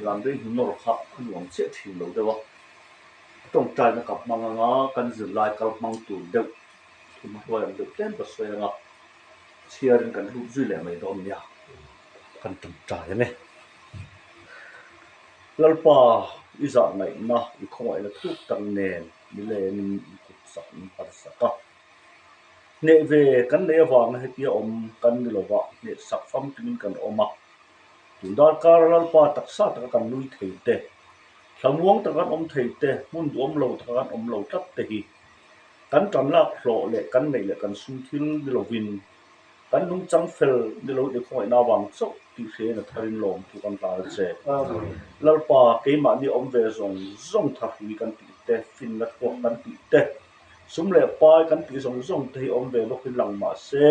Lamrei hnu nawr kha a nuam chiah thin lo deuh a, tawngtaina ka hmang anga kan zirlai kal hmang tur deuh thum a hruai ang deuh tlem ka sawi anga chhiarin kan lut zui leh mai dawn nia, kan tawngtai ang e. Lalpa i zah ngaihna i khawngaihna thuk tak nen nilengin i kut sak min parsak a. Hneh ve kan neih avanga hetia awm kan ni lova hneh sak famkimin kan awm a. Tun darkar Lalpa taksa taka kan nui thei te, thlamuang taka kan awm thei te, hmun duhawm lo taka kan awm lo tlat te hi kan tan lak hlawh leh kan neih leh kan sum thil ni lovin kan nungchang fel ni lo i khawngaihna avang chauh tih hriain a tharin lawm thu kan hlan a che. Lalpa keimahni awm ve zawng zawng thahrui kan tih te, finna thluak kan tih te, Sum leh pai kan tih zawng zawng te hi awm ve bawkin lang mah se,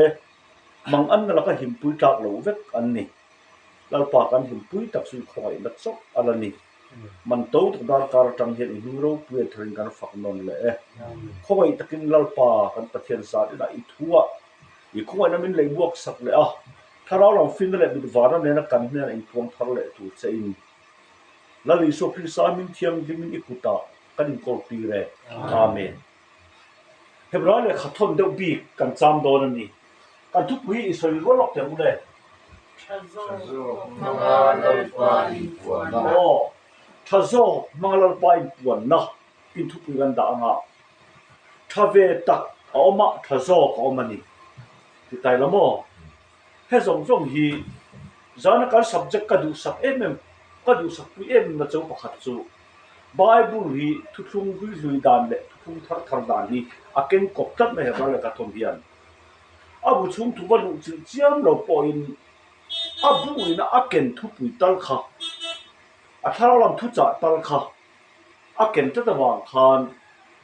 mang anna laka himpui tlak loh vek an ni. Lalpa kan himpui tak chu i khawngaihna chauh a la ni. Man to tak darkar atang hian i hming ropui a tharin kan fak nawn leh e. Khawngaih takin Lalpa kan Pathian zat inah i thu a, i khawngaihna min lei buak sak leh a, Thlarau lam finna leh mit varna nena kan hnenah inpuang thar leh tur che in Lal Isua Krista min thianghlimin i kutah kan inkawl tir e. Amen. Hebrai lehkha thawn deuh bik kan cham dawn a ni. Kan thupui hi i sawi rual lawk teh ang u le. Tha zawk hmanga Lalpa inpuanna. Aw, tha zawk hmanga Lalpa inpuanna tin thupui kan dah anga tha ve tak a awm a, tha zawk a awm a ni. Ti tai la maw? He zawng zawng hi zana kan subject ka duhsak em em, ka duhsakpui em em na cho pakhat chu Bible hi thuthlung hlui hlui dan leh thuthlung thar thar dan hi a keng kawp tlat mai Hebrai lehkha thawm hian. A bu chhung thu va luh chilh chiam lo pawhin a bu ina a ken thupui tal kha, a thlarau lam thuchah tal kha a ken tlat avang khan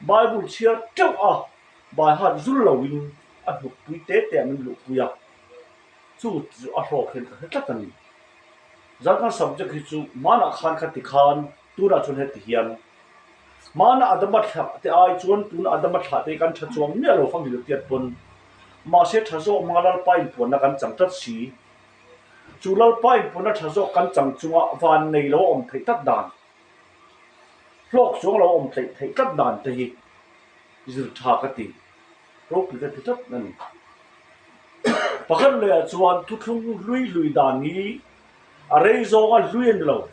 Bible chhiar teuh a baihat zul loin a hnukpui te te ah min luhpui a, chu chu a hlawk hian ka hre tlat a ni. Zarkhan subject hi chu hmanah khan kha ti khan tunah chuan heti hian hmana Adama thlah te ai chuan tuna Adama thlah te hi kan tha chuang miah lo family tiat pawn mahse tha zawk hmanga Lalpa inpuanna kan chang tlat si. Chu Lalpa inpuanna tha zawk kan chang chunga van nei lo a awm theih tlat dan, hlawk chuang lo a awm theih theih tlat dan te hi zir tha ka ti. Ropui ka ti tlat a ni. Pakhat lehah chuan thuthlung hlui hlui dan hi a rei zawnga hlui a ni lo,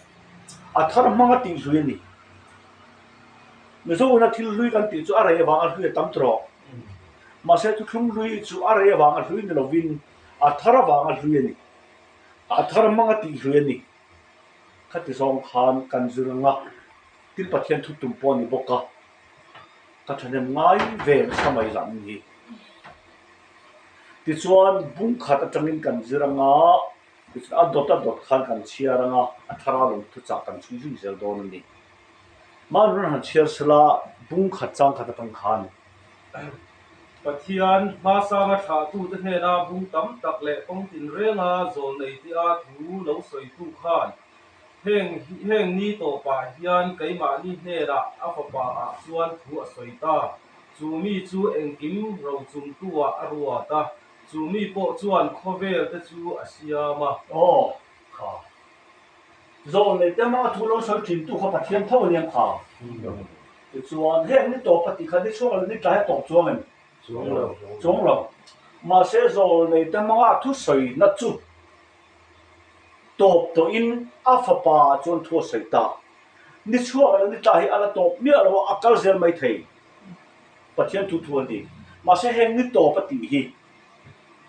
a thar hmanga tih hlui a ni. Mizo ina thil hlui kan tih chu a rei avanga hlui a tam tawh. Mahse thuthlung hlui chu a rei avanga hlui ni lovin a thar avanga hlui a ni. A thar hmanga tih hlui a ni. Khati zawng khan kan zir anga tin Pathian thu tum pawh a ni bawk a. Ka thahnem ngai ve nasa mai zah min hi. Tichuan bung khat atangin kan zir anga, tichuan a dawt a dawt khan kan chhiar anga, a thlarau lam thuchah kan chhui zui zel dawn a ni. Mahni rawn han chhiar sela bung khat chang khat atang khan. Pathian hmasanga thlahtute hnena bung tam tak leh kawng tinrenga zawlnei tia thu lo sawitu khan Heng heng ni tawpah hian keimahni hnenah a fapa ah chuan thu a sawi ta. Chu mi chu engkim rochungtu-ah a ruat a, chu mi pawh chuan khawvel te chu a siam a. Aw, kha. Zawh leh te hmanga thu lo sawi thintu kha Pathian tho a niang kha. Tichuan, heng ni tawp a tih kha ni chhuak leh ni tlai a tawp chuang em? Chuang lo. Chuang lo. Mahse, zawh leh te hmanga a thusawina chu Tawp tawhin a fapa ah chuan thu a sawi ta. Ni chhuak leh ni tla hi a la tawp miah lo a, a kal zel mai thei. Pathian thu thu a ni. Mahse heng ni tawp a tih hi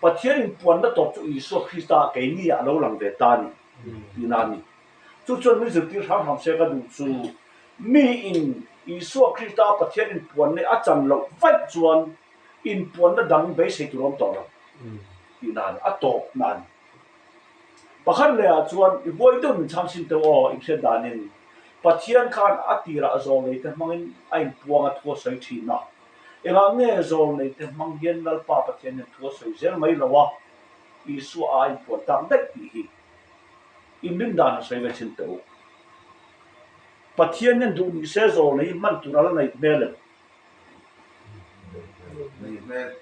Pathian inpuanna tawp chu Isua Krista ah keini ah a lo lang ve ta a ni tihna a ni. Chu chuan min zirtir hram hram se ka duh chu mi in Isua Krista a Pathian inpuanna a chan loh vaih chuan inpuanna dang beisei tur a awm tawh lo tihna a ni, a tawpna a ni. Pakhat lehah chuan i huai deuh min chhang sin teuh aw, i hriat danin Pathian khan a tirah zawlneite hmangin a inpuang a thu a sawi thin a. Engah nge zawlneite hmang hian Lalpa Pathian hian thu a sawi zel mai lo a, Isua a inpuan tak daih tih hi inrin dan a sawi ve thin teh u. Pathian hian duh ni se zawlnei hi hman tur a la neih hmel em?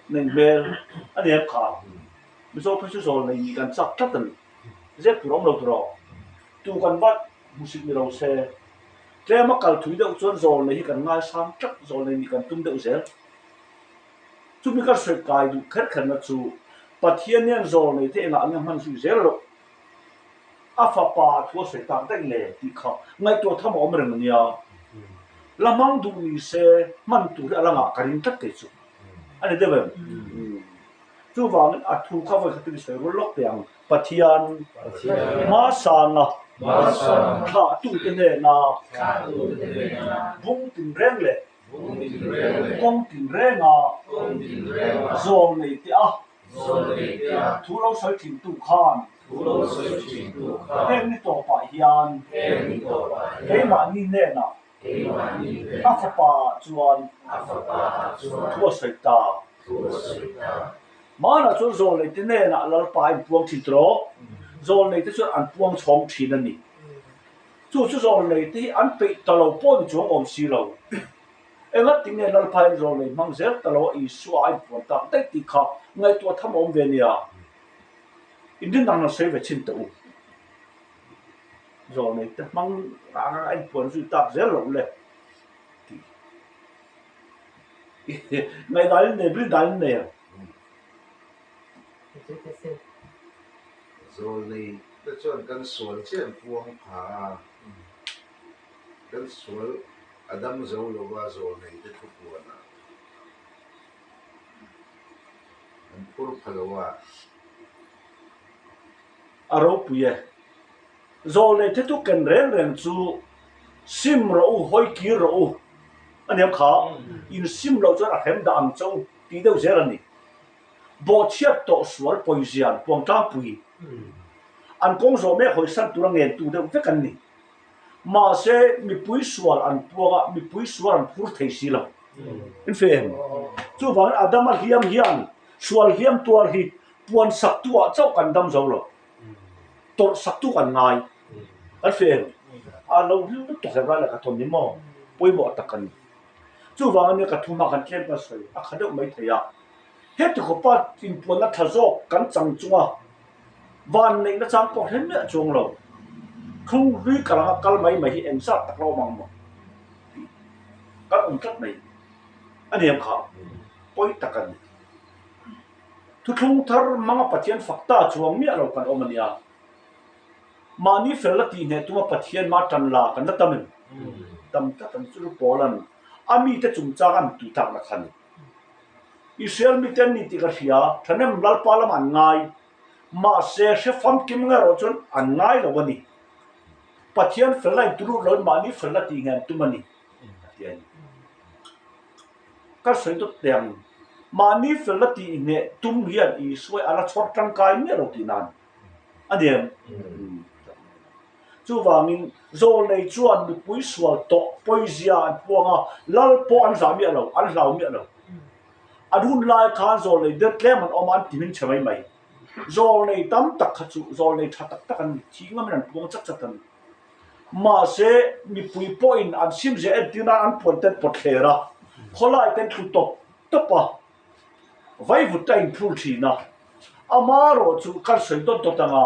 Neih hmel a ni em kha? Mizo phei chu zawl nei nih kan chak tlat a ni. Zep tur a awm lo tur aw. Tu kan vat. Hmusit ni lo se. Tlema kal thui deuh chuan zawlnei hi kan ngaisang tlat, zawlnei nih kan tum deuh zel. Chumi ka sawi kai duh kher kherna chu Pathian hian zawlnei te engah nge hman zui zel loh? A fapa thu a sawi tak daih le tih kha ngaihtuah tham a awm reng a nia. La hmang duh ni se hman tur hi a la ngah ka ring tlat kei chu. A ni deuh em? Chuvangin a thu kha vawi khatin sawi rual lawk teh ang. Pathian hmasanga thlahtute hnena bung tinreng leh kawng tinrenga zawlnei te a thu lo sawi thintu khan heng ni tawpah hian keimahni hnenah a fapa chuan thu a sawi ta. Hmanah chuan zawlneite hnenah Lalpa a inpuang thin tawh. Zawlneite chuan an puang chhawng thin a ni. Chu chu zawlneite hi an peih ta lo pawh ni chuang awm si lo. Engati nge Lalpa hian zawlnei hmang zel ta lo a Isua a inpuan tak daih tih kha ngaihtuah tham a awm ve nia. Inrin ang lo sawi ve chhin teh u. Zawlneite hmang a inpuan zui tak zel loh le tih. Ngaihdan in nei, rindan in nei ang. Zawlnei te chuan kan sual chiah an puang pha a, kan sual a dam zo lova zawlnei te thu puanah an phur pha lo a. A ropui e. Zawlnei te tu ken reng reng chu sim rawh u, hawi kir rawh u a niam kha, in sim loh chuan a hrem dah ang che u tih deuh zel a ni. Bawhchhiat tawh sual pawizia an puang tlangpui. An kawng zawh mek hawisan tura ngentu deuh vek an ni. Mahse, mipui sual an puang a, mipui sual an phur thei si lo. In fe em? Chuvangin Adama hliam hian sual hliam tuar hi puan saktu ah chauh kan dam zo lo. Tawrh saktu kan ngai. Kan hre em? A lo hlim lutuk hle ral a ka thawm hi maw? Pawimawh tak a ni. Chuvang ania ka thu hma kan tlem kan sawi a kha deuh mai thei a. Heti khawpa inpuanna tha zawk kan chang chunga van neihna chang pawh hre miah chuang lo. Thlung hlui ka langa kal mai mai hi engzat tak la awm ang maw? Tih kan awm tlat mai a ni ang kha. Pawi tak a ni. Thuthlung thar hmanga Pathian fak ta chuang miah lo kan awm a nia. Mahni fel la tih hneh tuma Pathian mah tan la kan la tam em? Tam tlat ang chu Paula'n a mite chungchang a mitui tlakna kha a ni. Israel mite an ni tih ka hria, thahnem Lalpa lamah an ngai. Mahse, hre famkim nge erawh chuan an ngai lo a ni. Pathian fel la intulut loin mahni fel la tih hneh an tum a ni, a ti a ni. Ka sawi dawt teh ang. Mahni felna tih hneh tum hian Isua a la chhawr tangkai miah lo tih nan a ni em? Chuvangin zawlnei chuan mipui sual tawh pawizia an puang a, lal pawh an zah miah lo, an hlau miah lo. An hun lai khan zawlnei der tlem an awm a, an ti hming chhe mai mai. Zawlnei tam tak kha chu zawlnei tha tak tak an ni, thih ngamin an puang chat chat a ni. Mahse, mipui pawhin an simzia entir nan an puan ten pawt thler a, khawlai ten thlu tawp tawp a, vaivut a inphur thin a. Amaherawh chu kan sawi dawt dawt anga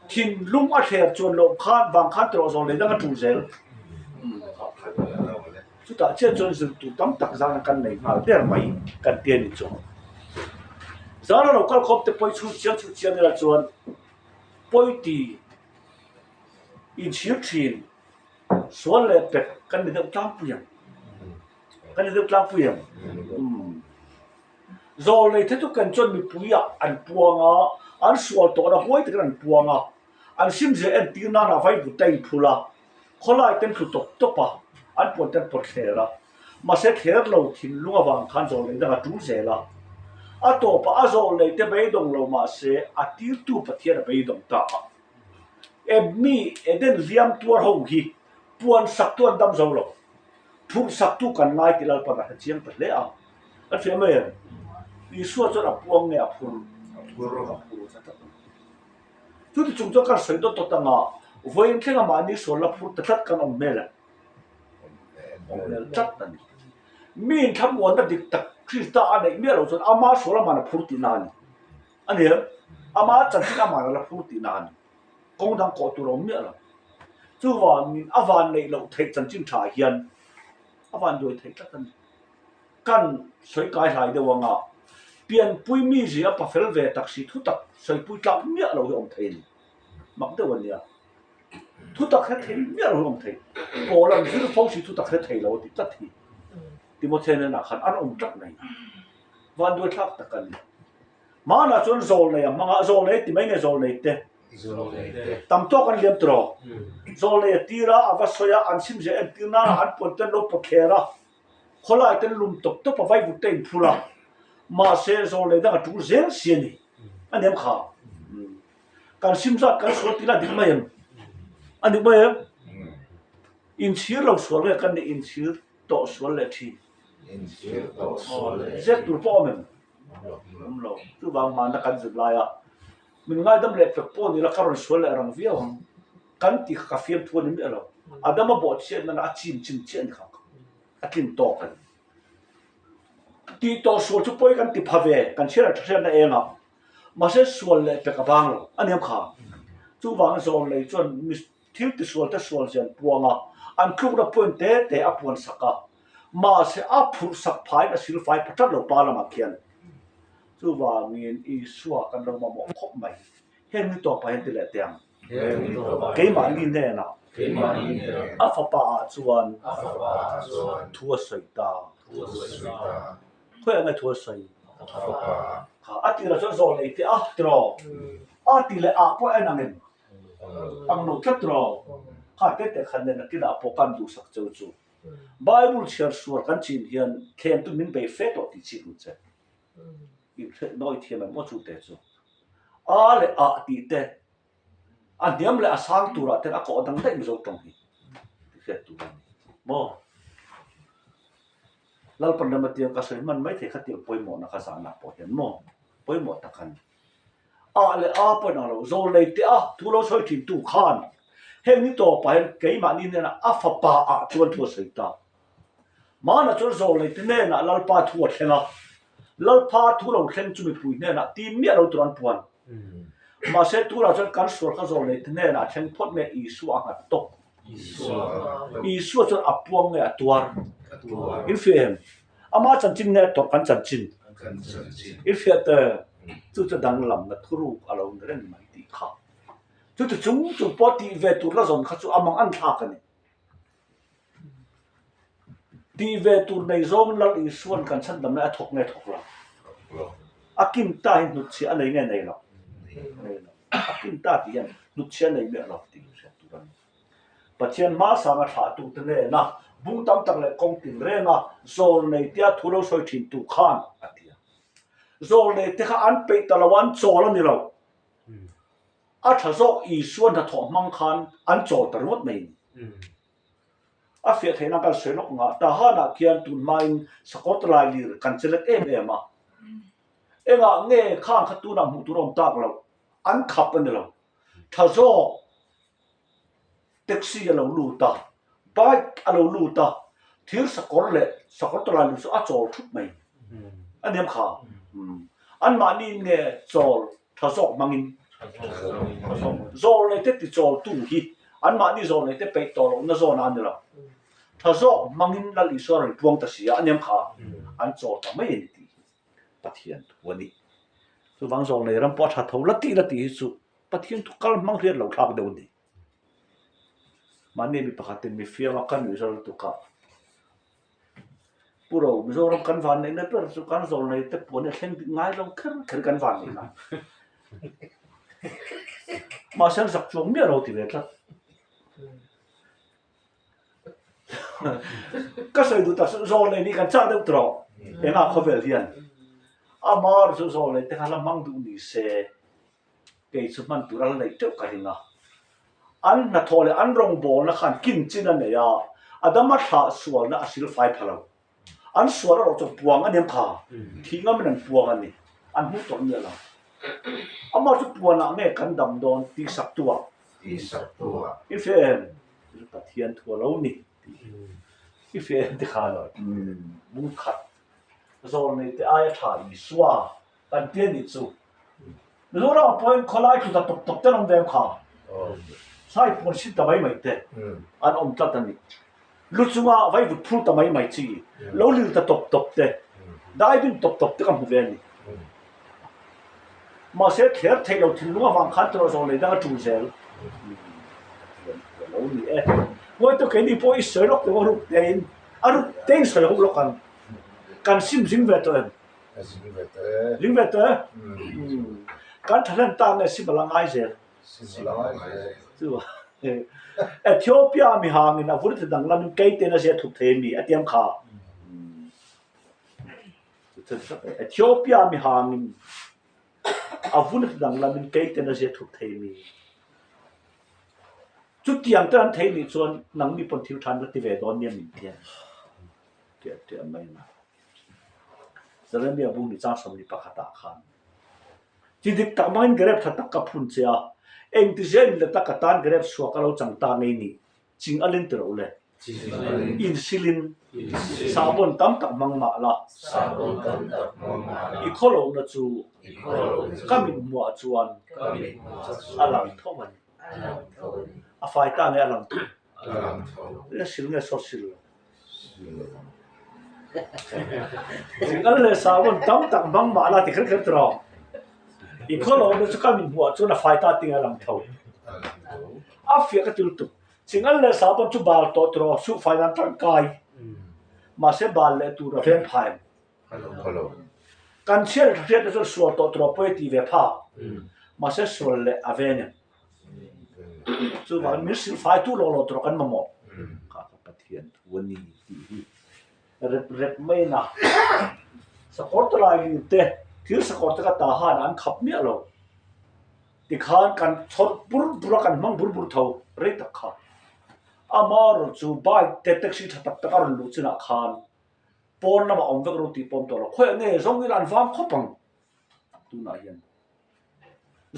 thinlung a thler chuan loh khan vang khan tawh zawh leh dang a tul zel. Chutah chiah chuan zir tur tam tak zana kan nei nghal der mai kan ti a ni chu. Zana lo kal khawp te pawh i chhut chiang chhut chiang ila chuan pawi ti. Inchhir thin, sual leh pek kan ni deuh tlangpui ang. Kan ni deuh tlangpui ang. Umm. Zawlnei the chu kan chuan mipuiah an puang a, an sual tawhna huai takin an puang a, an simzia entir nana vaivut a inphul a, khawlai ten thlu tawp tawp a, an puan ten pawt thler a. Mahse thler lo thinlung avang khan zawlnei dang a tul zel a. A tawpah a zawlnei te beidawng lo mahse a tirtu Pathian a beidawng ta a. Ebmi Eden hliam tuar ho hi puan saktu an dam zo lo. Phurh saktu kan ngai tih Lalpan a hre chiang ta hle a. Kan hria mai em? Isua chuan a puang nge a phur? A phur a phur ta tlat a. Chuti chung chuan kan sawi dawt dawt anga vawiin thlenga mahni sual la phur ta tlat kan awm hmel em? Awm hmel tlat a ni. Miin thlamuanna dik tak Krista a neih miah lo chuan ama sual aman a phur tihna a ni. A ni em? Ama chanchin aman a la phur tihna a ni. Kawng dang kawh tur a awm miah lo. Chuvangin a van neih loh theih chanchin tha hian a van duai theih tlat a ni. Kan sawi kai hlai deuh anga pianpui mi zia pa fel ve tak si thutak sawipui tlak miah lo hi awm thei a ni. Mak deuh a nia. Thutak hre thei miah lo hi awm thei. Pawl an zir fo si thutak hre thei lo a ti tlat hi. Timothea hnenah khan an awm tlat mai. Vanduai thlak tak a ni. Hmanah chuan zawlnei a hmang a, zawlnei ti mai nge zawlnei te? Tam tawk an liam tawh. Zawlnei a tir a, a va sawi a, an sim zia entir nana an puan te an lo pawt thler a, khawlai te an lum tawp tawp a, vaivut te a inphur a. Mahse, zawlnei dang a tul zel si a ni. A niam kha. Kan sim zat kan sual tih la dik mai em? A dik mai em? Inchhir lo sual nge kan nih inchhir tawh sual leh thin? Inchhir tawh sual leh thin. Zet tur pawh awm em? Awm lo. Chuvang hmana kan zir laia min ngaidam leh pek pawh ni la ka rawn sual leh rang viau ang. Kan ti kha ka fiamthu a ni miah lo. Adama bawhchhiat nana a chim chim chiah a ni kha. A tlin tawk a ni. Tih tawh sual chu pawi kan ti pha ve, kan chhiar tha hriatna eng ah. Mahse sual leh pek a vang lo. A niam kha. Chuvangin zawn lei chuan thil tisual te sual zian puang a, an tlukna point te te a puan sak a. Mahse a phurh sak phain a silfai pha tlat lo pa lamah khian. Chuvangin Isua kan lo mamawh khawp mai. Heng ni tawpah hian ti leh teh ang. Keimahni hnenah a fapa ah chuan thu a sawi ta. Khawiah nge thu a sawi? Kha a tirah chuan zawl nei teh a tiraw? A ti leh ah pawh en ang em? Ang lo tlat tiraw? Kha te te khan nen a kinah pawh kan duhsak cheu chu. Bible chhiar sual kan chin hian thlem tu min bei fe tawh tih chik ang che. Inhrilh nawi thiam em aw chu te chu. A leh ah tih te, a hniam leh a sang turah ten a kawh dang daih Mizo tawng hi ti hriat tur a ni maw? Lalpan rama tiang ka sawi hman mai thei kha tiang pawimawhna kha zanah pawh hian maw pawimawh tak a ni. A leh A pawh inang lo, zawlnei te a thu lo sawi thin tu khan heng ni tawpah hian keimahni hnenah a fapa ah chuan thu a sawi ta. Mahna chuan zawlnei te hnenah Lalpa thu a thleng a, Lalpa thu lo thleng chu mipui hnenah ti miah lo tur an puan. Mahse tunah chuan kan sual kha zawlnei te hnenah a thleng phawt nge Isua a nghat tawp. Isua chuan a puang nge a tuar? Infiah em? Ama chanchin nge tawrh kan chanchin? I hriat e, chu chu danglamna thuruk a lo ni reng mai tih kha. Chuti chung chung pawh tih ve tur la zawn kha chu a mang an thlak a ni. Tih ve tur nei zawng Lal Isua'n kan chhandamna a thawk nge thawk lo? A kin ta hi hnutchhiah a nei nge nei lo? Nei lo. A kin ta tih hian hnutchhiah a nei miah lo tih hriat tur a ni. Pathian hmasanga thlahtute hnena bung tam tak leh kawng tinrenga zawlnei tia thu lo sawi thintu khan a ti a. Zawlnei te kha an peih ta lo a, an chawl a ni lo. A tha zawk Isua hnathawh hmang khan an chawl ta ringawt mai a ni. A fiah theihna kan sawi lawk ngah. Tahanah khian tun hmain sakawr talai lir kan che let em em a. Engah nge khang kha tunah hmuh tur a awm tak loh? An khap a ni lo. Tha zawk Taxi a lo lut a, bike a lo lut a, thir sakawr leh sakawr tawlai lut chu a chawl thup mai a niam kha. Anmahni nge chawl tha zawk hmangin zawl nei te ti chawl tu hi anmahni zawl nei te peih tawh lohna zawn a ni lo. Tha zawk hmangin Lal Isua rawn puang ta si a, a niam kha an chawl ta mai a ni tih hi Pathian thu a ni. Chuvang zawl nei ram pawh a tha tho la tih la tih hi chu Pathian thu kal hmang hriat lo thlak deuh a ni. Mahni mi pakhatin mi fiam a, ka nuih zawr lutuk a. Pu Ro, Mizoram kan van neihna ber chu kan zawlnei te puan hi a thleng dik ngai lo kher kher kan van neihna. Mahse an zak chuang miah lo ti ve tlat. Ka sawi duh tak chu zawlnei nih kan chak deuh tawh engah khawvel hian amah chu zawlnei te kha la hmang duh ni se. Kei chu hman tur a la neih teuh ka ring a. An hnathawh leh an rawngbawlna khan kin chin a nei a, Adama thlah sualna a silfai pha lo. An sual erawh chu puang a niam kha, thih ngamin an puang a ni, an hmuh tawh miah lo. Amah chu puanah nge kan dam dawn tih sak tu ah? Tih sak tu ah. I hre em? Chu Pathian thu a lo ni tih hi. I hre em tikhan bung khat zawlnei te aia tha Isua Kan tia nih chu. Mizoram ah pawhin khawlai tlu ta tawp tawp te an awm ve em kha? Sai pawn sin ta mai mai te an awm tlat a ni. Lu chunga vaivut phur ta mai mai chi, lo lil ta tawp tawp te, dai bin tawp tawp te ka hmu ve a ni. Mahse thler theih lo thinlung avang khan tawrh zawh lei dang a tul zel. Lo ni e. Ngawi tawh keini pawh i sawi lawk tawh a ruk tein, a ruk tein sawi hauh lawk ang. Kan sim zing ve tawh em? Zing ve tawh e. Zing ve tawh e? Kan thahnem ta nge sim a la ngai zel. Ethiopia mihangin a vur ti danglamin keiten a zia thup thei a ni a tiam kha. Ethiopia mihangin a vur ti danglamin keiten a zia thup thei a ni. Chutiang te an thei nih chuan nangni pawn thil tha an la ti ve dawn nia min ti a ni. Tiah tiah mai na. Jeremia bung ni chang 21 ah khan. Chi dik tak hmangin grep tha tak ka phun che a, engtizia in leta ka tan grep suak a lo chang ta ngei nih? Ching a len ti ro le. Insilin sahbawn tam tak hmang mah la, i khawlohna chu ka mithmuah chuan a lang tho a ni. A fai ta nge a lang tho? Nge sil nge sawt sil lo? Single leh sahbawn tam tak hmang mah la ti kher kher tawh. I khawlawmna chu ka min hmuh ah chuan a fai ta ting a lang tho. A fiah ka ti lutuk. Single leh sahbawn chu bal tawh tawh suh fai nan tangkai. Mahse bal leh tur a veng phai. Kan chhiat leh hriatna chuan sual tawh tawh pawi a ti ve phak. Mahse sual leh a veng em? Chuvangin min hrilhfaitu lawk lo tur kan mamawh. Kha ka Pathian thu a ni tih hi rep rep mai na. Sakawr te lai lir te, thil sakawr te ka ta han an khap miah lo. Tikhan kan chhawrh bur bur a, kan hmang bur bur tho rei tak kha. Amaherawhchu chu bike te taxi tha tak tak a rawn luh chinah khan pawn lamah awm vek ro tih pawm tawh lo. Khawiah nge zawng ila an vang khawp ang tunah hian.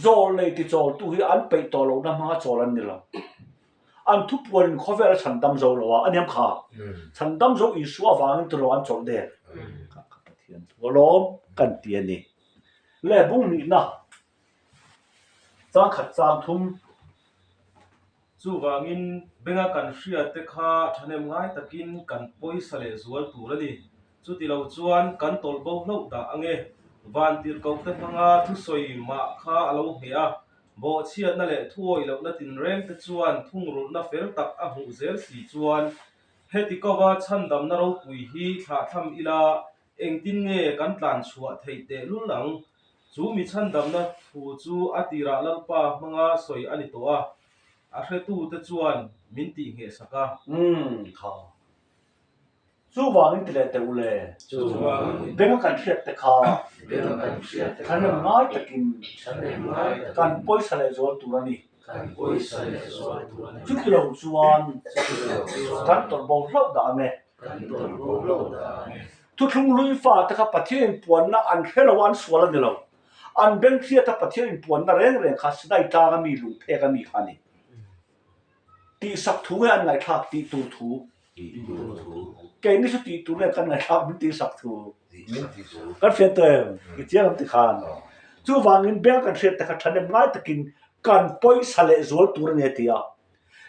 Zawl nei tichawltu hi an peih tawh lohna hmanga chawl an ni lo. An thupuanin khawvel a chhandam zo lo a, a niam kha. Chhandam zo Isua avangin tiraw an chawlh der. Kha kha Pathian thu alawm kan ti a ni. Le bung nihna changkhat chang thum. Chuvangin benga kan hriatte kha thahnem ngai takin kan pawisa leh zual tur a ni. Chuti lo chuan kan tawlh bo hlauh dah ange. Vantirhkohte hmanga thusawi mah kha a lo ngheh a, bawhchhiatna leh thuawih lohna tinrengte chuan thungrulhna fel tak a hmuh zel si chuan heti kova chhandamna ropui hi thlahthlam ila Engtin nge kan tlan chhuah theih tehlul ang? Chu mi chhandamna thu chu a tirah Lalpa hmanga sawi a ni tawh a, a hretute chuan min tihngheh sak a. Umm kha. Chuvangin ti leh teh u le. Benga kan hriat te kha thahnem ngai takin kan pawisa leh zual tur a ni. Chuti lo chuan kan tawrh bo hlauh dah ang e. Thuthlung hlui fate kha Pathian inpuanna an hre lo a, an sual a ni lo. An beng hriata Pathian inpuanna reng reng kha Sinai tlanga mi lungphek a mi kha a ni. Tihsak thu nge an ngaihthlak tih tur thu? Keini chu tih tur nge kan ngaihthlak min tihsak thu? Kan hriat tawh em? I chiang em tikhan? Chuvangin beng kan hriat te kha thahnem ngai takin kan pawisa lehzual tur a ni a ti a.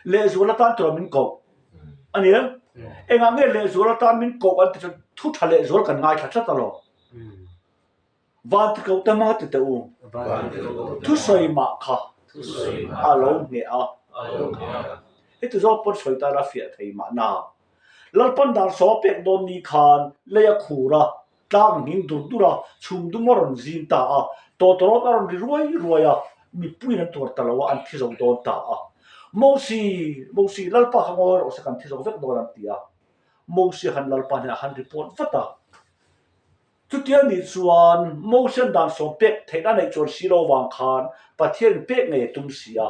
Lehzual atan tura min koh a ni em? Engah nge lehzual atan min koh an ti chuan thu tha lehzual kan ngaithla tlat alawm. Vanti koh te hmang a ti teh u. Thusawi mah kha a lo hneh a. Heti zawk pawn sawi tan a fiah thei mahna. Lalpan dar saw a pek dawn ni khan lei a khur a, tlang hming dur dur a, chhum dum a rawn zing ta a, tawtawrawt a rawn ri ruai ruai a, mipuiin an tuar ta lo a, an thi zo dawn ta a. Mosi, Mosi, Lalpa kha ngawi rawh se kan thi zo vek dawn an ti a. Mosi khan Lalpa hnenah khan report vat a. Chutia nih chuan Mosian dan sawm pek theihna neih chuan si lo vang khan Pathianin pek ngei a tum si a,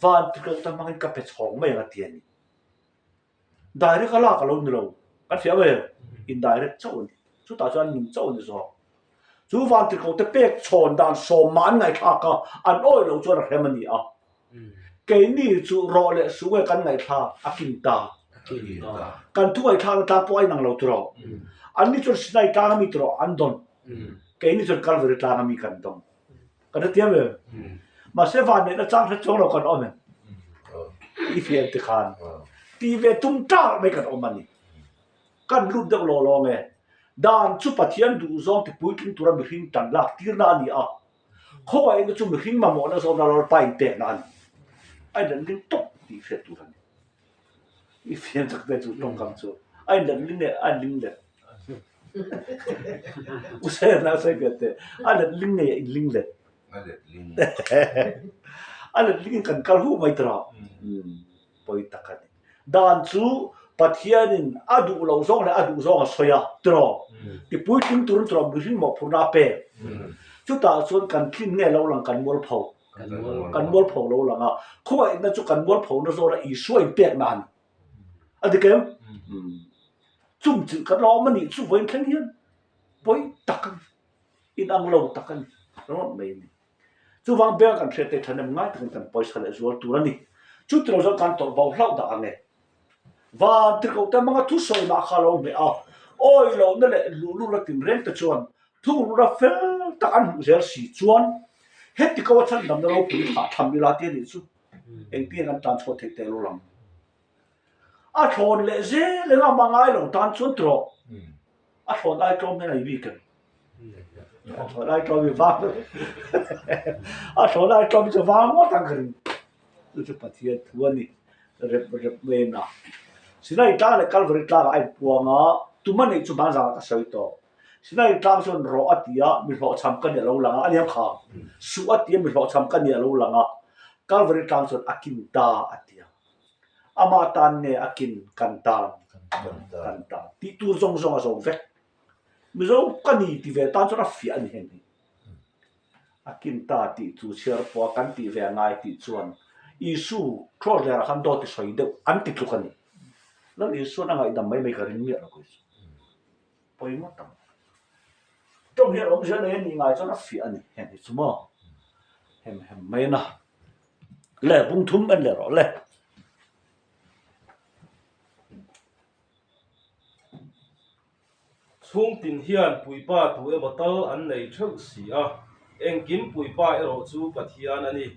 van tiklohna hmangin ka pe chhawng mai ang a ti a ni. Direct a lak a lo ni lo, kan hria em? Indirect chauh a ni. Chutah chuan nung chauh a ni zawk. Chu vantirhkohte pek chhawn dan sawm mah an ngaihthlak a, an awih loh chuan a hrem a ni a. Keini chu rawh leh su nge kan ngaihthlak a kin ta. Kan thu ngaihthlakna tlang pawh a inang lo tiraw. Anni chuan Sinai tlang a mi tiraw an dawn. Keini chuan Kalvari tlang a mi kan dawng. Kan hrethiam em? Mahse vanneihna chang hre chuang lo kan awm em? I fian ti khan ti ve tum ṭar mai kan awm a ni. Kan lut deuh law law nge? Dan chu Pathian duhzawng ti puitling tura mihring tan lak tirna a ni a, khawngaihna chu mihring mamawhna zawna Lalpa inpekna a ni. A inletling tawp tih hriat tur a ni. I fian chak ve chu tawngkam chu a inletling leh a inling let. U Sena a sawi ve teh, a letling nge a inling let? A letling. A letling in kan kal huh mai tawh. Pawi tak a ni. Dan chu Pathianin a duh loh zawng leh a duh zawng a sawi a, tiraw? Ti puitling turin tiraw mihring mawhphurhna a pek. Chutah chuan kan tlin nge lo lang kan mualpho? Kan mualpho lo lang a. Khawngaihna chu kan mualphona zawna Isua inpekna a ni. A dik em? Chung chilh kan lo awm a nih chu vawiin thleng hian pawi tak a ni. Inang lo tak a ni ringawt mai a ni. Chuvang beng kan hriat te thahnem ngai takin kan pawisa leh zual tur a ni. Chu tilo chuan kan tawrh bo hlauh dah ang e. Van tirhkoh te hmanga thusawi mah kha lo hmeh a, awi lohna leh luhlul a tinreng te chuan thungruna fel tak an hmuh zel si chuan heti ko a chhandamna ropui thlah tham ila ti a nih chu engtin an tan chhuah theih teh lul ang. A thlawn leh zel eng a mah ngai lo tan chuan tawh a thlawn ai tlawm hian a i bik em? A thlawn ai tlawm hi vang a thlawn ai tlawm hi chu vang ngawt ang ka ring. Chu chu Pathian thu a ni rep rep mai a. Sinai tlang leh Kalvari tlangah a inpuang a, tuma neih chu hmanzangah ka sawi tawh. Sinai tlang chuan rawh a ti a, mi hlawhchham ka nih a lo lang a, a niang kha. Suh a ti a, mi hlawhchham ka nih a lo lang a. Kalvari tlang chuan a kin ta a ti a. Amah tan nge a kin kan tan? Kan tan. Tih tur zawng zawng a zo vek. Mizo ka ni ti ve tan chuan a fiah a ni heng hi. A kin ta tih chu chhiar pawh a kan tih ve a ngai tih chuan Isu cross lerah khan dawt i sawi deuh an ti tluk a ni. Lal Isuan a ngaihdam mai mai ka ring miah lo kei chu. Pawi ngawt ang. Tawng hian awmzia nei a nih ngai chuan a fiah a ni heng hi chu maw. Hem hem mai a na. Le bung thum en leh rawh le. Chhung tin hian puipa tu emaw tal an nei theuh si a, engkim puipa erawh chu Pathian a ni.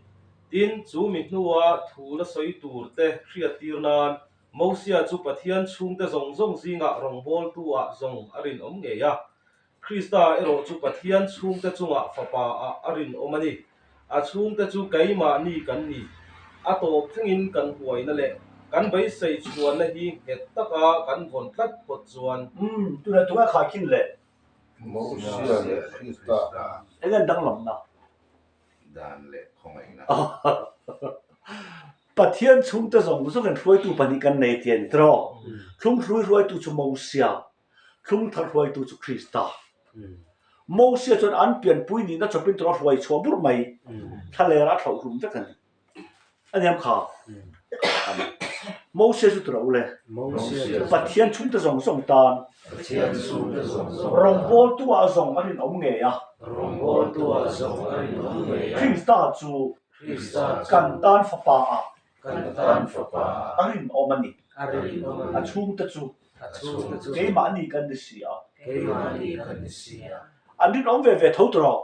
Tin, chu mi hnua thu la sawi tur te hriattir nan Mosia chu Pathian chhungte zawng zawng zingah rawngbawltu-ah zawng a rinawm ngei a. Krista erawh chu Pathian chhungte chungah Fapa-ah a rinawm a ni. A chhungte chu keimahni kan ni. A tawp thlengin kan huaina leh kan beisei chhuanna hi nghet taka kan vawn tlat phawt chuan. Umm, tunah tunga khaikhin leh. Mosia leh Krista. Eng an danglamna? Dan leh khawngaihna. Pathian chhungte zawng zawngin hruaitu pahnih kan nei tih a ni tawh. Thlunghlui hruaitu chu Mosia, thlungthar hruaitu chu Krista. Mosia chuan an pianpui nihna chawpin tura hruai chhuah burh mai, thlalera a thlauh hlum vek a ni. A niam kha. Mosia chu tura u le. Pathian chhungte zawng zawng tan rawngbawltu ah zawng a rinawm ngei a. Krista chu kan tan fapa ah a rinawm a ni. A chhungte chu keimahni kan ni si a. An rinawm ve ve tho tawh.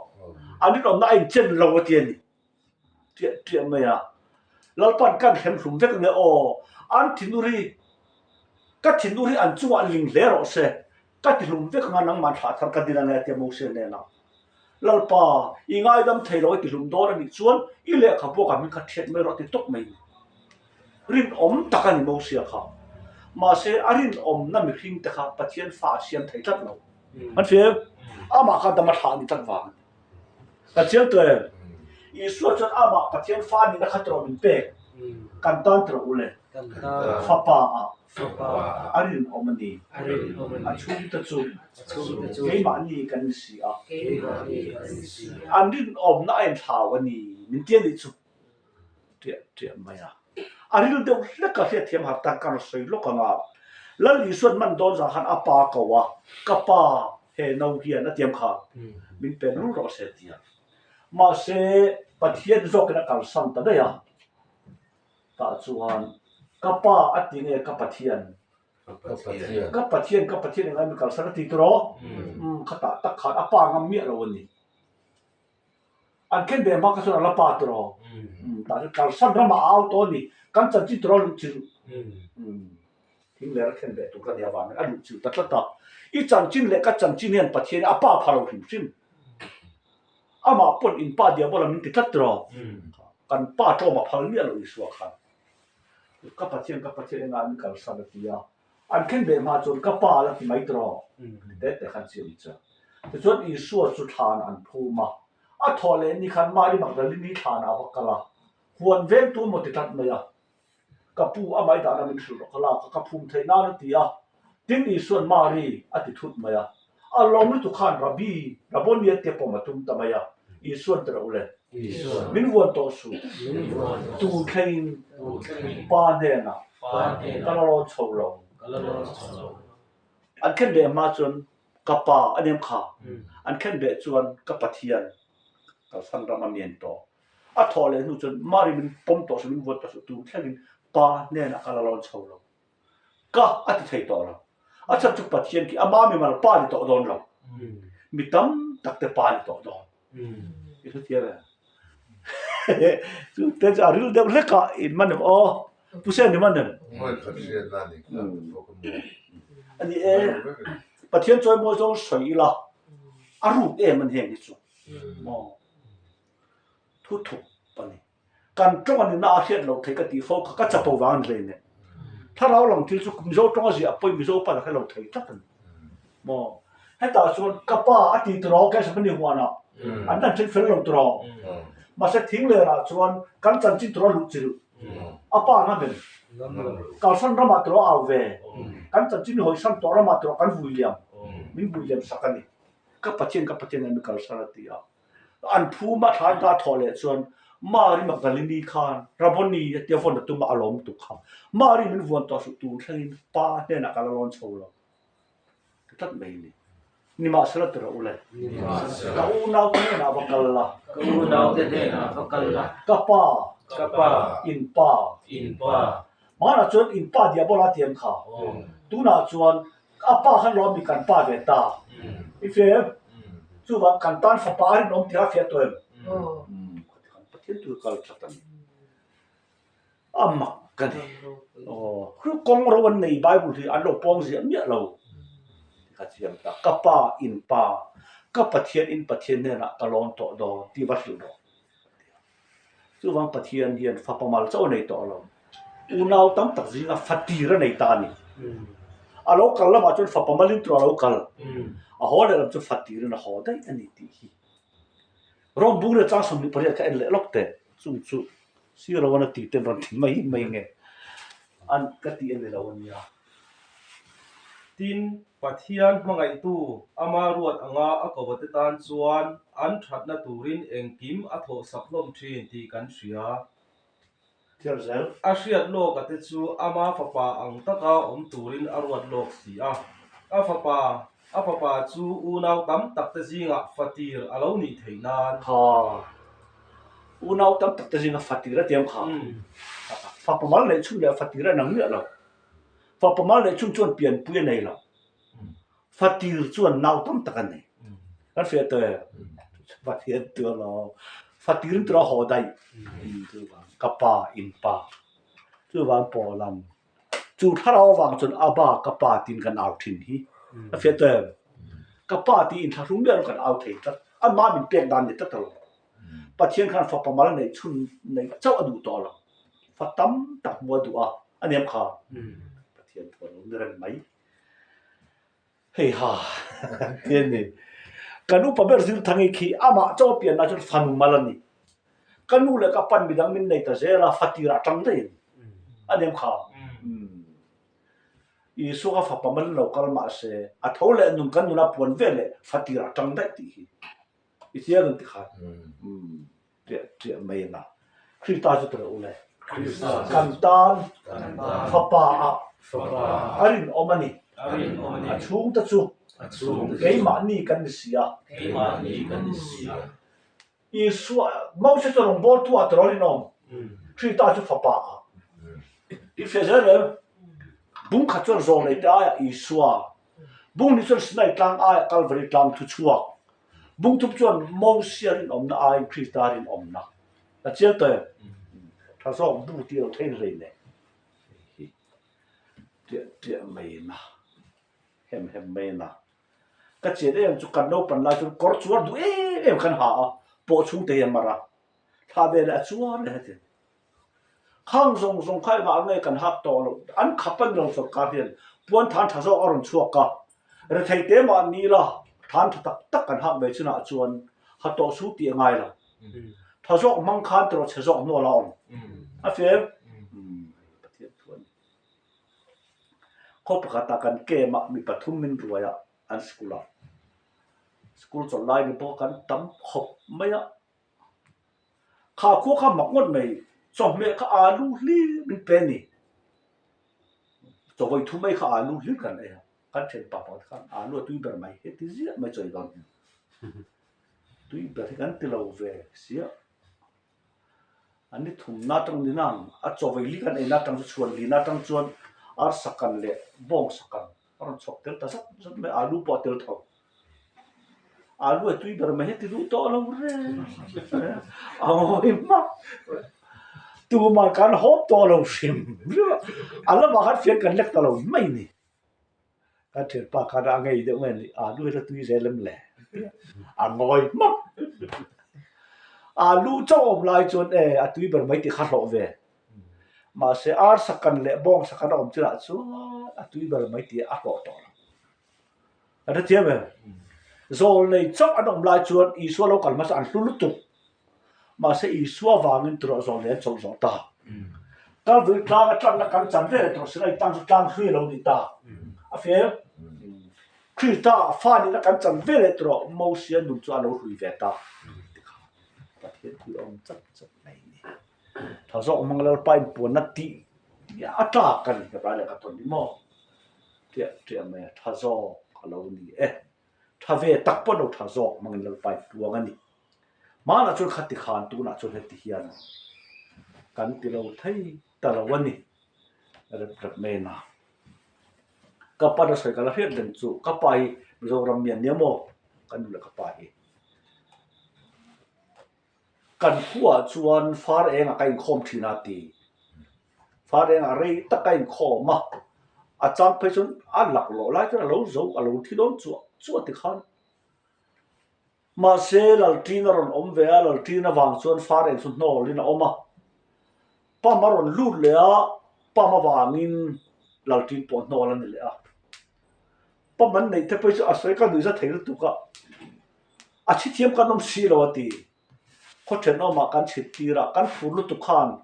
An rinawmna a inchen lo a ti a ni. Ṭiah ṭiah mai a, Lalpan kan hrem hlum vek ange aw, an thinur hi, ka thinur hi an chungah ling hle rawh se, ka ti hlum vek anga nangman thlah thar ka din ange a ti a Moses hnenah. Lalpa, i ngaidam thei lo i ti hlum dawn a nih chuan i lehkhabu ka hming kha ṭhiat mai rawh a ti tawp mai ni. Rinawm tak a ni Mosia kha. Mahse, a rinawmna mihring te kha Pathian fa a siam thei tlat lo. An hria em? Amah kha dam a thlah a ni tlat vang a ni. Ka chiang tawh em? Isua chuan amah Pathian fa nihna kha tawh min pek. Kan tan tawh u le. Fapa ah a rinawm a ni. A chhungte chu keimahni kan ni si a. An rinawmna a inthlau a ni min ti a nih chu. Ṭiah ṭiah mai a. A ril deuh hlek a hriatthiam har tan ka rawn sawi lawk ang a. Lal Isuan man dawn zah khan a pa ko a, ka pa he no hian a tiam kha min pe lul rawh se tia. Mahse Pathian zawkin a kalsan ta daih a. Tah chuan ka pa a ti nge ka Pathian? Ka Pathian, ka Pathian engai min kalsan a ti tawh rawh. Khatah tak khan a pa ngam miah lo a ni. An khen ve hma kha chuan a la pa tawh rawh. Tah chuan kalsan ramah a au tawh a ni. Kan chanchin tawh rawh a luh chilh. Thing leh a khen ve tur ka nih avangin a luh chilh ta tlat a. I chanchin leh ka chanchin hian Pathian hi a pa pha lo hrim hrim. Amah pawn in pa diabola min ti tlat tawh. Kan pa tlawm a phal miah lo Isua khan. Ka Pathian ka Pathian engah min kalsan a ti a. An khen ve hma chuan ka pa la ti mai tawh ti te te khan siam che. Tichuan Isua chu thlan an phum a, a thawh leh ni khan Mari Magdalini thlanah a va kal a, huan vengtu maw ti tlat mai a, Ka pu a mai dahna min hrilh rawh ka lak a, ka phum theih nan a ti a. Tin Isua'n Mari a ti thut mai a, a lawm lutuk khan Rabbi, Rabboni a tia pawm a tum ta mai a, Isua'n ti rawh u le, min vuan tawh suh, tu thlengin Pa hnenah ka la rawn chho lo. An khen beh hma chuan ka Pa a nem kha, an khen beh chuan ka Pathian kalsan ram a mian tawh. A thawh leh hnu chuan Mari min pawm tawh suh, min vuan tawh suh, tu thlengin Pa hnenah ka la rawn chho lo. Ka a ti thei tawh lo. A chhan chu Pathian khi ama mimal pa ni tawh dawn lo. Mi tam tak te pa ni tawh dawn. I hre thiam em? Chu te chu a ril deuh hlek a, in man em aw? Pu Sen i man em? A ni e, Pathian chawimawi zawng sawi ila a ruk em a ni heng hi chu maw? Thu thup a ni. Kan tawng a nihna a hriat loh theih ka tih fo kha ka chapo vang a ni hleinem. Thlarau lang thil chu Mizo tawng a ziah pawhin Mizo pa la hre lo thei tlat a ni. Maw? Hetah chuan ka pa a ti tawh kei Sabani huanah an lan then fel lo tawh. Mahse thinglerah chuan kan chanchin tawh a luh chilh. A pa ngam em? Kalsan ramah tawh a au ve. Kan chanchin hawisan tawh ramah tawh kan vui liam. Min vui liam sak a ni. Ka Pathian ka Pathian a mi kalsan a ti a. An phum a thlan ka thawh leh chuan Mari Magdalini khan Rabboni a tia vawn a tum a, a lawm tuk kha. Mari min vuan tawh suh tur thlengin pa hnenah ka la lawn chho lo ti tlat mai a ni. Nimahsela ti rawh u le. Ka unaute hnenah va kal la. Ka unaute hnenah va kal la. Ka pa. Ka pa. In pa. In pa. Hmanah chuan in pa diabola a ti em kha. Tunah chuan A pa khan lawm mi kan pa ve ta. I fiah em? Chuvang kan tan fapa a rinawm tih a fiah tawh em? Kan Pathian tur kal that a ni. A mak ka ni. Aw, kawng ro an nei Bible hi an lo pawng ziah miah lo. Ka chiang ta. Ka pa in pa, ka Pathian in Pathian hnenah ka lawn tawh dawn tih va hrilh rawh. Chuvang Pathian hian fapa mal chauh a nei tawh lo. Unau tam tak zinga fatir a nei ta a ni. A lo kal lamah chuan fapa malin tur a lo kal. A haw leh lam chu fatirin a haw daih a ni tih hi. Rawng bung leh chang 28 kha en leh lawk teh. Chung chu sir lo an a tih ten rawn ti mai mai nge an ka tih a ni lo a nia. Tin, Pathian hmangaihtu ama ruat anga a kovate tan chuan an thatna turin engkim a thawhsak hlawm thin tih kan hria. Thiar zel. A hriat lawka te chu ama fapa ang taka awm turin a ruat lawk si a. A fapa, a fapa chu unau tam tak te zingah fatir a lo nih theih nan. Kha. Unau tam tak te zinga fatir a tiam kha. Fapa mal neih chhun leh fatir a inang miah lo. Fapa mal neih chhun chuan pianpui a nei lo. Fatir chuan nau tam tak a nei. Kan hriat tawh em? Pathian tu alo. Fatir in tura haw daih. Chuvang ka pa in pa. Chuvang Pawlan chu thlarau avang chuan Abba ka pa tiin kan au thin hi. A hriat tawh em? Ka pa tiin thlahrung miah lo kan au thei tlat. Amah min pek dan ni tlat alo. Pathian khan fapa mal neih chhun neih chauh a duh tawh lo. Fa tam tak hmu a duh a, a niam kha. Pathian thu a lo ni reng mai. Hei ha, ti a ni. Kan upa ber Zirthangi khi amah chauh a pianna chuan fanu mal a ni. Ka nu leh ka pan midang min nei ta zel a, fa tirah tang daih a ni. A niam kha. Isua kha fapa mal in lo kal mahse, a tho leh nun kan nuna puan vel leh fa tirah tang daih tih hi. I chiang ang ti khan ṭiah ṭiah mai a na. Krista chu ti rawh u le. Kan tan fapa ah a rinawm a ni. A chhungte chu keimahni kan ni si a. Isua, Moses chu rawngbawltu ah ti rawh a rinawm. Krista chu fapa ah. I hria zel em? Bung khat chuan zawng nei te aiah Isua, bung ni chuan Sinai tlang aiah Kalvari tlang thu chhuak. Bungthum chuan Mosia rinawmna aiin Krista rinawmna a chiang tawh em? Tha zawk bu tih lo thein hlei nen. Hei hi tiah tiah mai na, hem hem mai na. Ka chian em chu kan naupan lai chuan kawr chuar duh em em khan ha a, pawh chhung te hi a mar a, thla ve leh a chuar leh heti. Khang zawng zawng kha engah nge kan hak tawh loh? An khap a ni lo sawrkar hian puan than tha zawk a rawn chhuak a, rethei te mah ni la than tha tak tak kan hak ve chinah chuan ha tawh su tih a ngai lo. Tha zawk hmang khan tiraw chhe zawk hnual a awm. A fem? Pathian thu a ni. Khaw pakhatah kan camp ah mi pathum min ruai a an school ah. School chawlh lai ni bawk a kan tam khawp mai a. Kha khua kha mak ngawt mai, chawhmeh kha alu hlir min pe a ni. Chawvawi thu mai kha alu hlir kan ei a, kan thianpa pakhat khan alu a tui ber mai heti ziah mai chawi dawn hian tui ber hi kan ti lo ve sia. An ni thumna atang ni nang a chawvawi li kan eina atang chu chhuan lina atang chuan arsa kan leh bawngsa kan A rawn chhawk tel ta zat zat mai, alu pawh a tel tho. Alu a tui ber mai heti duh tawh lo reng a ngawi hmak. Tumah kan hawp tawh lo hrim hrim a, a lamah khan fian kan lek ta lo mai ni. Kan thianpa khan a ngei deuh nge ni, alu hi la tui zel em le? A ngawi hmak. Alu chauh awm lai chuan e a tui ber mai tih kha hlawh ve. Mahse arsa kan leh bawngsa kan a awm chinah chuan a tui ber mai tih a hlawh tawh lo. An hrethiam em? Zawlnei chauh an awm lai chuan Isua lo kal hmasa an hlu lutuk. Mahse Isua vangin tawrh zawlnei an chawlh zawh ta. Kalvui tlang atangna kan chan ve leh tawh Sinai tlang chu tlang hlui a lo ni ta. A fel? Krista fa nihna kan chan ve leh tawrh Mosia nun chu a lo hlui ve ta. Tikhan Pathian thil awm chat chat mai a ni. Tha zawk hmang Lalpa in puanna tih a tlak a ni ka rai leh ka tawn ni maw tiah tiah mai a tha zawk a lo ni e tha ve tak pawh lo tha zawk hmangin Lalpa in puang a ni hmanah chuan khati khan tunah chuan heti hian kan ti lo thei ta lo a ni rep rep mai a na ka pa na sawi ka la hriat reng chu ka pa hi Mizoram mi an nia maw ka nu leh ka pa hi. Kan khuaah chuan far engah ka inkhawm thin a ti. Far engah rei tak ka inkhawm a, a chang phei chuan a laklawh lai chuan a lo zo, a lo thi dawn chuah chuah ti khan. Mahse Lalṭin a rawn awm ve a, Lalṭin avang chuan far eng chu hnawlin a awm a. Pump a rawn lut leh a, pump avangin Lalṭin pawh hnawl a ni leh a. Pump an neih te pawh hi chu a sawi ka nuihza thei lutuk a. A chhi thiam kan awm si lo a ti. Khaw thenawmah kan chhit tir a, kan fur lutuk khan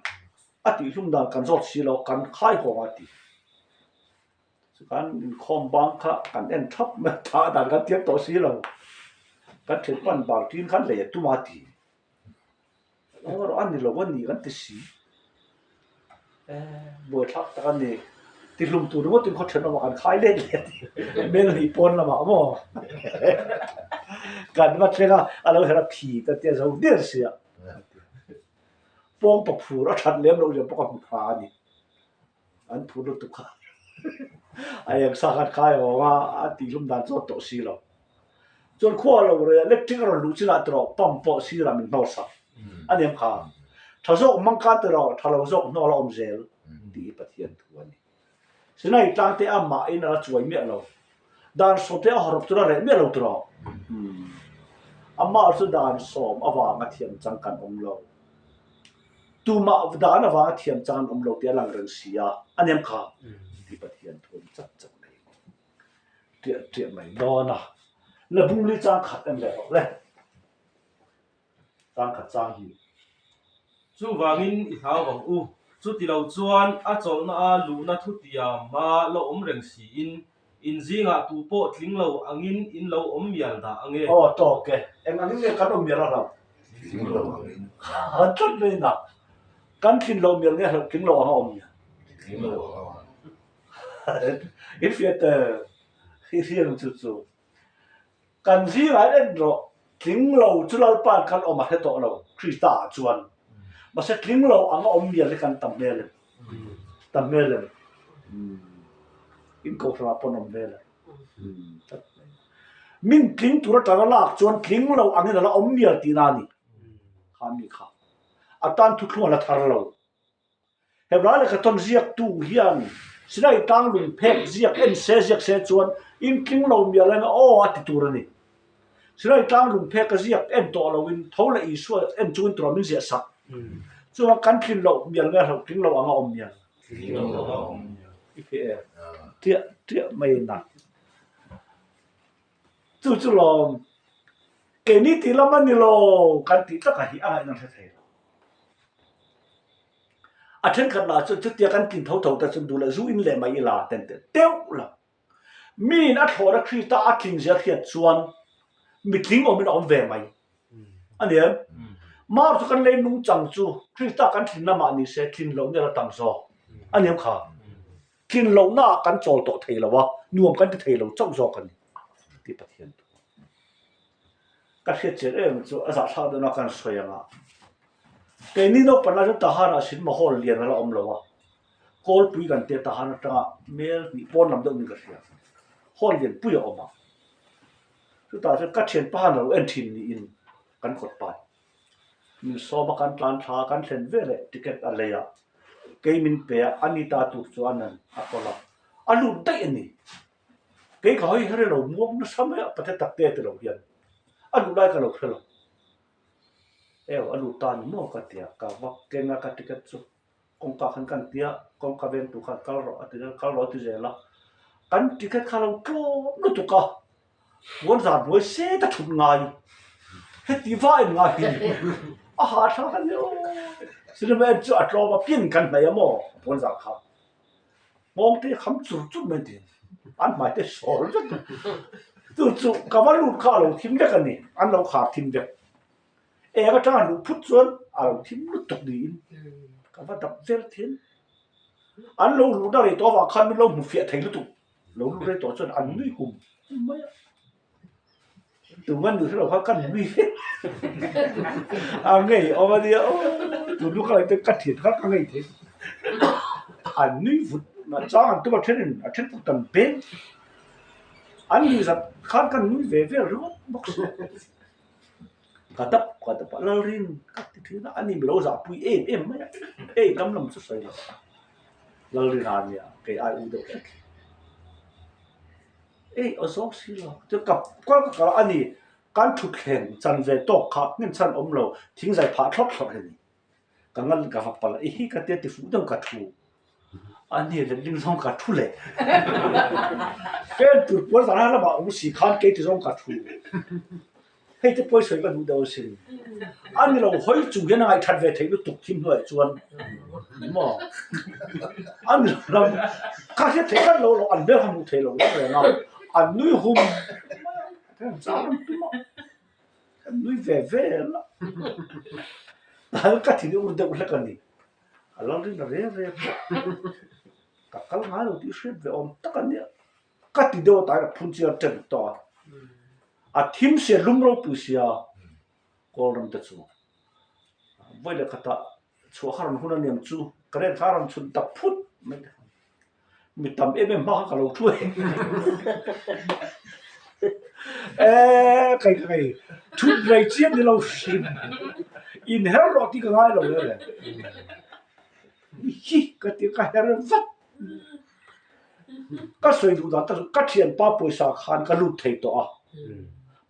a tihhlum dan kan zawt si lo, kan khai hawng a ti. Chukan inkhawm bang kha kan en thap mai a, thah dan kan thiam tawh si lo. Kan thenpan baltin khan lei a tum a ti. Eng erawh a ni lo a ni kan ti si. Buaithlak tak a ni. Tihlum tur ringawtin khaw thenawmah kan khai let let mel hnih pawn lamah maw kan va thleng a, a lo herh a phi ta tia zo der sia. Pawngpa phur a that lem loh zia bawk a hmu pha a ni. An phur lutuk a, a eng sa khan khai awm a, a tihlum dan chu a tawh si lo. Chuan khua lo rei a, electric a rawn luh chinah tawh pump pawh sirah min hnawr sak a ni ang kha. Tha zawk hmang khan tawh tha lo zawk hnawl a awm zel tih hi Pathian thu a ni. Sinai tlang te amahin a la chuai miah lo. Dan sawm te a hawrawp chu la reh miah lo tawh. Amah chu dan sawm avanga thiam chang kan awm lo. Tumah dan avanga thiam chang an awm lo tih a lang reng si a, a nem kha tih Pathian thu an chat chat mai ṭiah ṭiah mai dawn a. La bungli chang khat em leh rawh le, chang khat chang hi. Chuvangin i hlau vang u, chuti lo chuan a chawlhna a luhna thutiama la awm reng siin In zingah tu pawh tling lo angin in lo awm mial dah ang e. Aw tawk e. Eng angin nge kan awm mial a hlauh? Tling lo angin. Han tlat mai na. Kan tlin lo mial nge hlauh tling lo ang a awm mial? Tling lo ang a awm. In hriat e. I hriat ang chu chu. Kan zingah hian en rawh, tling lo chu Lalpa'n kan awm a hre tawh lo, Krista ah chuan. Mahse tling lo ang a awm mial hi kan tam hmel em? Tam hmel em? In kohhranah pawh an awm hmel em? Tlat mai. Min tling tur atanga lak chuan tling lo angin a la awm mial tihna a ni. Kha mi kha a tan thuthlung a la thar lo. Hebrai lehkha thawn ziaktu hian Sinai tlang lung phek ziak en se ziak se chuan in tling lo mial eng aw a ti tur a ni. Sinai tlang lung phek a ziak en tawh loin tho leh Isua en chungin tura min ziah sak. Chuvang kan tlin loh mial nge hlauh tling lo ang a awm mial. Tling lo ang a awm mial. I hria em? Tiah tiah mai na. Chu chu lawm keini tih lam a ni lo kan tih takah hi a ngaihna hre thei lo. A thenkhat lah chuan chutia kan tlin tho tho te chuan duh leh zu in leh mai ila ten teh teuh lo. Miin a thlawhna Krista a tling zia hriat chuan mitling awmin a awm ve mai a ni em? Mar chu kan lei nungchang chu Krista kan tlinna mah ni se tlin loh nia la tam zawk a ni em kha? Tlin lohna ah kan chawl tawh thei lo a, nuam kan ti thei lo chauh zawk a ni tih Pathian thu. Ka hriat chian em chu a zahthlak deuhna kan sawi ang a, keini naupang lai chu Tahan ah cinema hall lian a la awm lo a, Kawlpui kan tia Tahan atanga mel hnih pawn lam deuh niin ka hria, hall lian pui a awm a, chutah chuan ka thianpa han lo en thin niin kan kawt pai. Min sawm a kan tlan thla a kan thlen ve leh ticket a lei a, kei min pe a, a ni ta tur chu a nan a kawl a, a lut daih a ni. Kei ka hawi hre lo muang nasa mai a, pate tak te ti lo hian a luh lai ka lo hre lo. Ew a lut ta ni maw ka ti a, ka va keng a ka ticket chu. Kawngka khan kan tia, kawngka vengtu khan kal rawh a ti zel, kal rawh a ti zel a. Kan ticket kha lo tlawm lutuk a, puan zan hnuai set a thut ngai, heti va en ngai hi ni, a hahthlak a ni aw. Cinema en chu a tlawm a, pin kan hnaih a maw puan zan kha. Nghawng te kham chur chur mai tin, an hmai te sawl vek. Chu chu ka va lut kha a lo thim vek a ni, an lo khar thim vek. Eng atanga luh phut chuan a lo thim lutuk niin ka va dap vel thin. An lo luhna rei tawh avang khan min lo hmu fiah thei lutuk. Lo lut rei tawh chuan an nui hum hum mai a. Tum an nuih hrelo khan ka nui vek. A ngei awm a nia aw. Tun lu ka ngaih ka thian kha ka ngei thei. An nui vut chang an tum a then in a then kut an beng. An nuih zat khan ka nui ve vel ringawt bawk si. Ka dap ka dap a, Lalrin ka ti thin a, ani mi lo zahpui em em mai a, hei dam lam chu sawi lo, Lalrin a nia kei ai u deuh hlek hi, ei aw zawk si lo, chu ka kal ka kal a, ani kan thutthleng chan ve tawk kha hnim chhan awm lo, thing zai phah thlawt thlawt a ni. Ka ngal ka va palh a, i hi ka tia ti fuh deuh ka thu. A ni letling zawng ka thu leh. Pen tur puan zan lamah awm si khan kei ti zawng ka thu. Hei te pawi sawi ka duh deuh asin. A ni lo hawi chung hian a ngaihthat ve theih lutuk thim hnuaiah chuan maw. A ni lo lam ka hriat theih tlat lo lo an hmel kha hmuh theih loh reng reng a, an nui hum mai a, an chang tum a. Kan nui ve vel a, ka thin ur deuh hlek a ni. A lo rin reng reng pawh ka kal ngai lo tih hriat ve awm tak a nia. Ka ti deuh a tai ka phun chiang ṭep tawh a. A thim sia lum ropui sia Kawlram te chu vawi leh khatah chhuah kha rawn hun a niang chu current kha a rawn chhun tak phut mai te. Mi tam em em hma kha ka lo thu e. Eee kai ka kai thut rei chiah ni lo hrim inher rawh tih ka ngai lo le le. Hi ka ti ka her vat. Ka sawi duh dan tak chu ka thianpa pawisa khan ka lut thei tawh a.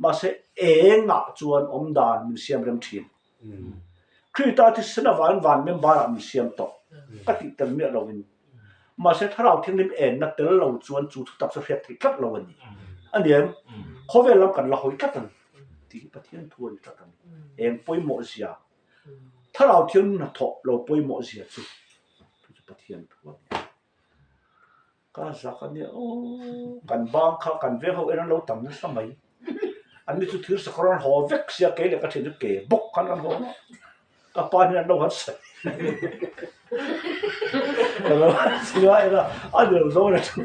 Mahse engah chuan awmdan min siam rem thin. Krita thisen avangin van member ah min siam tawh ka tih tel miah lovin. Mahse Thlarau Thianghlim enna tel lo chuan chu thutak chu hriat theih tlat lo a ni. A ni em? Khawvel lam kan la hawi tlat a ni tih hi Pathian thu a ni tlat a ni. Eng pawimawh zia, Thlarau Thianghlim hnathawh lo pawimawh zia chu chu chu Pathian thu a ni. Ka zak a nia aw, kan bang kha kan veng ho en an lo tam nasa mai. An ni chu thir sakawr an haw vek sia kei leh ka thian chu ke bawk khan kan haw a, ka pa hian an lo han sawi. Ka lo han sawi a en a, a ni lo zawng a thu.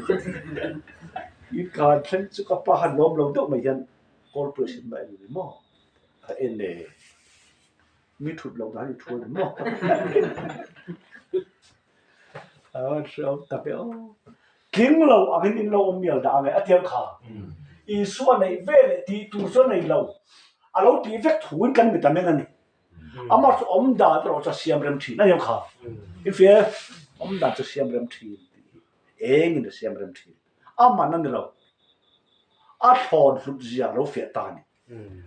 In ka han thleng chu ka pa han lawm lo deuh mai hian Kawlpui a sin mai a ni maw? Ka en e. Mi thut loh dan i thu a ni maw? A hreawm tak e aw. Tling lo angin in lo awm mial dah ange a tiang kha. Isua neih ve leh tih tur chu a nei lo. A lo tih vek thuin kan mit a meng a ni. Amah chu awm dan erawh chu a siam rem thin a ni ang kha. I hria e, awm dan chu a siam rem thin tih hi engin a siam rem thin. A man a ni lo. A thlawn hlut zia a lo fiah ta a ni.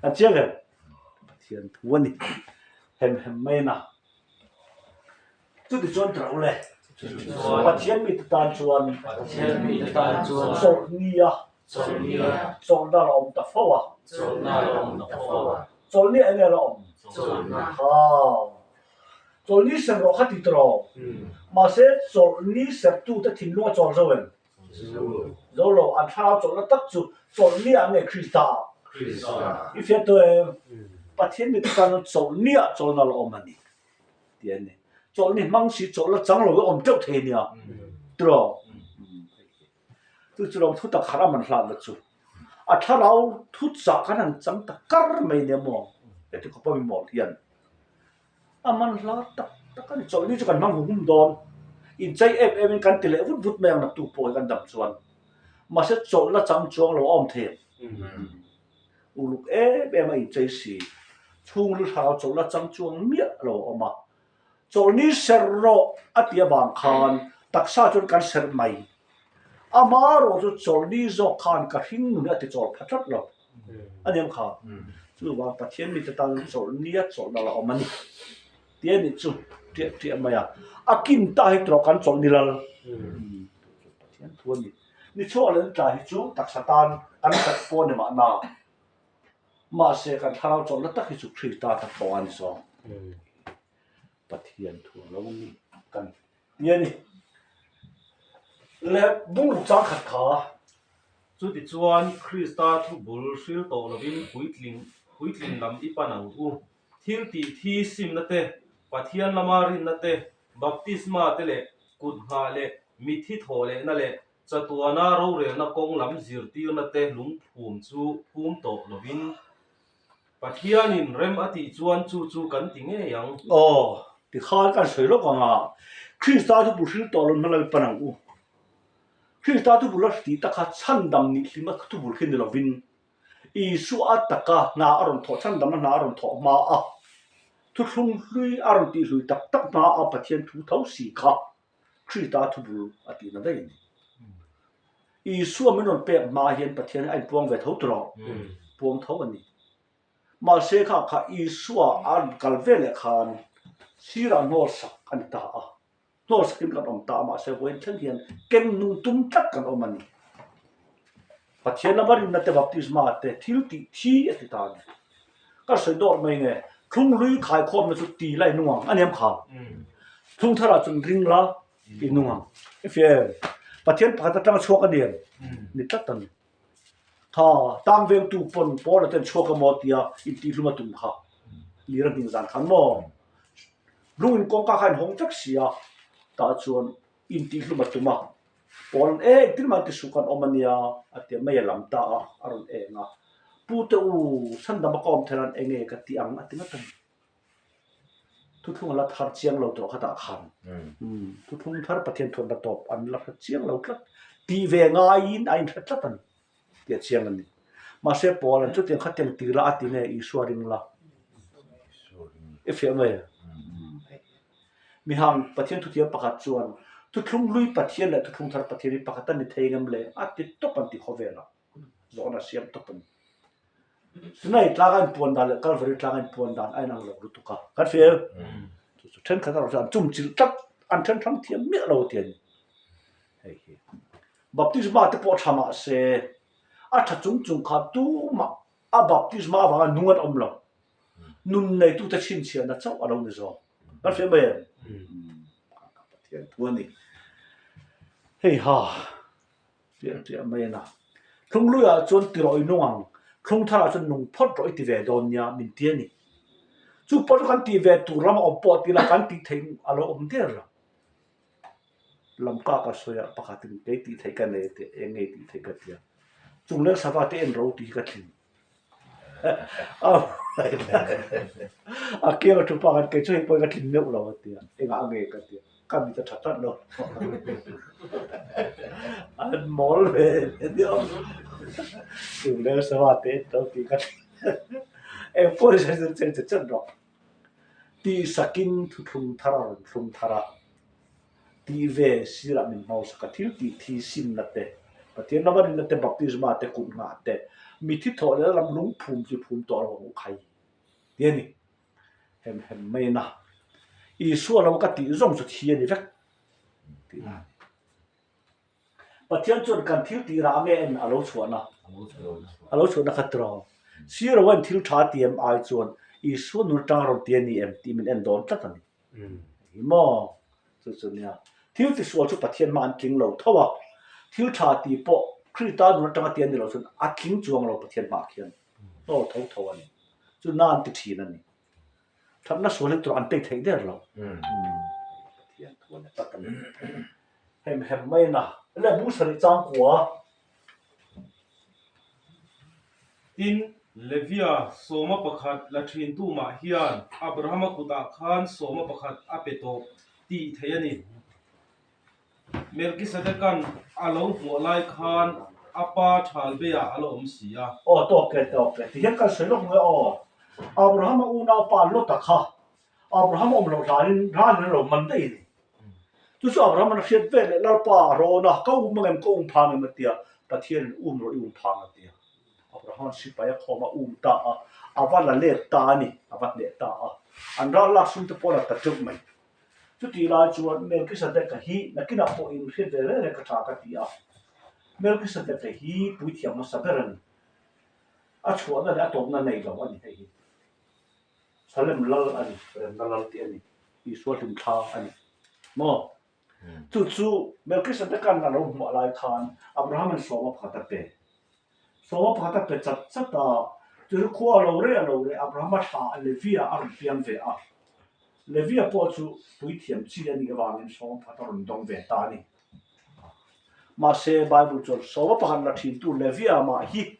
Kan chiang em? Pathian thu a ni. Hem hem mai a na. Chutichuan ṭah ule. Pathian mite tan chuan chawlhnia chawlhna la awm ta fo a. Chawlhnia enge la awm? Ha. Chawlhni ser rawh kha ti tawh. Mahse chawlhni sertute thinlung a chawl zo em? Zo lo, an thlarau chawlhna tak chu chawlhnia nge Krista? I hriat tawh em? Pathian mite tan chuan chawlhnia chawlhna la awm a ni. Tih a ni. Chawlhni hmang si chawlhna chang lo hi awm teuh thei a nia. Tiraw? Chu chu lo thu tak khat a man hlanna chu. A thlarau thu chah khan han chang ta kar mai nia maw? Heti khawpa mi mawl hian a man hla tak tak a ni. Chawlhni chu kan hmang hum hum dawn. Inchei em em in kan ti leh vut vut mai ang naktuk pawh hi kan dam chuan. Mahse chawlhna chang chuang lo a awm thei ang. Uluk em em a inchei si. Chhungril thlarau chawlhna chang chuang miah lo a awm a. Chawlhni serh rawh a ti avang khan taksa chuan kan serh mai. Amaherawh chu chawlhni zawk khan ka hring nun hi a ti chawl pha tlat lo. A ni ang kha. Chuvang Pathian mite tan chawlhnia chawlhna la awm a ni. Ti a nih chu ṭiah ṭiah mai a. A kin ta hi tawh kan chawlhni lal. Pathian thu a ni. Ni chhuak leh tlai hi chu taksa tan kan khat pawh a ni mahna. Mahse kan thlarau chawlhna tak hi chu Krista ta tawh a ni zawk. Pathian thu a lo ni kan ti a ni. Le bungruk chang khat kha. Chutichuan Krista thu bul hril tawh lovin puitling puitling lam i pan ang u. Thil tih thi simna te, Pathian lama rinna te, Baptisma te leh kut nghah leh mitthi thawh lehna leh chatuana rorelna kawng lam zirtirna te lungphum chu phum tawh lovin Pathianin rem a tih chuan chu chu kan ti ngei ang. Aw, tikhan kan sawi lawk ang a, Krista chu bu hril tawh lo hma lalpan ang u. Krista chu bul a tih tak kha chhandam nih hlima thubul khi ni lovin Isua a taka hna a rawn thawh, chhandamna hna a rawn thawh hma a, thuthlung hlui a rawn tihhlui tak tak hma a Pathian thu tho si kha Krista thubul a tihna daih a ni. Isua min rawn pek hma hian Pathian hi a inpuang ve tho tawh, puang tho a ni. Mahse kha kha Isua a rawn kal ve leh khan sirah hnawl sak a ni ta a. Hnawl sakin kan awm ta a, mahse vawiin thleng hian ken nung tum tlat kan awm a ni. Pathian lama rinna te baptisma te thil tih thi a ti ta a ni. Ka sawi dawt mai nge, thlunghlui khaikhawmna chu ti la i nung ang, a ni em kha? Thlung tharah chuan ring la i nung ang. I fia em? Pathian pakhat atanga chhuak a ni em? Ni tlat a ni. Tha, tang vengtu pawn Paula ten chhuak a maw tia intihhlum a tum kha. Lir a hning zan khan maw? Lung in kawngka kha in hawng vek si a, tah chuan intihhlum a tum a. Paul an e, engtin mah ti suh kan awm a nia a ti a, mei a lam ta a, a rawn eng a. Pute u, chhandam a ka awm theih nan enge ka ti ang a ti ngat a ni. Thuthlung a la thar chiang lo tawh khatah khan thuthlung thar Pathian thuamna tawp an la hre chiang lo tlat tih ve ngaiin a inhre tlat a ni tih a chiang a ni. Mahse Paul an chutiang khatiang ti la a ti nge Isua ring la i fiah mai a. Mihang Pathian thuthiam pakhat chuan thuthlung hlui Pathian leh thuthlung thar Pathian hi pakhat a ni thei ngem le a ti tawp an ti khawvel a. Zawhna siam tawp a ni. Sinai tlanga inpuan dan leh Kalvari tlanga inpuan dan a inang lo lutuk a. Kan hria em? Chu chu thenkhat erawh chuan an chumchilh tlat, an then hrang thiam miah lo ti a ni. Hei hi Baptisma te pawh tha mah se, a tha chung chung kha tumah a baptisma avanga nung an awm lo. Nun neitute chhinchhiahna chauh a lo ni zawk. Kan hria mai em? Pathian thu a ni. Hei ha. Piah piah mai a na. Thlungluiah chuan ti rawh i nung ang, thlung tharah chuan nung phawt rawh i ti ve dawn nia min ti a ni. Chu pawh chu kan tih ve tur lam a awm pawh ti la kan tih theih a lo awm der lo. Lamka ka sawi a, pakhatin kei tih theih ka nei a ti a, eng nge tih theih ka ti a. Chungleng sava te en ro tih hi ka tling. A kiang a thu pa khan kei chu hei pawh hi ka tlin meuh lo a ti a, engah nge ka ti a, ka mit a tha tlat lo. An mawl ve hle nia. Lung sava te en to tih ka eng pawh ni se chu chen che chen rawh. Tih sakin thuthlung thar a rawn thlung thar a, tih ve sirah min hmausak a, thil tih thi simna te, Pathian lama rinna te, baptisma te, kut nghah te, mithi thawh leh lam lungphum chu i phum tawh lo ang u khai ti a ni. Hem hem mai na. Isua lo ka tih zawng chu thi a ni vek tih na a ni. Pathian chuan kan thil tih rah nge en a lo chhuahna? A lo chhuahna kha tiraw? Sir Owen thil tha ti em ai chuan Isua nun atanga rawn ti a ni em tih min en dawn tlat a ni. Hi maw? Chu chu nia. Thil tisual chu Pathian hma an tling lo tho a, thil tha ti pawh Krista nun atanga ti a ni lo chuan a tling chuang lo Pathian hmaah khian. Hnawl tho tho a ni. Chu na an ti thin a ni. Thatna sual hi tur an tei theih der lo. Pathian thu a ni tak a ni. Hem hem mai na. Le bu sarih chang kua. Tin, Levia sawma pakhat la thintu mah hian Abrahama kutah khan sawma pakhat a pe tawh tih theih a ni. Melkisedekan a lo hmuah lai khan a pa Thalbeah a la awm si a. Aw tawk e tawk e tihian kan sawi lawk mai aw. Abrahama unaupa Lota kha Abrahama awm loh hlanin ralin a lo man daih a ni. Chu chu Abrahama'n a hriat vel leh Lalpa a rawn a, ka um angem ka um phang em a ti a, Pathianin um rawh i um phang a ti a. Abrahama'n sipai a khawm a um ta a, a va la let ta a ni, a va hneh ta a. An ral lak sum te pawh a la ta teuh mai. Chutih lai chuan Melkisedeka hi nakinah pawh in hriat ve reng reng ka tha ka ti a. Melkisedeka hi puithiam hmasa ber a ni. A chhuahna leh a tawpna nei lo a ni hei hi. Salem lal a ni, remna lal tih a ni, Isua hlimthla a ni maw? Chu chu Melkisedekan a lo hmuah lai khan Abrahama'n sawma pakhat a pe. Sawma pakhat a pe chat chat a, chu chu khua a lo reh a lo reh, Abrahama thla a Levia a rawn piang ve a. Levia pawh chu puithiam chi a nih avangin sawma pakhat a rawn dawng ve ta a ni. Mahse, Bible chuan sawma pakhat la thintu Levia mah hi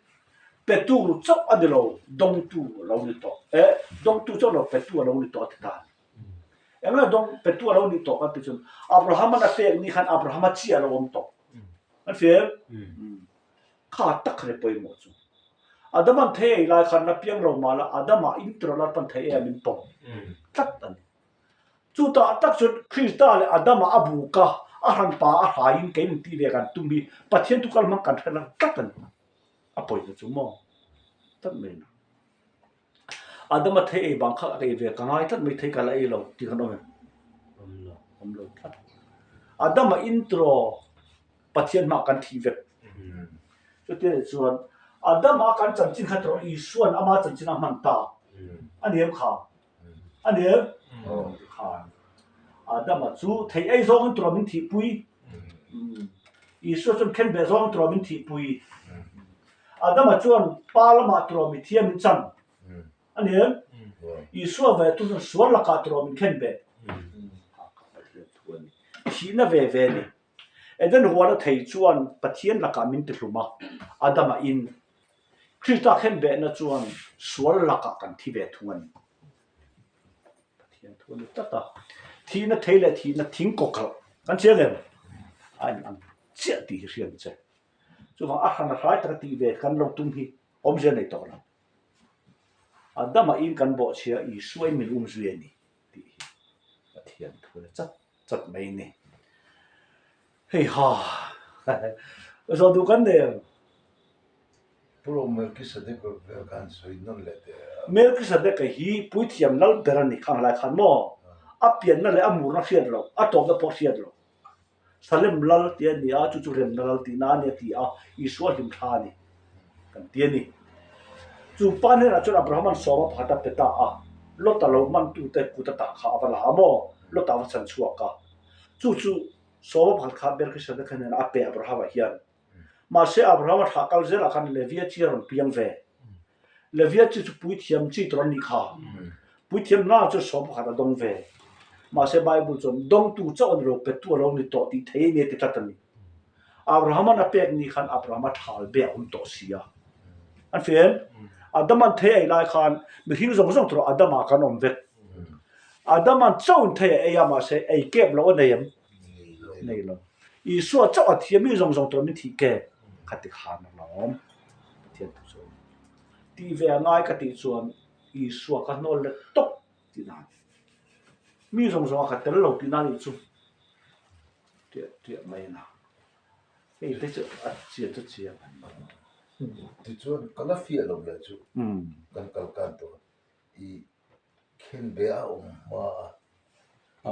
petu chauh a ni lo, dawngtu a lo ni tawh. Eh, dawngtu chauh lo, petu a lo ni tawh a ti ta a ni. Englo dawng petu a lo ni tawh kan ti chuan Abraham-an a pek ni khan Abraham-a chi a lo awm tawh. Kan hria em? Kha tak kha ni pawimawh chu. Adam-an thei ei lai khan la piang lo mah la Adam-a intro lalpan thei ei a min pawm tlat a ni. Chutah tak chuan Krista leh Adama a buk a, a hranpa a hraiin kei min tih ve kan tum hi Pathian thu kal hmang kan hre lang tlat a ni. A pawina chu maw? Tlat mai na. Adama thei ei bang kha ka ei ve ka ngai tlat mai thei ka la ei lo tih kan awm em? Awm lo, awm lo tlat. Adama intro Pathian hmah kan thih vek. Chutia nih chuan Adama kan chanchin kha tawh Isuan ama chanchin a hman ta a ni em kha? A ni em? Khan Adama chu thei ei zawngin tura min thihpui. Isua chuan khenbeh zawngin tura min thihpui. Adama chuan pa lamah tura mi thiam in chan. A ni em? Isua ve tu chuan sual lakah tura min khenbeh. Pathian thu a ni. Thihna ve ve a ni. Eden huana thei chuan Pathian lakah min tihlum a, Adama in Krista khenbehna chuan sual lakah kan thi ve thung a ni. Pathian thu a ni tlat a, thihna thei leh thihna thing kawkalh kan chiang em? A in ang chiah tih hi hriat che. Chuvang a hran a hrai taka tih ve kan lo tum hi awmzia nei tawh lo. Adama in kan bawhchhia Isua in min umzui a ni tih hi Pathian thu a ni chat chat mai a ni. Hei ha, zawh duh kan nei ang. Pu Ro Melkisedek vel khan sawi nawn leh teh a. Melkisedek hi puithiam lal ber a ni khang lai khan maw? A pianna leh a murna hriat loh, a tawpna pawh hriat loh. Salem lal tih a ni a, chu chu remna lal tihna a ni a ti a, Isua hlimthla a ni kan ti a ni. Chu pa hnenah chuan Abrahama'n sawma pakhat a pe ta a, Lota lo mantute kut a tah kha a va la a maw? Lota a va chhan chhuak a. Chu chu sawma pakhat kha Melkisedek hnenah a pe Abrahama hian. Mahse Abrahama thlah kal zelah khan Levia chi a rawn piang ve. Levia chi chu puithiam chi tur an nih kha. Puithiam hna chu sawm pakhat a dawng ve. Mahse Bible chuan dawngtu chauh a ni lo, petu a lo ni tawh tih thei a ni a ti tlat a ni. Abrahama'n a pek ni khan Abrahama thal be a awm tawh si a. An fian? Adama'n thei a ei lai khan mihring zawng zawng tur Adama kan awm vek. Adama'n chauhin thei a ei a, mahse ei kep loh a nei em? Nei lo. Isua chauh a thiam mi zawng zawng tur min thih ke? Khati khan a lawm. Pathian thu chu a ni. Tih ve a ngai ka tih chuan Isua ka hnawl let tawp tihna a ni. Mi zawng zawng a ka tel lo tihna a nih chu tiah tiah mai a na. Hei te chu a chian chu chiang a ni. Tichuan ka la fiah lo leh chu kan kal kan tawh i khenbe a awm hma a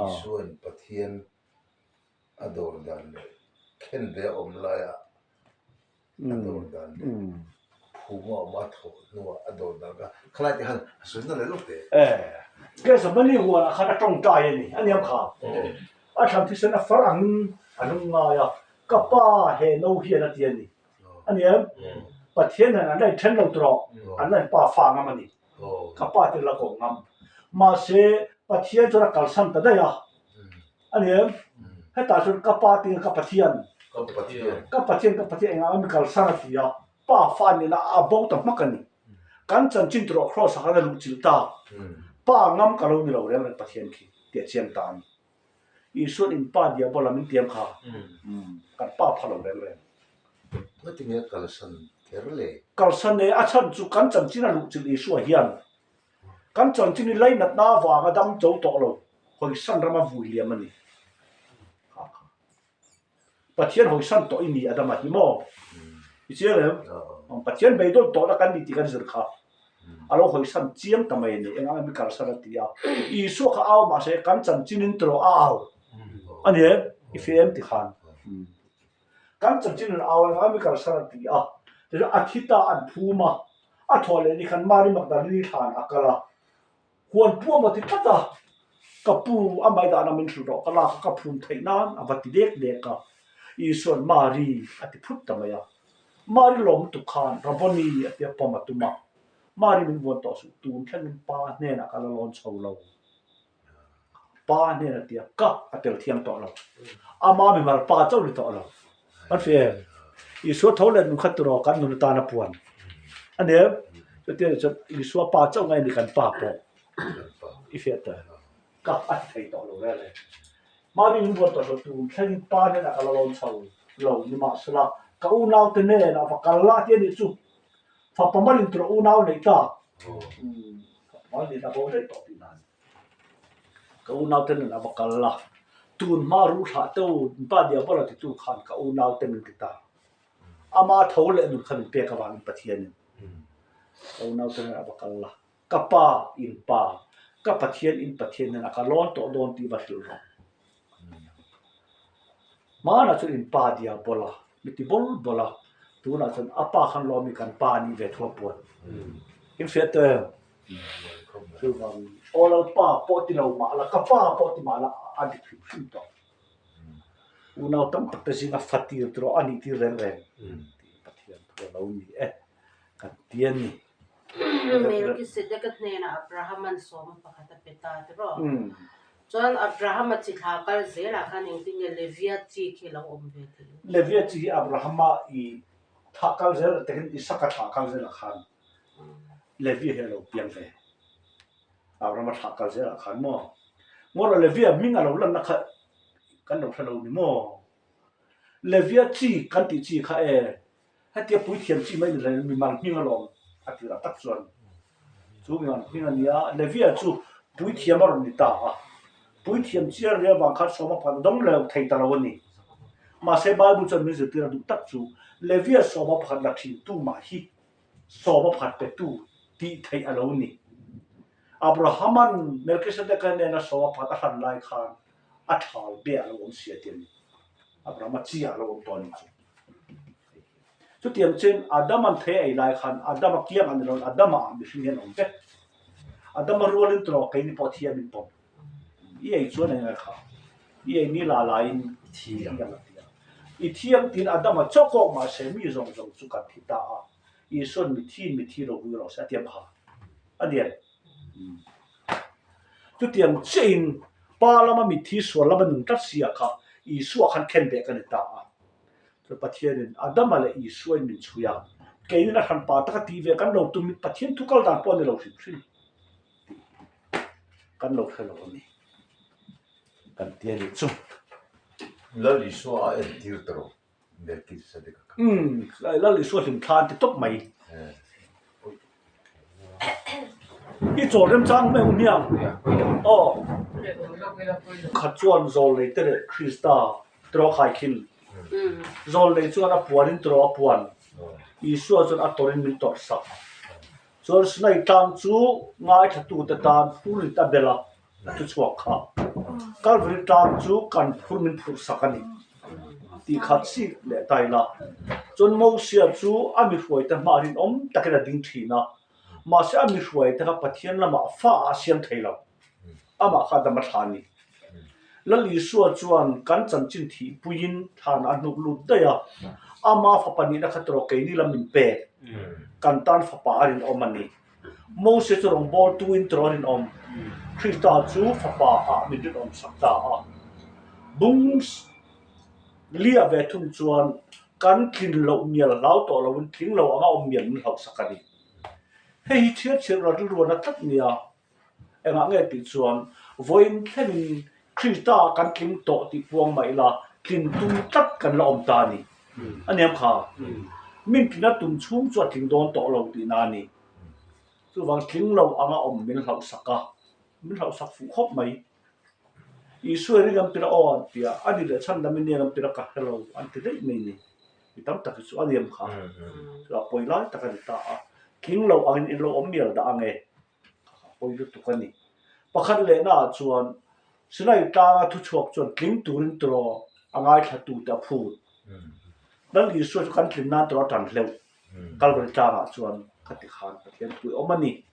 Isuain Pathian a dawr dan leh khenbe a awm laia a dawr dan leh phum a awm a thawh hnuah a dawr dan kha khalai te khan a sawi na leh lawk teh. E, Gethsemane huanah khan a tawngtai a ni, a niam kha. A thlan thisen a far angin a lungngai a, Ka pa he no hian a ti a ni. A ni em? Pathian hian an la inthen lo tur aw, an la inpa fa ngam a ni. Ka pa te la kawm ngam. Mahse, Pathian chuan a kalsan ta daih a. A ni em? Hetah chuan ka pa tinge ka Pathian? Ka Pathian, ka Pathian engah nge mi kalsan a ti a. Pa fa nena a bo ta hmak a ni. Kan chanchin tur ah Kraws ah khan a luhchilh ta. Pa ngam ka lo ni lo reng reng Pathian khi tih a chiang ta a ni. Isuan in pa diabola min tiam kha kan pa pha lo reng reng. Ngatinge kalsan kher le? Kalsan e, a chhan chu kan chanchin a luhchilh Isua hian kan chanchin hi lainatna avanga dam cho tawh lo, hawisan rama vui liam a ni. Kha kha. Pathian hawisan tawh i ni Adama hi maw? I chiang em? Pathian beidawn tawhna kan ni tih kan zir kha. A lo hawisan chiang ta mai a ni. Engah nge mi kalsan a ti a. Isua kha au mahse kan chanchin in tawh a au. A ni em? I fe em ti khan. Kan chanchin in au engah nge mi kalsan a ti a. Tichuan a thi ta an phum a. A thawh leh ni khan Mari Magdalini thlan a kal a. Huan pu a maw ti tlat a, ka pu a mai dahna min hrilh rawh ka lak a ka phum theih nan a va ti dek dek a, Isua'n Mari a ti phut ta mai a, Mari lawm lutuk khan Rabboni a tia pawm a tum a, Mari min vuan tawh suh tun thlengin pa hnenah ka la lawn chho lo, pa hnenah tia ka a tel thiang tawh lo, ama mimal pa chauh ni tawh lo, Kan hria em? Isua tho leh nun khat turaw kan nun atan a puan a ni em? Chutia ni chuan Isua pa chauh ngai a ni kan pa pawh i hriat ta ka a ti thei tawh lo reng reng. Mahni min buat tawh lo tur thlengin pa hnenah ka la lawn chho lo nimahsela ka unaute hnenah va kal la ti a nih chu. Fapa malin tura unau nei ta. Fapa malin a bo daih tawh tih nan. Ka unaute nen a va kal la, tun hma ruh thlah teu pa Diabola titu khan ka unaute min ti ta. Ama tho leh nun kha min pek avangin Pathianin ka unaute nen a va kal la, ka pa in pa, ka Pathian in Pathian nen a ka lawn tawh dawn tih va hrilh rawh. Hmanah chuan in pa Diabola mi ti bawl bawl a, tunah chuan a pa khan lawmi kan pa a nih ve thu a puan. In hriat tawh em? Chuvang aw Lalpa pawh ti lo mah la, ka pa pawh ti mah la a dik hrim hrim tawh. Unau tam tak te zinga fa tir tur a nih tir reng reng tih Pathian thu a lo ni e kan ti a ni. Melkisedeka hnenah Abrahama'n sawma pakhat a pe ta tiraw? Chuan Abrahama chi thla kal zelah khan engtin nge Levia chi khi a lo awm ve theih? Levia chi hi Abrahama i thlah kal zel takin Isaka thlah kal zelah khan Levia hi a lo piang ve. Abrahama thlah kal zelah khan maw? Ngawrh Levia hming a lo lanna kha kan lo hre lo ni maw? Levia chi kan tih chi kha e, hetia puithiam chi mai ni lo mimal hming alawm a tirah tak chuan chu mimal hming a nia. Levia chu puithiam a rawn ni ta a, puithiam chi a ria vang khan sawma pakhat dawng leh thei ta lo a ni. Mahse Bible chuan min zirtir a duh tak chu Levia sawma pakhat la thin tu mah hi sawma pakhat petu tih theih a lo ni. Abrahama'n Melkisedeka nena sawma pakhat a hlan lai khan a thal be a lo awm sia ti a ni. Abrahama chi ah a lo awm tawh a ni chu. Chutiang chuan Adama'n thei a ei lai khan Adama kiang a ni lo, Adama ah mihring hian a awm vek. Adama rualin tawh keini pawh thi a min pawm. I ei chuan eng nge kha? I ei ni la laiin i thi ang a ti a. I thi ang tiin Adama chaw kawk mah se mi zawng zawng chu kan thi ta a. Isua'n mi thiin mi thi lo vui rawh se a ti ang kha. A ni em? Chutiang chiahin Pa lama mitthi sual lama nung tlat si ah kha Isua khan khen beh ka ni ta a. Chuan Pathianin Adama leh Isuain min chhui a, keinin a hran pa taka tih ve kan lo tum in Pathian thu kal dan pawh a ni lo hrim hrim tih kan lo hre lo a ni. Kan ti a nih chu. Lal Isua a entir ta rawh. Melkisedeka kha. Umm, Lal Isua hlimthla an ti tawp mai. I chawl remchang mai ang hmiang. Aw. Khat chuan Zawlnei te leh Krista tiraw a khaikhin. Zawlnei chuan a puanin tiraw a puan. Isua chuan a tawrhin min tawrh sak. Chuan Sinai tlang chu ngaithlatute tan phurrit a bel a, a thu chhuak kha. Kalvari tlang chu kan phur min phurh sak a ni tih kha chik leh ta ila. Chuan Mosia chu a mi hruaite hmaah rinawm takin a ding thin a, mahse a mi hruaite kha Pathian lamah fa a siam thei lo. Amah kha dam a thla a ni. Lal Isua chuan kan chanchin thihpuiin thlan a hnuk lut daih a, ama fapa nihna kha tawh keini lam min pek, kan tan fapa a rinawm a ni. Mose chu rawngbawltuin tawh a rinawm, Krista chu fapa ah min rinawm sak ta a. Bung lia ve thung chuan kan tlin loh mial hlau tawh loin tling lo anga awm mial min hlauh sak a ni. Hei hi chhiar chhiar ula rilruana tlat nia. Engah nge tih chuan vawiin thlengin Krista kan tling tawh tih puang mah ila tlin tum tlat kan la awm ta a ni. A niam kha. Min tlina tum chhung chu a tling dawn tawh lo tihna a ni. Chuvang tling lo anga awm min hlauhsak a, min hlauhsak fuh khawp mai. Isua i ring an tira aw an ti a, a ni leh chhandam i nen an tira ka hre lo an ti daih mai ni. Mi tam tak hi chu a niam kha. Chu a pawi lai tak a ni ta a. Tling lo angin in lo awm mial dah ange. A pawi lutuk a ni. Pakhat lehna ah chuan Sinai tlanga thuchhuak chuan tling turin tiraw a ngaithlatute a phut. Lal Isua chu kan tlin nan tiraw a tan hleuh. Kalvari tlangah chuan ka ti khan Pathian pui awm a ni.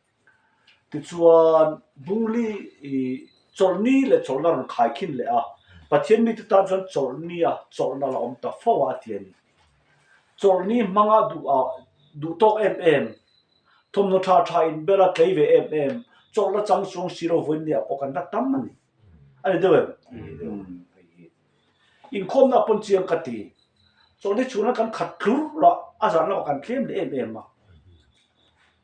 Tichuan Bungli i chawlhni leh chawlhna rawn khaikhin leh a, Pathian mite tan chuan chawlhni a chawlhna la awm ta fo a a ti a ni. Chawlhni hmanga duh ah duh tawk em em, thawmhnaw tha tha in ber a tlei ve em em, chawlhna chang chuang si lo vawiin ni ah pawh kan la tam a ni. A ni deuh em? Hei hi inkhawmna ah pawn chiang ka ti. Chawlhni chhunah kan khat tlur a, a zan lamah kan tlem leh em em a.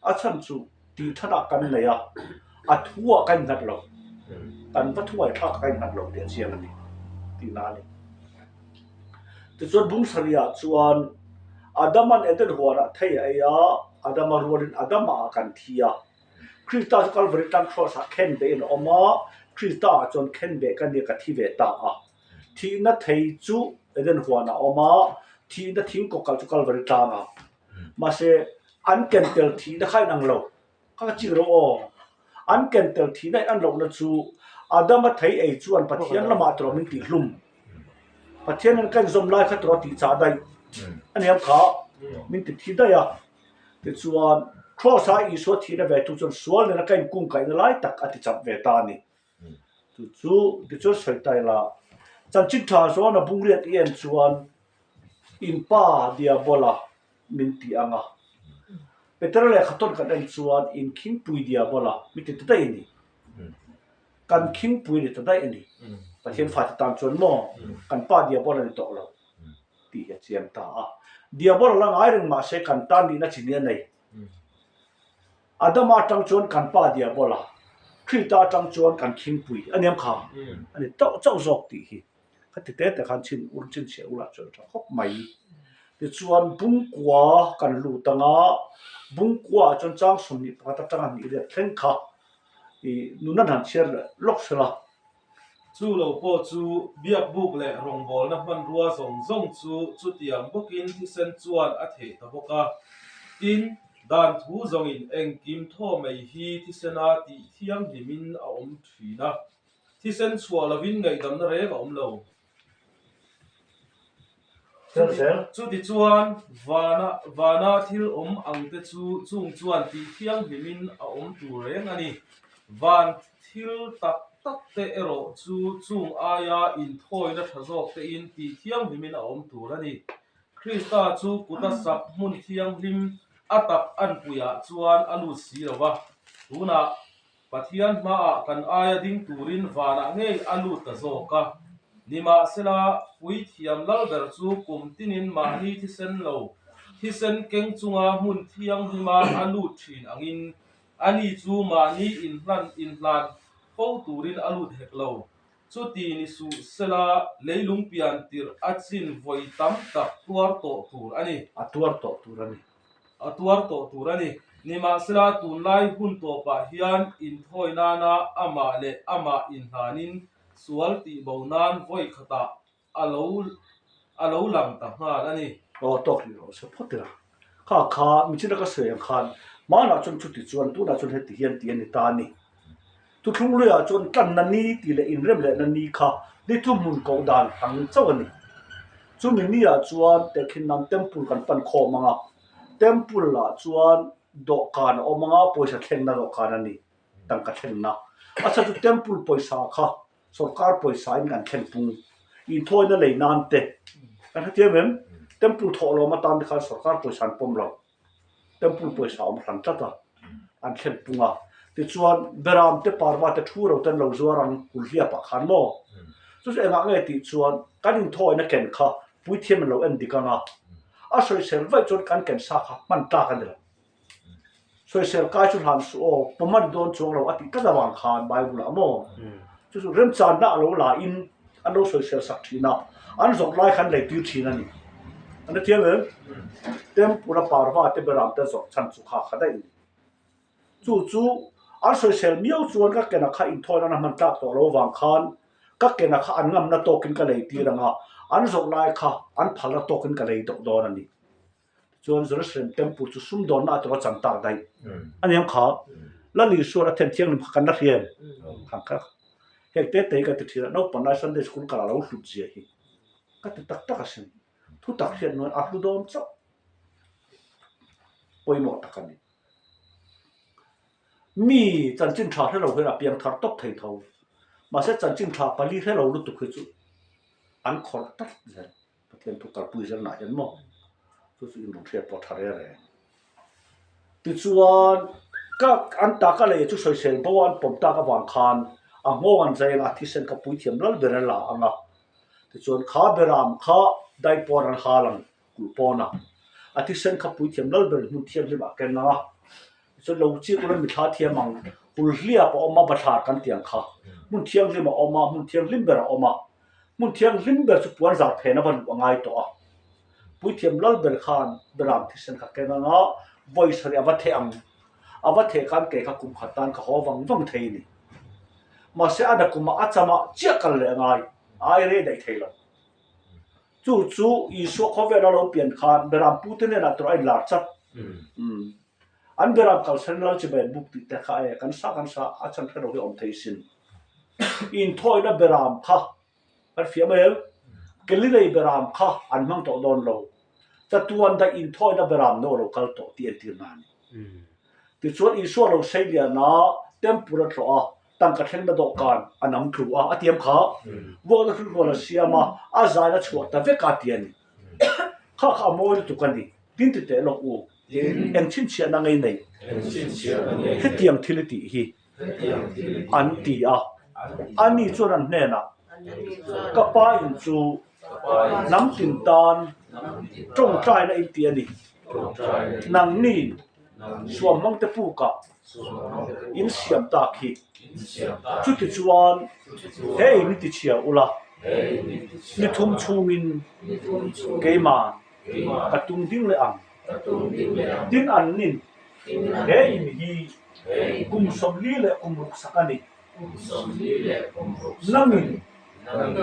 A chhan chu tih thatah kan nei a, a thuah ka innghat lo, kan va thuai thlak ka innghat lo tih a chiang a ni tihna a ni. Tichuan bung sarihah chuan Adama'n Eden huanah thei a ei a, Adama rualin Adama ah kan thi a. Krista chu Kalvari tlang Kraws-ah khenbehin a awm a, Krista-ah chuan khenbeh ka nia ka thi ve ta a. Thihna thei chu Eden huanah a awm a, thihna thing kawkalh chu Kalvari tlangah. Mahse, an ken tel thihna kha inang lo. Ka ka chik ro aw. An ken tel thihna in an lohna chu Adama thei ei chuan Pathian lamah tawh min tihhlum. Pathian in ka inzawm lai kha tawh a tih chah daih. A niam kha min ti thi daih a. Tichuan, Kraws-a Isua thihna ve tu chuan sual nena ka inkungkaihna lai tak a ti chap ve ta a ni. Chu chu tichuan sawi ta ila, chanchin tha zawn a bungriat i en chuan in pa Diabola min ti ang a, Petera lehkha tawn kan en chuan in khingpui Diabola min ti ta daih a ni. Kan khingpui a ni ta daih a ni. Pathian fate tan chuan maw kan pa Diabola ni tawh lo tih hi a chiang ta a. Diabola la ngai reng mahse kan tan nihna chi ni a nei. Adama atang chuan kan pa Diabola, Krita atang chuan kan khingpui a niam kha a ni tauh chauh zawk tih hi ka ti te te khan chhin ur chin chhiah ulah chuan a tha khawp mai. Tichuan Bungkua kan lut anga Bungkua ah chuan chang 21 atanga hnih riat thleng kha ih nuna han chhiar leh lawk sela. Chu lo pawh chu biakbuk leh rawngbawlna hmanrua zawng zawng chu chutiang bawkin thisen chuan a theh ta bawk a. Tin, dan thu zawngin engkim thaw mai hi thisena tih thianghlimin a awm thin a, thisen chhuah lovin ngaihdamna reng a awm lo. Chutichuan, vana thil awm angte chu chung chuan tih thianghlimin a awm tur reng a ni. Van thil tak tak te erawh chu chung aia inthawina tha zawk tein tih thianghlimin a awm tur a ni. Krista chu kuta sak hmun thianghlim a tak anpuiah chuan a lut si lo va, tunah Pathian hmaah kan aia ding turin vanah ngei a lut ta zawk a. Nimahsela, puithiam lalber chu kum tinin mahni thisen lo, thisen keng chunga hmun thianghlima a lut thin angin, ani chu mahni inhlan inhlan fo turin a lut hek lo. Chuti ni suh sela, leilung pian tirh a chin vawi tam tak tuar tawh tur a ni. A tuar tawh tur a ni. A tuar tawh tur a ni. Nimahsela, tunlai hun tawpah hian inthawi nana amah leh amah inhlanin sual tihbo nan vawi khatah a lo a lo lang ta nghal a ni. Aw tawk rih rawh se phawt ila. Kha kha michina ka sawi ang khan hmanah chuan chuti chuan tunah chuan heti hian tih a ni ta a ni. Thuthlung luiah chuan tlanna ni tih leh inrem lehna ni kha ni thuhmun koh dan hang chauh a ni. Chumi niah chuan tehkhin nan temple kan pan khawm ang a, temple ah chuan dawhkan a awm ang a, pawisa thlengna dawhkan a ni, tangka thlengna. A chhan chu temple pawisa kha Sorkar pawisa in kan thlen pung inthawina lei nan te kan hrethiam em? Temple thawhlawm atan te khan sorkar pawisa an pawm lo. Temple pawisa a awm hran tlat a, an thlen pung a. Tichuan Beram te Parva te thu ro te an lo zuar ang Kulhliapah khan maw? Chu chu engah nge tih chuan kan inthawina ken kha puithiam an lo en dik ang a, a sawisel vaih chuan kan ken sa kha hman tlak a ni lo. Sawisel kai chu hlan suh aw, pawm a ni dawn chuang lo a tih tlat avang khan Bible ah maw? Chu chu remchanna a lo la in an lo sawisel sak thin a, an zawrh lai khan lei tir thin a ni. An hrethiam em? Temple a parva te beram te zawrh chhan chu kha kha daih a ni. Chu chu an sawisel miau chuan ka kena kha inthawi nan a hman tlak tawh lo avang khan ka kena kha an ngamna tawkin ka lei tir ang a, an zawrh lai kha an phalna tawkin ka lei deuh dawn a ni. Chuan Jerusalem Temple chu sumdawnna a tura chan tak daih a ni ang kha. Lal Isuan a then thianghlim kha kan la hria em? Khang kha heng te te hi ka ti thin a, naupang lai Sunday School kal a lo hlut zia hi ka ti tak tak asin. Thu tak hriat nuan a hlu dawn chauh pawimawh tak a ni. Mi chanchin tha hre lo hian a piang thar tawp thei tho. Mahse chanchin tha pali hre lo lutuk hi chu an khawrh tlat zel. Pathian thu kalpui zelnah hian maw chu chu inrawn hriat pawh tha reng reng. Tichuan ka an taka lei chu sawisel bo a an pawm tak avang khan a nghawng an zai anga a thisen kha puithiam lal ber a la ang a. Tichuan kha beram kha daipawn an hal ang kulh pawn a, a thisen kha puithiam lal ber hmun thianghlim ah ken ang a. Tichuan lo chik ula mithla thiam ang kulhliap a awm a bathlar kan tih ang kha hmun thianghlim a awm a hmun thianghlim ber a awm a. Hmun thianghlim ber chu puan zar phen a va luh a ngai tawh a. Puithiam lal ber khan Beram thisen kha keng anga vawi sarih a va theh ang. A va theh khan kei kha kum khat tan ka haw vang vang thei a ni. Mahse a nakumah a chamah chiah kal leh a ngai, a ai rei daih thei lo. Chu chu Isua khawvela lo pian khan Beram pute hnenah tur a inlar chat. An Beram kalsan lal chibai an buk tih te kha e, kan sa kan sa a chhan hre lo hi a awm thei sin. Inthawina Beram kha kan fiah mai el, Galilei Beram kha an hmang tawh dawn lo. Chatuan daih inthawina Beram no a lo kal tawh tih entirna a ni. Tichuan Isua lo sei lian a, Temple a tlawh a, tangka thlengna dawhkan a nam tlu a, a tiam kha vuakna hrilhrual a siam a, a zaina chhuah ta vek a ti a ni. Kha kha a mawi lutuk a ni. Tin ti teh lawk u. Eng chhinchhiahna ngei nei? Hetiang thil i tih hi an ti a. Ani chuan an hnenah, Ka pa in chu hnam tin tan tawngtaina in ti a ni. Nangni suamhmangte pukah in siam tak hi. Chutichuan he in i tichhia ula, ni thum chhungin keimah Ka tum ding leh ang. Tin an nin, He in hi kum 40 leh kum ruk sak a ni. Nangin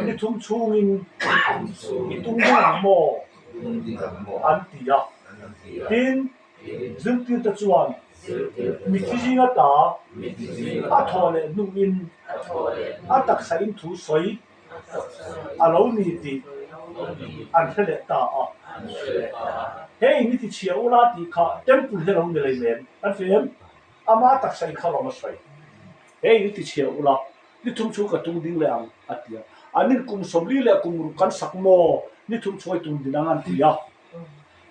ni thum chhungin i tum ding ang maw? An ti a. Tin, zirtirte chuan mithi zinga ta a thawh leh hnuin a taksa in thu sawi A lo ni tih an hre leh ta a. Hei ni ti chhia ula tih kha temple hi a lo ni lei lem. Kan hria em? Ama taksa in kha lawm a sawi. Hei ni ti chhia ula, ni thum chu ka tung ding leh ang a ti a. An in kum 40 leh kum ruk kan sak maw? Ni thum chu ai tung din ang an ti a.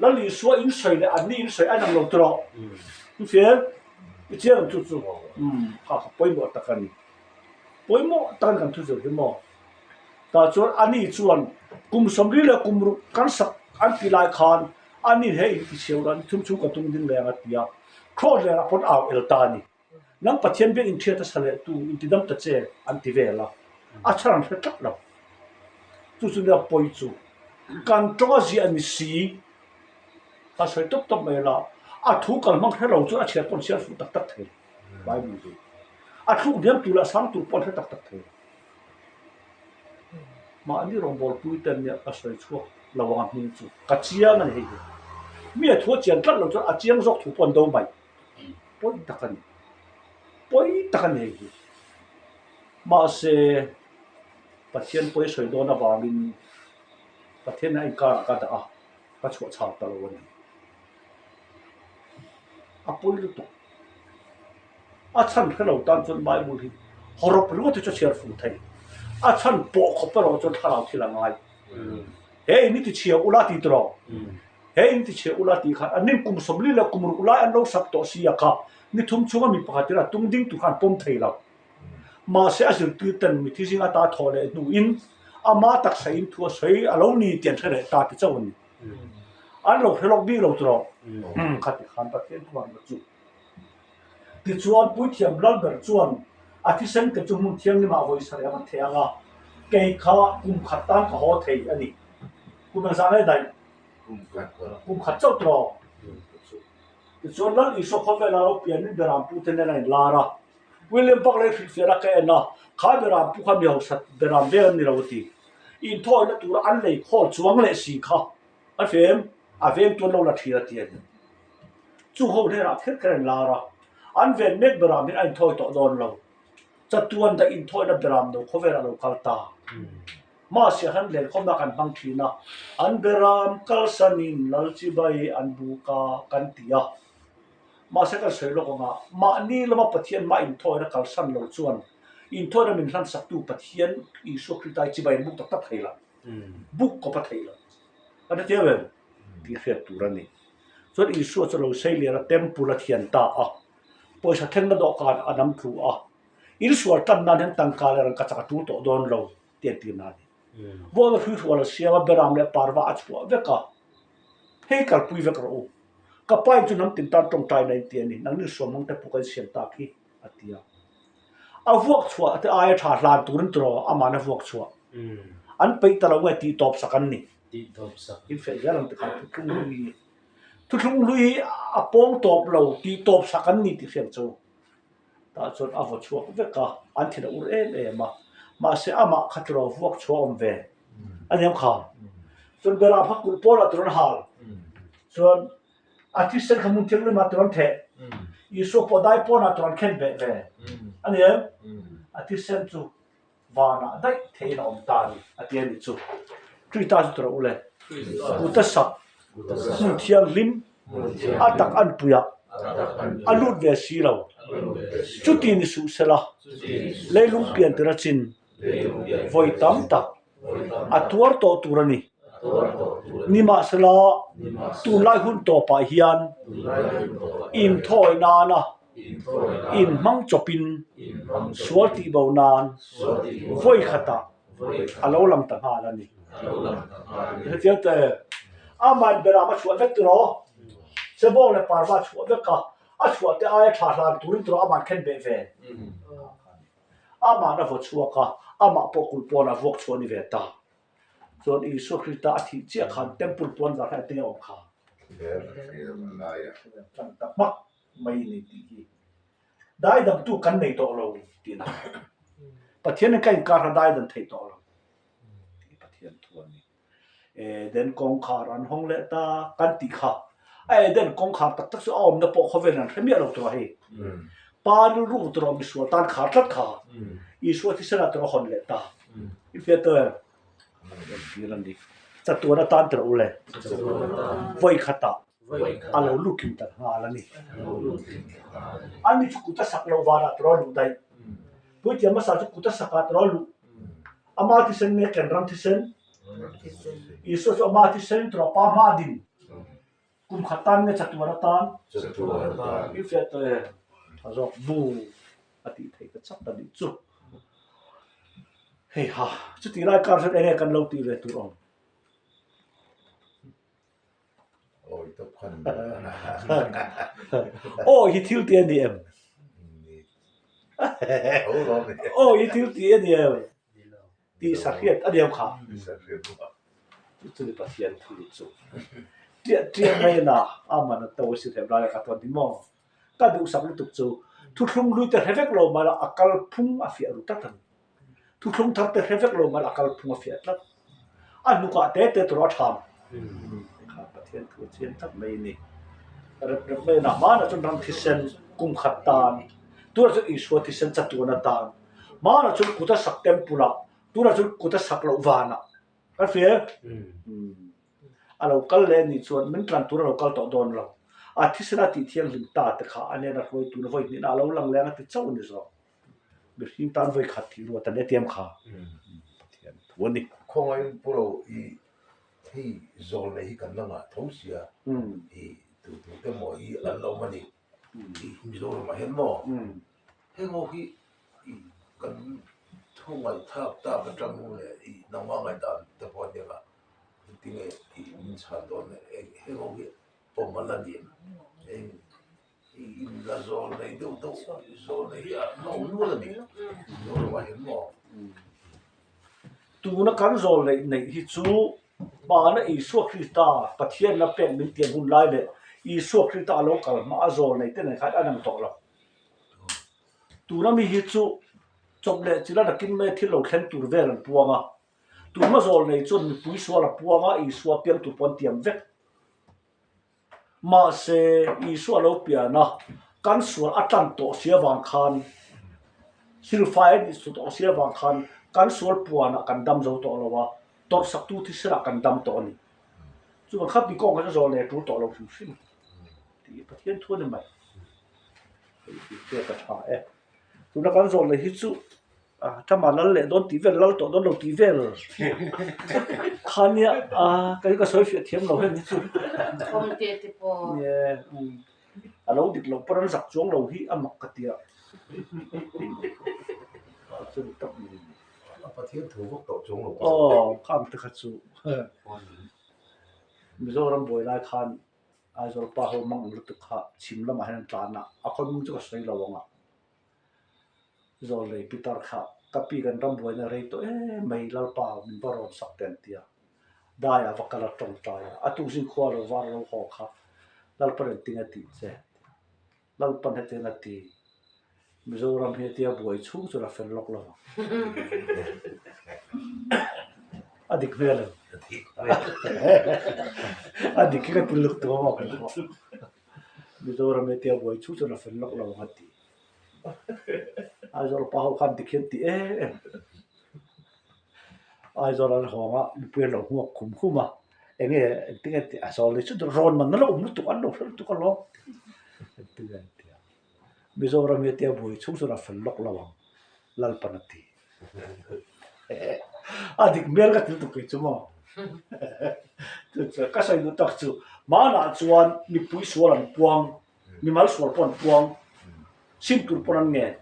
Lal Isua in sawi leh anni in sawi a inang lo tawh. I hria em? I chiang em chu chu? Umm, kha kha pawimawh tak a ni. Pawimawh tan kan thu zir hi maw? Tah chuan ani chuan kum 40 leh kum ruk kan sak an ti lai khan ani he in ti chheu dan thum chu ka tung ding leng a ti a, thlawt lengah pawn au el ta a ni. Nang Pathian biak in thiat a sa leh tu in ti dam ta che an ti vel a, a chhan an hre tlat lo. Chu chu nia pawi chu kan tawng a ziah ni si. Ka sawi tawp tawp mai la. A thu kal hmang hre lo chuan a chhiar pawn chhiar fuh tak tak thei Bible chu. A thluk hniam tur leh a sang tur pawh an hre tak tak thei. Mahni rawngbawlpui ten nia ka sawi chhuak lo ang a hming chu ka chiang a ni hei hi. Mi a thu a chian tlat lo chuan a chiang zawk thu pawh an do mai. Pawi tak a ni. Pawi tak a ni hei hi. Mahse Pathian pawi sawi dawn avangin Pathian a inkarah ka dah a, ka chhuah chhar ta lo a ni. A pawi lutuk. A chhan hre lo tan chuan Bible hi hawrawp ringawt hi chu a chhiar fuh thei. A chhan pawh khawp erawh chuan thlarau thil a ngai. He in i ti chhia ula ti tawh. He in ti chhia ula tih khan an kum 40 leh kum ruk lai an lo sak tawh si a kha ni thum chhunga mi pakhat in a tung ding tur khan pawm thei lo. Mahse a zirtir ten mithi zing ata thawh leh hnuin ama taksa in thu a sawi a lo ni tih an hre leh ta ti chauh a ni. An lo hre lawk bik lo tawh. Khati khan Pathian thu an la chu. Tichuan Puithiam Lalber chuan a thisen te chu hmun thianghlimah vawi sarih a va theh ang a, kei kha kum khat tan ka haw thei a ni. Kum engzah nge daih? Kum khat chauh tawh. Tichuan Lal Isua khawvela lo pianin Berampu te nen a inlar a. William Buckley hrilhfiahna ka en a, kha Berampu kha mi hausa Beram vel an ni lo a ti. Inthawina tura an lei khawl chuang leh si kha a fem, a veng tuan lo la thin a ti a ni. Chu ho hnenah kher kher an lar a, an ven mek Beram hi a inthawi tawh dawn lo. Chatuan daih inthawina Beram no khawvel a lo kal ta. Mahse han lenkhawmna kan hmang thin a, an Beram kalsanin Lal chibai an buk a kan ti a. Mahse kan sawi lawk ang a, mahni lama Pathian mah inthawina kalsan lo chuan inthawina min hlansaktu Pathian Isua Krista hi chibai an buk tak tak thei lo. Buk kawp a theih lo. A ni tia em? Tih hriat tur a ni. Chuan Isua chu a lo sei lian a, temple a thian ta a, pawisa thlengna dawhkan a nam tlu a, insual tan nan hian tangka leh rangkachak a tul tawh dawn lo tih an tirna a ni. Vuahna hruihrual a siam a, beram leh parva a chhuah vek a, hei kalpui vek rawh u. Ka pain chu hnam tin tan tawngtaina in ti a ni, nangni suamhmang te pawh kan siam tak hi, a ti a. A vuak chhuah te aia tha hlan turin tiraw aman a vuak chhuah. An peih ta lo nge tih tawp sak an ni. In feh zel ang tikhan thuthlung hlui hi. Thuthlung hlui hi a pawng tawp lo tih tawp sak an ni tih hriat chu. Tah chuan a vaw chhuak vek a, an thin a ur em em a. Mahse amah kha tiraw vuak chhuah awm ve. A ni ang kha. Chuan Beram kha kulh pawnah tur an hal. Chuan a thisen kha hmun thianghlimah tur an theh. Isua pawh dai pawnah tur an khen beh ve. A ni em? A thisen chu vanah daih theihin a awm ta a ni, a ti a nih chu. Krista chu tura u le. Kuta sak, hmun thianghlim, a tak anpuiah a lut ve si lo. Chuti ni suh sela, leilung pian tir a chin vawi tam tak a tuar tawh tur a ni. Nimahsela, tunlai hun tawpah hian inthawi nana inhmang chawpin sual tihbo nan vawi khatah a lo lang ta nghal a ni. Hetiang te Aman beram a chhuah vek tiraw? Sebawng leh parva a chhuah vek a, a chhuah te aia tha hlan turin tiraw Aman khen beh ve? Aman a vaw chhuak a, amah pawh kulh pawn a vuak chhuah a ni ve ta. Chuan Isua Krista a thih chiah khan temple puan zar kha engtin nge a awm kha? Tlan ta hmak mai a ni tih hi daidamtu kan nei tawh lo tihna. Pathianin ka inkar kha daidan theih tawh lo tih Pathian thu a ni. Eden kawngkhar an hawng leh ta kan tih kha a Eden kawngkhar tak tak chu a awmna pawh khawvel an hre miah lo tura hei. Pa rilru tura misual tan khar tlat kha Isua thisen ah tura hawn leh ta. I hriat tawh em? Entir a ni. Chatuan atan tirh u le. Vawi khatah a lo lut tling ta nghal a ni. Ani chu kut a sak loh vanah tura luh daih. Puithiam hmasa chu kut a sakah tura luh. Ama thisen nge kan ram thisen? Isua chu ama thisen tura pa hma din. Kum khat tan nge chatuan atan? I hriat tawh em? Tha zawk bu a tih theih ta chak ta nih chu. Hei ha, chutih lai kar chuan enge kan lo tih ve tur awm? Aw hi thil tih a ni em? Aw hi thil tih a ni em? Tih sahriat a ni em kha? Chu chu ni Pathian thu chu. Ṭiah ṭiah mai a na, a man a to a si hlep lai a ka tawn hi maw? Ka duhsak lutuk chu thuthlung hlui te hre vek lo mah la a kalphung a fiah ru tlat a ni. Thuthlung thar te hre vek lo mah la a kalphung a fiah tlat. A hnukah te te tur a ṭham. Kha Pathian thu a chiang tlat mai a ni. Rep rep mai a na. Hmanah chuan ram thisen kum khat tan, tunah chuan Isua thisen chatuan atan. Hmanah chuan kut a sak temple ah, tunah chuan kut a sak loh vanah. Ka hria. A lo kal leh anih chuan min tlan tur a lo kal tawh dawn lo. A thisen a tih thianghlim ta te kha a nena hruai tuna vawi hnihna a lo lang leng a ti chauh a ni zawk. Mihring tan vawi khat thih ruat a ni a tiam kha. Pathian thu a ni. Khawngaiin Pu Ro i hei zawl nei hi kan la ngah tho sia i tu tu te maw hi an lo awm a ni i Mizoramah hian maw heng ho hi i kan thu ngaihthlak tak atang leh i nangmah ngaihdan te pawh a nia. Engtinge i min chhan dawn le? Eng heng ho hi pawm a la ni em? Eng i in la zawl nei deuh deuh zawl nei hi a la awm nual a ni. Mizoramah hian maw? Tuna kan zawl neih neih hi chu Hmana Isua Krista Pathianna pek min tiam hun lai leh Isua Krista a lo kal hma a zawl nei te nen khan a nang tawh lo. Tuna mi hi chu chawp leh chila nakin mai thil lo thleng tur vel an puang a. Tunhma zawl nei chuan mipui sual a puang a, Isua piang tur pawh an tiam vek. Mahse, Isua lo pian a, kan sual a tan tawh si avang khan, silfai a nih su tawh si avang khan kan sual puanah kan dam zo tawh lo a, tawrhsaktu thisenah kan dam tawh a ni. Chuvang kha bikawng kha chu zawl nei a tul tawh lo hrim hrim tih Pathian thu a ni mai. Hei hi hriat a tha e. Tuna kan zawl nei hi chu Tama lal leh dawn tih vel, lal tawh dawn lo tih vel kha nia a kei ka sawi fiah thiam lo heng hi chu. Awmte te pawh. Ni e, a lo dik loh pawn an zak chuang lo hi a mak ka tia. Chu ni tak mai. A Pathian thu vak tawh chuang lo. Aw, khang te kha chu. Mizoram buai lai khan Aizawl pa ho mang ang lutuk kha chhim lamah hian an tlan a, a khawnmung chu ka sawi lo ang a. Zawlei Pitar kha ka pi kan ram buaina rei tawh em mai Lalpa min va rawn sak teh an ti a, daiah va kal a tawngtai a, a tukzing khua lo var lo haw kha Lalpa rawn ting a tih che, Lalpan hetiang a ti, Mizoram hi hetia buai chhung chuan a fel lawk lo ang. A dik hmel em? A dik hi ka ti luk tawh a maw? Mizoram hetia buai chhung chuan a fel lawk lo ang a ti. Aizawl pa ho khan tikhian ti em em. Aizawl an hawng a, mipui an lo hmuak khum khum a, enge engtinge tih Aizawl hi chu rawn man na lo awm lutuk an lo hre lutuk alawm engtinge an ti a. Mizoram hi tia buai chhung chuan a fel lawk lo ang Lalpan a ti. A dik hmel ka ti lutuk kei chu maw. Chu chu ka sawi duh tak chu hmanah chuan mipui sual an puang mimal sual pawh an puang, sim tur pawn an ngen.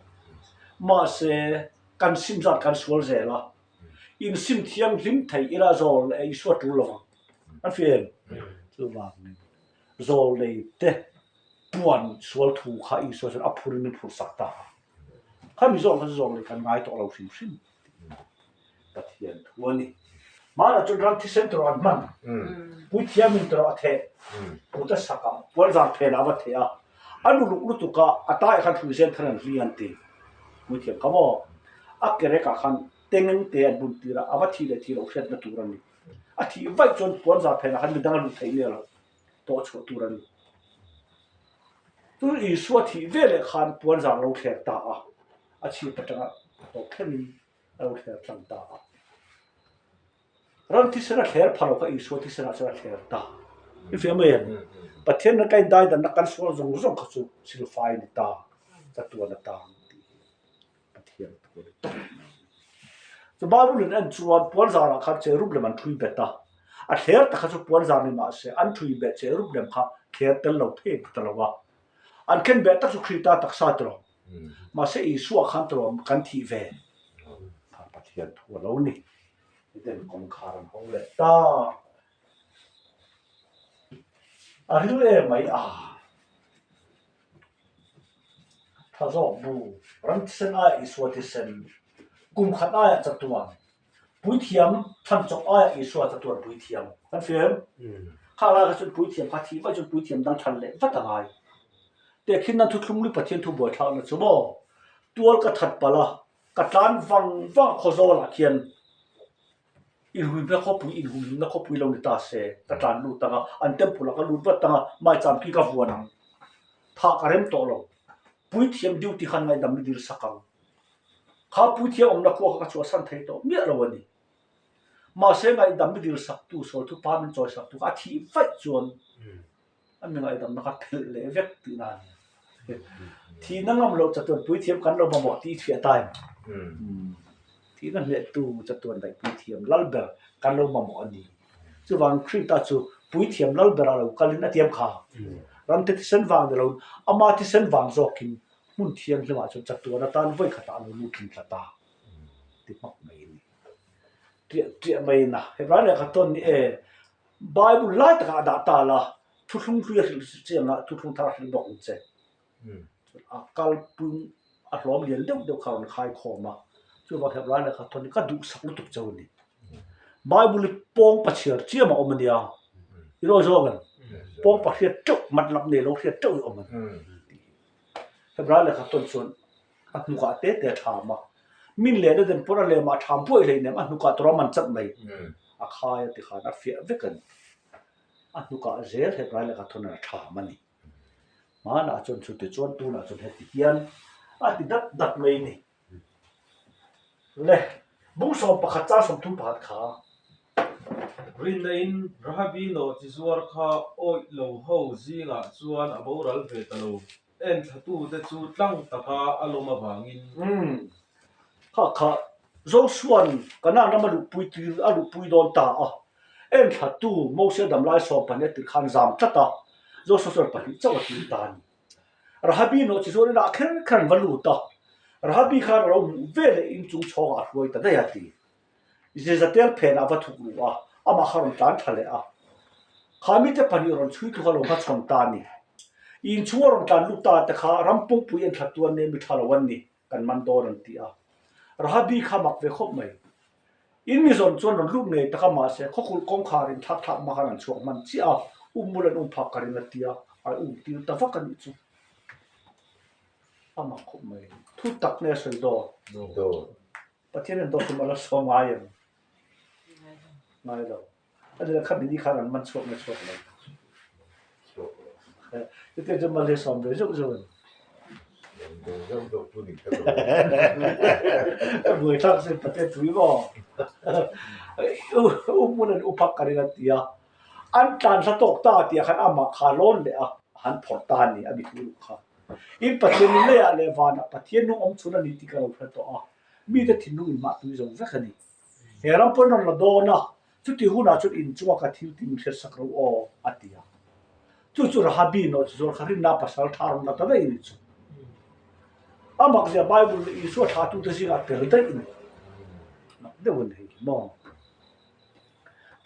Mahse, kan sim zat kan sual zel a, in sim thianghlim thei ila zawl leh Isua tul lo vang. An fi em? Chuvangin, zawl nei te puan sual thu kha Isua chuan a phurin min phurh sak ta a. Khami zawk kha chu zawl nei kan ngai tawh lo hrim hrim. Pathian thu a ni. Hmanah chuan ram thisen tawrh an hman. Puithiamin tawrh a theh. Kut a sak a, puanzar phenah a va theh a. A nu luk lutuk a, a taiah khan hruizen thar an hli an ti. Puithiam kha maw? A kerekah khan tengeng te an bun tir a, a va thih leh thih loh hriatna tur a ni. A thih vaih chuan puanzar phenah khan midang a luh theih miah lo, tawh chhuah tur a ni. Chu Isua thih veleh khan puanzar lo thler ta a. A chhip atanga tawp thlengin a lo thler tlang ta a. Ram thisen a thler pha lo kha Isua thisenah chuan a thler ta. I fiah mai em? Pathian na ka indaidanna kan sual zawng zawng kha chu silfai a ni ta, chatuan a tang tih hi Pathian thu a ni tawp mai. Chu Bible in en chuan puanzarah khan cherub lem an thui bet a, a thler tak kha chu puanzar ni mah se an thui beh cherub lem kha thler tel lo thei an ti ta lo a. An khen beh tak chu Krita taksa ti lo. Mahse Isua khan tawm kan thih ve kha Pathian thu a lo ni. Eden kawngkhar an ho leh ta. A ril em mai a. Tha zawk bu, ram thisen aia Isua thisen, kum khat aia chatuan, puithiam thlan chawp aia Isua chatuan puithiam. Kan hria em? Kha lai kha chuan puithiam kha thih vaih chuan puithiam dang chhan leh vat a ngai. Tehkhin nan thuthlung lui Pathian thu buaithlakna chu maw tual ka that palh a, ka tlan vang vang a khawzawlah khian inhuihna khawpui inhumhimna khawpui lo ni ta se ka tlan lut ang a, an temple ah ka lut vat ang a, maicham khi ka vuan ang. Thah ka rem tawh lo. Puithiam duty khan ngaihdam i dil sak ang. Kha puithiam awmna khua kha ka chhuahsan thei tawh miah lo a ni. Mahse ngaihdam i dil saktu sawi thu pa min chawi saktu kha a thih vaih chuan a mi ngaihdamna kha phelh leh vek tihna a ni. Thihna ngam loh chatuan puithiam kan lo mamawh tih i chhiah ta em? Thihna hnehtu chatuan daih puithiam lal ber kan lo mamawh a ni. Chuvang Krista chu puithiam lal berah lo kalin a tiam kha. Ramte thisen vang ni lo ama thisen vang zawkin hmun thianghlimah chuan chatuan atan vawi khatah a lo lut tling tlat a ti hmak mai a ni. Ṭiah ṭiah mai in a Hebrai lehkha tawn ni e Bible lai takah a dah ta la thuthlung hlui a hrilh chiang a thuthlung thar a hrilh bawk ang che. Chuan a kalpung a hlawm lian deuh deuh kha a rawn khai khawm a chuvang Hebrai lehkha tawn hi ka duhsak lutuk chauh a ni. Bible hi pawng pa chhiar chiam a awm a nia i rawi zawk em? Pawng pa hriat teuh mat lam nei lo hriat teuh i awm a ni. Hebrai lehkha tawn chuan a hnukah te te a ṭham a, min lehna den pawn a lemah a ṭham buai hlei nem, a hnukah tura man chat mai a khai a tikhan a fiah vek a ni. A hnukah zel Hebrai lehkha tawn a ṭham a ni. Hmanah chuan chute chuan tunah chuan heti hian a ti dat dat mai a ni. Le, bung 11 chang 31 kha. Rinna-in Rahabi nawhchi zuar kha awih lo ho zingah chuan a boral ve ta lo. Enthlatute chu tlang taka a lawm avangin. Umm, kha kha Josua'n Kanaan rama luhpui tir a luhpui dawn ta a. Enthlatu Mosia damlai 12 a tirh khan zam tlat a, Josua chuan pahnih chauh a tir ta a ni. Rahabi nawh chi chuan inah kher kher an va lut a, Rahabi khan a lo hmuh ve leh in chung chhawngah a hruai ta daih a ti. Jezatel phenah a va thuk luh a, amah kha a rawn tlan tha leh a. Kha mite pahnih rawn chhui tluk a lo hmachhawn ta a ni. Inchhung a rawn tlan lut ta te kha ram pawngpui en thla tuan nen mi tha lo an ni, kan man dawn an ti a. Rahabi kha mak ve khawp mai. In mi zawn chuan rawn lut ngei tak a mahse khawkulh kawngkhar in thlak thlak hma khan an chhuak hman chiah a, um mul an um phak ka ring a tia, a um tir ta vak a nih chu. A mak khawp mai. Thu tak nge a sawi dawn? Dawn. Pathian in dawt chu mal a sawm ngai em? Ngai lo. A ni kha mini khan an man chhuak nge chhuak lo. Chutiang chu mal hi sawm ve zeuh zeuh a ni. Buaithlak sin Pathian tui maw? U hmun an uphak ka ring a ti a. An tlan hla tawk ta tih ah khan amah kha lawn leh a, han phawrh ta a ni a mithu luh kha. In Pathian in leiah leh vanah Pathian nung awm chhun a ni tih ka lo hre tawh a, mite thinlung in mah tui zo vek a ni. He ram pawn rawn la dawn a, chuti hunah chuan in chunga ka thil tih min hriat sak ro aw, a ti a. Chu chu Rahabi nawh chu zual kha rinna pasal tha rawn la ta daih a ni chu. A makzia Bible leh Isua thlahtute zingah tel daih a ni. Mak deuh a ni hei hi maw?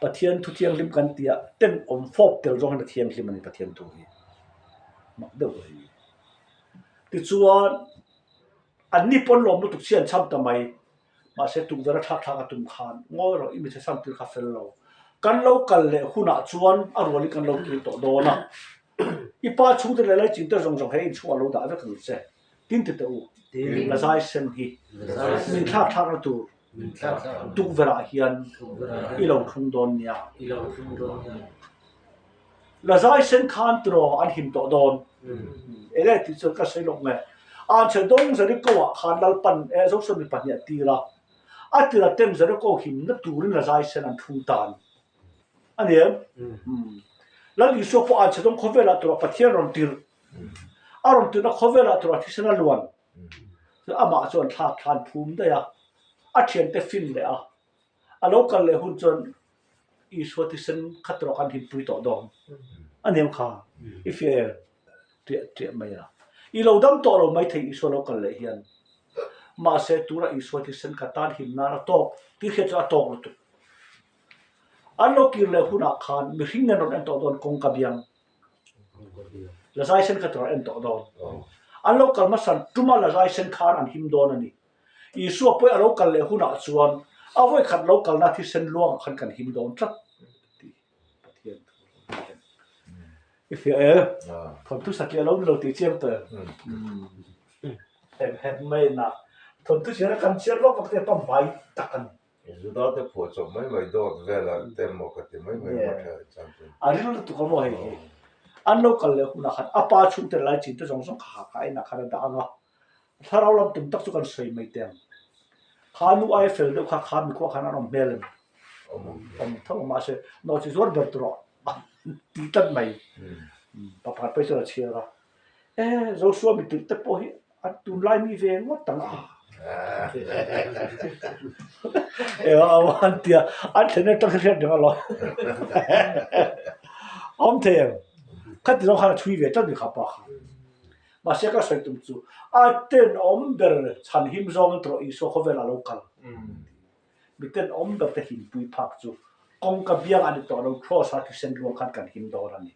Pathian thu thianghlim kan tih ah tenawm fawp tel zawng hian a thianghlim a ni Pathian thu hi. Mak deuh a ni. Tichuan, anni pawn lawm lutuk chi an chham ta mai. Mahse, tukverh a thlak thlak a tum khan ngawi rawh i michhe sam tir kha fel lo. Kan lo kal leh hunah chuan a rualin kan lo kir tawh dawn a. I pa chhungte leh laichingte zawng zawng he inchhungah lo dah vek ang che. Tin ti teh u, lazai sen hi min thlak thlakna tur tukverhah hian i lo thlung dawn nia. Lazai sen khan tiraw an him tawh dawn. Enge tih chuan ka sawi lawk nge. Anchhe dawng Jeriko ah khan Lalpan eh Joshua mi pahnih a tir a, a tira ten Jeriko himna turin lazai sen an thlung ta a ni. A ni em? Lal Isua pawh anchhe dawng khawvelah tura Pathian rawn tirh A rawn tirhna khawvelah tura thisen a luan. Amah chuan thlak thlan phum daih a, a thiante fin leh a. A lo kal leh hun chuan Isua thisen khat erawh khan himpui tawh dawn. A ni ang kha, i fiah em? Ṭiah ṭiah mai a. I lo dam tawh lo maithei Isua lo kal leh hian. Mahse tura Isua thisen kha tan him nan a tawk tih hriat chu a tawk lutuk. An lo kir leh hunah khan mihring nen rawn en tawh dawn kawngka biang. Lazai sen kha tur an en tawh dawn. An lo kal hmasa tuma lazai sen khan an him dawn a ni. Isua pawh a lo kal leh hunah chuan a vawikhat lo kalna thisen luangah khan kan him dawn tlat tih Pathian thu a lo ni e. I fiah e. Thawnthu satliah lo ni lo tih chiang tawh em? Hem hem mai na. Thawnthu chhiar a kan chhiar vak vak te pamhmai tak a ni. Juda te phuah chawp mai mai dawt vel a te maw ka ti mai mai maw tha chang chu. A ril lutuk a maw hei hi. An lo kal leh hunah khan a pa chhungte lai chin te zawng zawng kha ha kha inah khan a dah ang a. Thlarau lam tum tak chu kan sawi mai teh ang. Kha nu aia fel deuh kha kha mikhuah khan an awm hmel em? Awm tho a mahse nawhchi zuar ber tur a ti tlat mai. Pa pakhat phei chuan a chhiar a, E Joshua mi tirh te pawh hi an tunlai mi ve ngawt ang a. An tia an thlen atang hi hriat reng alawm. Awm thei em? Khati zawng khan a chhui ve tlat ni kha pa kha. Mahse ka sawi tum chu a tenawm ber chhan him zawngin tawh Isua khawvel a lo kal. Mi tenawm ber te himpui phak chu kawngka biang a ni tawh lo, Kraws a thisen ruang khan kan him dawn a ni.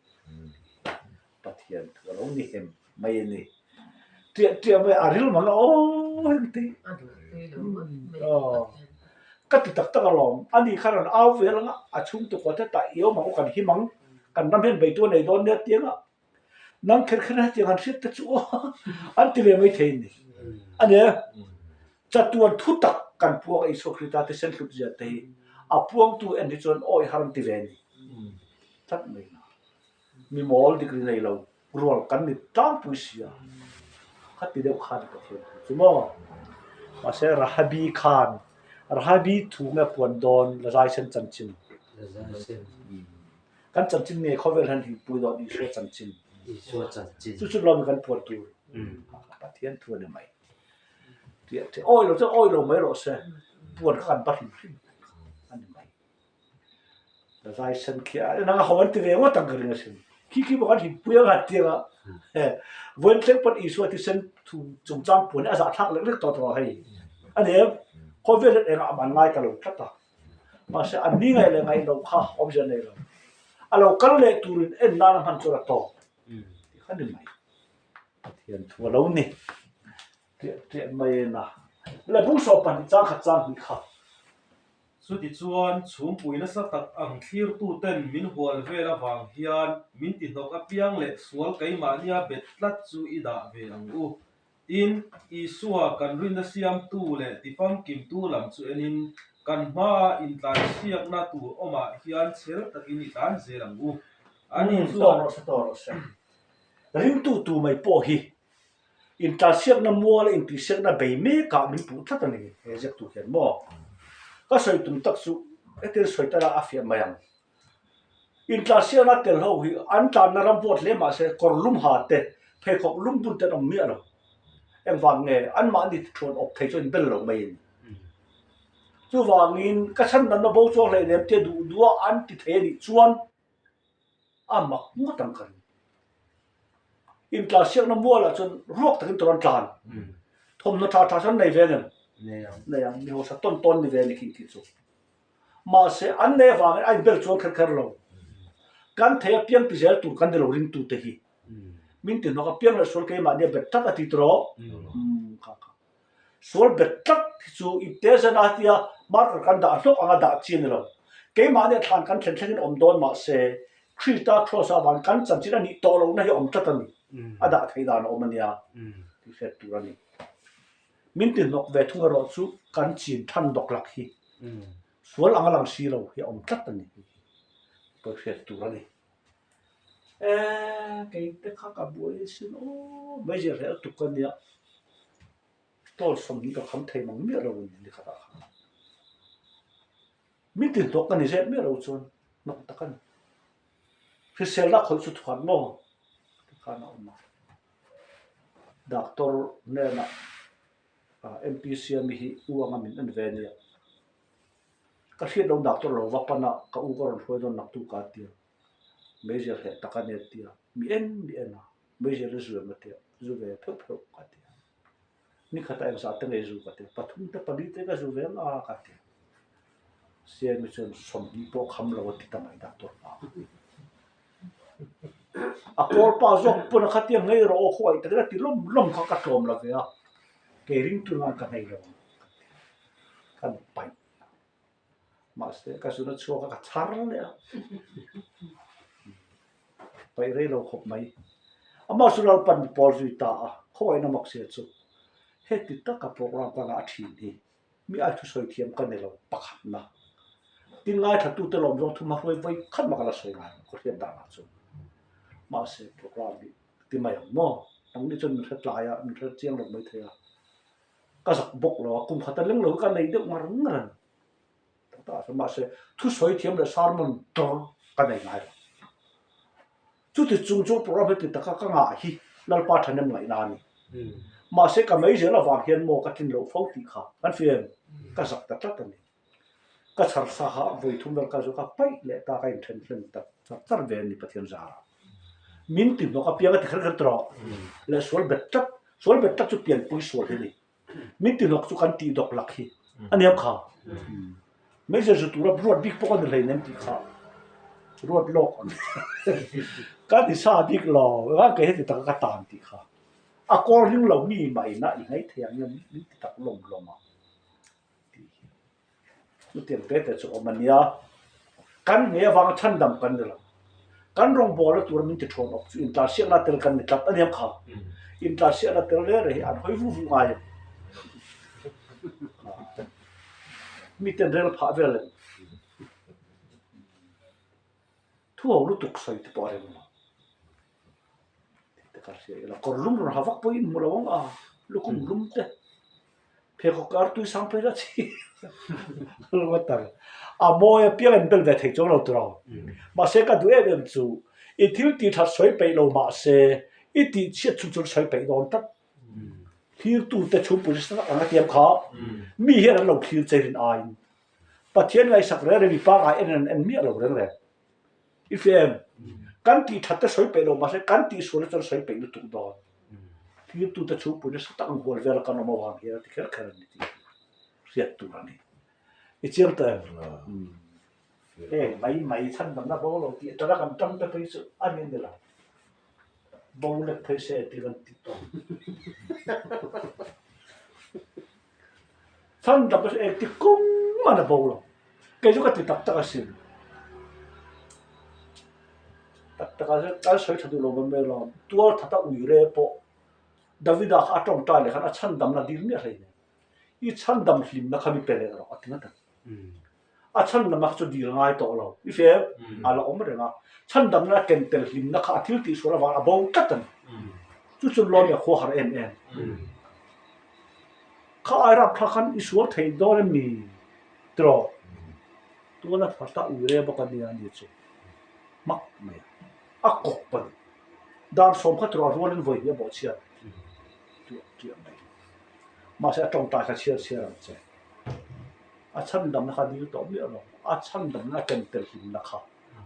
Pathian thu a lo ni hem mai a ni. Tiah tiah mai a ril mang a aw heng te. Ka ti tak tak alawm, ani khan an au vel anga a chhungte kua te tah i awm ang u kan him ang, kan ram hian beitu a nei dawn nia tianga Nang kher kher hetiang han hriat te chu aw an ti ve mai thei a ni. A nia, chatuan thu tak kan puang a Isua Krista thisen hlut zia te hi a puangtu en hi chuan awi har an ti ve a ni. Tlat mai na. Mi mawl dik ri nei lo rual kan ni tlangpui si a. Khati deuh khan Pathian thu chu maw. Mahse Rahabi khan Rahabi thu nge puan dawn Lazaisen chanchin. Lazaisen. Kan chanchin nge khawvel hian hipui dawn Isua chanchin. Isua chanchin. Chu chu lawm kan puan tur. Pathian thu a ni mai. Tia tia awi lo chu awi lo mai rawh se. Puan kha kan ba hrim hrim a ni mai. Zai sen khi a nang a ho an ti ve ngawt ang ka ring asin. Khi khi pawh kan hipui ang han tia a. Vawiin thleng pawn Isua thisen thu chungchang puan hi a zahthlak lek lek tawh tawh hei. A ni em? Khawvel hian engah mah an ngai ta lo tlat a. Mahse, an ni ngaih leh ngaih loh kha awmzia nei lo. A lo kal leh turin en nan a hman chuan a tawp tih kha ni mai. Pathian thu a lo ni. Tiah tiah mai a na. Le bung 12 chang khat chang hnih kha. Chutichuan, chhumpui nasa tak ang thlirtuten min hual vel avang hian min tihnawk apiang leh sual keimahnia bet tlat chu i dah ve ang u. Tin, Isua kan rinna siamtu leh tifamkimtu lam chu enin, kan hmaa intlansiakna tur awmah hian chhel takin i tlan zel ang u. Ani chuan. Tawh rawh se, tawh rawh se. Ringtu tu mai pawh hi intlansiakna muala intihsiakna bei mekah min puh tlat a ni, he ziaktu hian maw? Ka sawi tum tak chu hetiang sawi tala a fiah mai ang. Intlansiakna tel ho hi an tlanna ram vawt hle mahse kawr lum ha te, pheikhawk lum bun te an awm miah lo. Engvang nge anmahni thuan awp thei chu an bel lo mai a ni. Chuvangin ka chhan danna bo chuang hlei nem tia duh duh a an ti thei a nih chuan a mak ngawt ang ka ring. Intlansiakna mualah chuan ruak takin tur an tlan. Thawmhnaw tha tha chu an nei ve ngem? Nei ang. Mi hausa tawn tawn ni ve a ni khi tih chu. Mahse, an nei avangin a inbel chuang kher kher lo. Kan thei apiang ti zel tur kan ni lo ringtute hi. Min ti hnawk apiang leh sual keimahni a bet tlat a ti tawh. Umm kha kha. Sual bet tlat hi chu ipte zen a tia marker kan dah hlawk anga dah chi a ni lo. Keimahni a thlan kan thlen thlengin awm dawn mahse, Krista Kraws avang kan chanchin a nih tawh lohna hi a awm tlat a ni. A dah theih dan a awm a nia tih hriat tur a ni. Min ti hnawk ve thung erawh chu kan chin than dawk lak hi sual anga lang si lo hi a awm tlat a ni tih hi pawi hriat tur a ni. E, kei te kha ka buai asin aw, meizial hleh lutuk ka nia, tawl 20 ka kham thei mang miah lo a ni nikhatah khan. Min ti hnawk ka ni zet miah lo chuan hnawk tak a ni. Hriselna khawih chu thuan maw tikhan a awm a. Doctor hnenah MPC a mi hi u anga min en ve ania. Ka hriat lo doctor lo va pan a, ka u ka rawn hruai dawn naktuk a tia. Meizial hleh tak a nia tia. Mi en mi en a, meizial hi zu em a tia, zu ve pheuh pheuh ka tia. Ni khatah engzah te ngei zu ka ti a, pathum te pali te ka zu ve ang a ka ti a. Siami chuan 20 pawh kham lo a ti ta mai doctor pa. A kawl pa zawk pawn a khatia ngei rawh aw khawngaih takin a ti lawm lawm kha ka tlawm lo ve a, kei ringtu nan ka ngei lo ang ka ti a, kan paih. Mahse ka zun a chhuak a ka chhar leh a. Paih rei lo khawp mai. Amah chu Lalpan mi pawl zui ta a, khawngaihna mak sia chu heti taka program ka ngah thin hi mi ai thusawi thiam ka ni lo pakhatna. Tin ngaithlatute lawm zawng thum a hruai vawi khat mah ka la sawi ngai lo ka hriat danah chuan. Mahse program hi ti mai ang maw? Nangni chuan min hre tlai a, min hre chiang lo mai thei a. Ka zak bawk lo a, kum khat a leng lo hi ka nei deuh ngar ngar a ni. Tak tak mahse thusawi thiam leh sermon tor ka nei ngai lo. Chuti chung chu program heti taka ka ngah hi Lalpa thahnem ngaihna a ni. Mahse ka mei zel avang hian maw ka tlin loh fo tih kha kan fim ka zak ta tlat a ni. Ka chhar sa kha vawi thum vel ka zawk a, paih leh ta ka inthen hlen ta char char ve a ni Pathian zarah. Min ti hnawk apiang a ti kher kher tawh leh sual bet tlat, sual bet tlat chu pianpui sual hi a ni. Min ti hnawk chu kan tih dawk lak hi a nia kha. Meizial zu tura ruat bik pawh ka ni hleinem tih kha ruat lawk ang. Ka ti sa bik lo, engah kei heti taka ka tan tih kha. A kawl ring lo mi mah ina i ngaih thei ang em min ti tak lawm lawm a tih hi. Chutiang te te chu awm a nia. Kan ngei avanga chhandam kan ni lo. Kan rawngbawlna tura min ti thawn awk chu intlansiakna tel kan ni tlat a nia kha. Intlansiakna tel reng reng hi an hawi vu vu ngai em? Miten rel phah vel em? Thu ho lutuk sawi te pawh a rem lo. Tih te ka hria ila. Kawr lum rawn ha vak pawhin hmu lo ang a, lukhum lum te. Pheikhawk kar tui sang phei la chi water a mawi apiang in bel ve thei chuang lo tur ang. Mahse ka duh em em chu i thil tih that sawi peih lo mahse i tih chhiat chhun chuan sawi peih dawn tlat. Thlirtu te chhungpui nasa tak ang a tiam kha mi hian an lo thlir che rin aiin Pathian ngaihsak reng reng mi pangngai en in an en miah lo reng reng. I hria em? Kan tih that te sawi peih lo mahse kan tih sual te chuan sawi peih lutuk dawn. Thirtute chhungpui nasa tak ang hual vel a kan awm avang hian a ti kher kher a ni tih hi hriat tur a ni. I chiang ta em? Heng mai mai chhandamna bo lo tih atanga kan tang te phei chu a ni ni lo. Bo lek phei se tih kan ti tawh. Chhandamna chu engti kawng man a bo lo. Kei chu ka ti tak tak asin. Tak tak ah chuan kan sawi tha duh lo mai mai lo. Tual that a ui re pawh Davida kha a tawngtai leh khan a chhandamna dil miah hlei nen. I chhandam hlimna kha mi pe leh rawh a ti ngat a. A chhandamna kha chu dil ngai tawh lo. I hria em? A la awm reng a. Chhandamna a ken tel hlimna kha a thil tihsual avang a bo tlat a ni. Chu chu lawm leh khua har em em. Kha ai rap thla khan i sual thei dawn em ni? Tiraw? Tuala that a ui re bawk a nia ni chu. Hmak mai a. A kawp a ni. Dan sawm kha tiraw a rualin vawi hnih a bawhchhiat. Tiah tiah mai. Mahse a tawngtai kha chhiar chhiar ang che. A chhandamna kha dil tawh miah lo. A chhandamna a ken tel hlimna kha.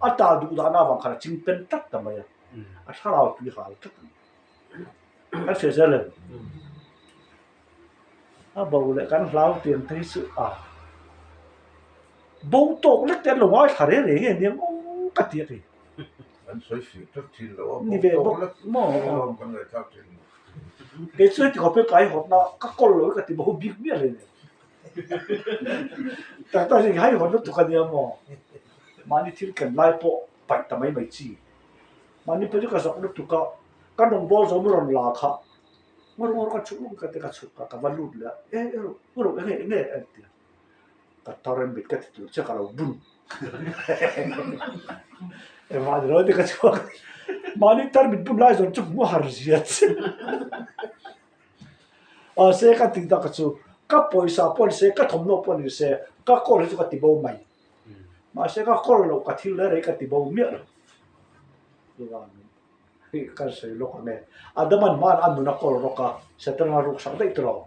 A ta duh dahna avang khan a ching pen tlat ta mai a. A thlarau tui hal tlat a ni. Kan hria zel em? A bo leh kan hlau tiang te hi chu a bo tawk lek te an lo ngaithla reng reng nge nia aw ka ti a kei. An sawi fih tlat thin lo a, bo tawk lek maw kan ngaihthlak thin lo. Kei chu heti khawp hi ka haihawtna ka kawl lo hi ka ti bo bik miah hle nen. Tak tak hi haihawt lutuk a nia maw. Mahni thil ken lai pawh paih ta mai mai chi. Mahni phei chu ka zak lutuk a, ka rawngbawl zawm rawn la kha ngawr ngawr ka chhuk lawk ka ti ka chhuk a, ka va lut leh a, e ero ero enge enge a ti a, ka tar mit ka ti tur che ka lo bun engmah ni lo te ka chhuak mahni tar mit bun lai zawng chu hmuh har zia che mahse ka tih tak chu ka pawisa pawh ni se ka thawmhnaw pawh ni se ka kawl hi chu ka ti bo mai mahse ka kawl loh ka thil reng reng ka ti bo miah lo. Chuvangin hei kan sawi lawk ang e. Adaman hmaan a nun a kawl rawk a, Satan a ruk sak daih tawh.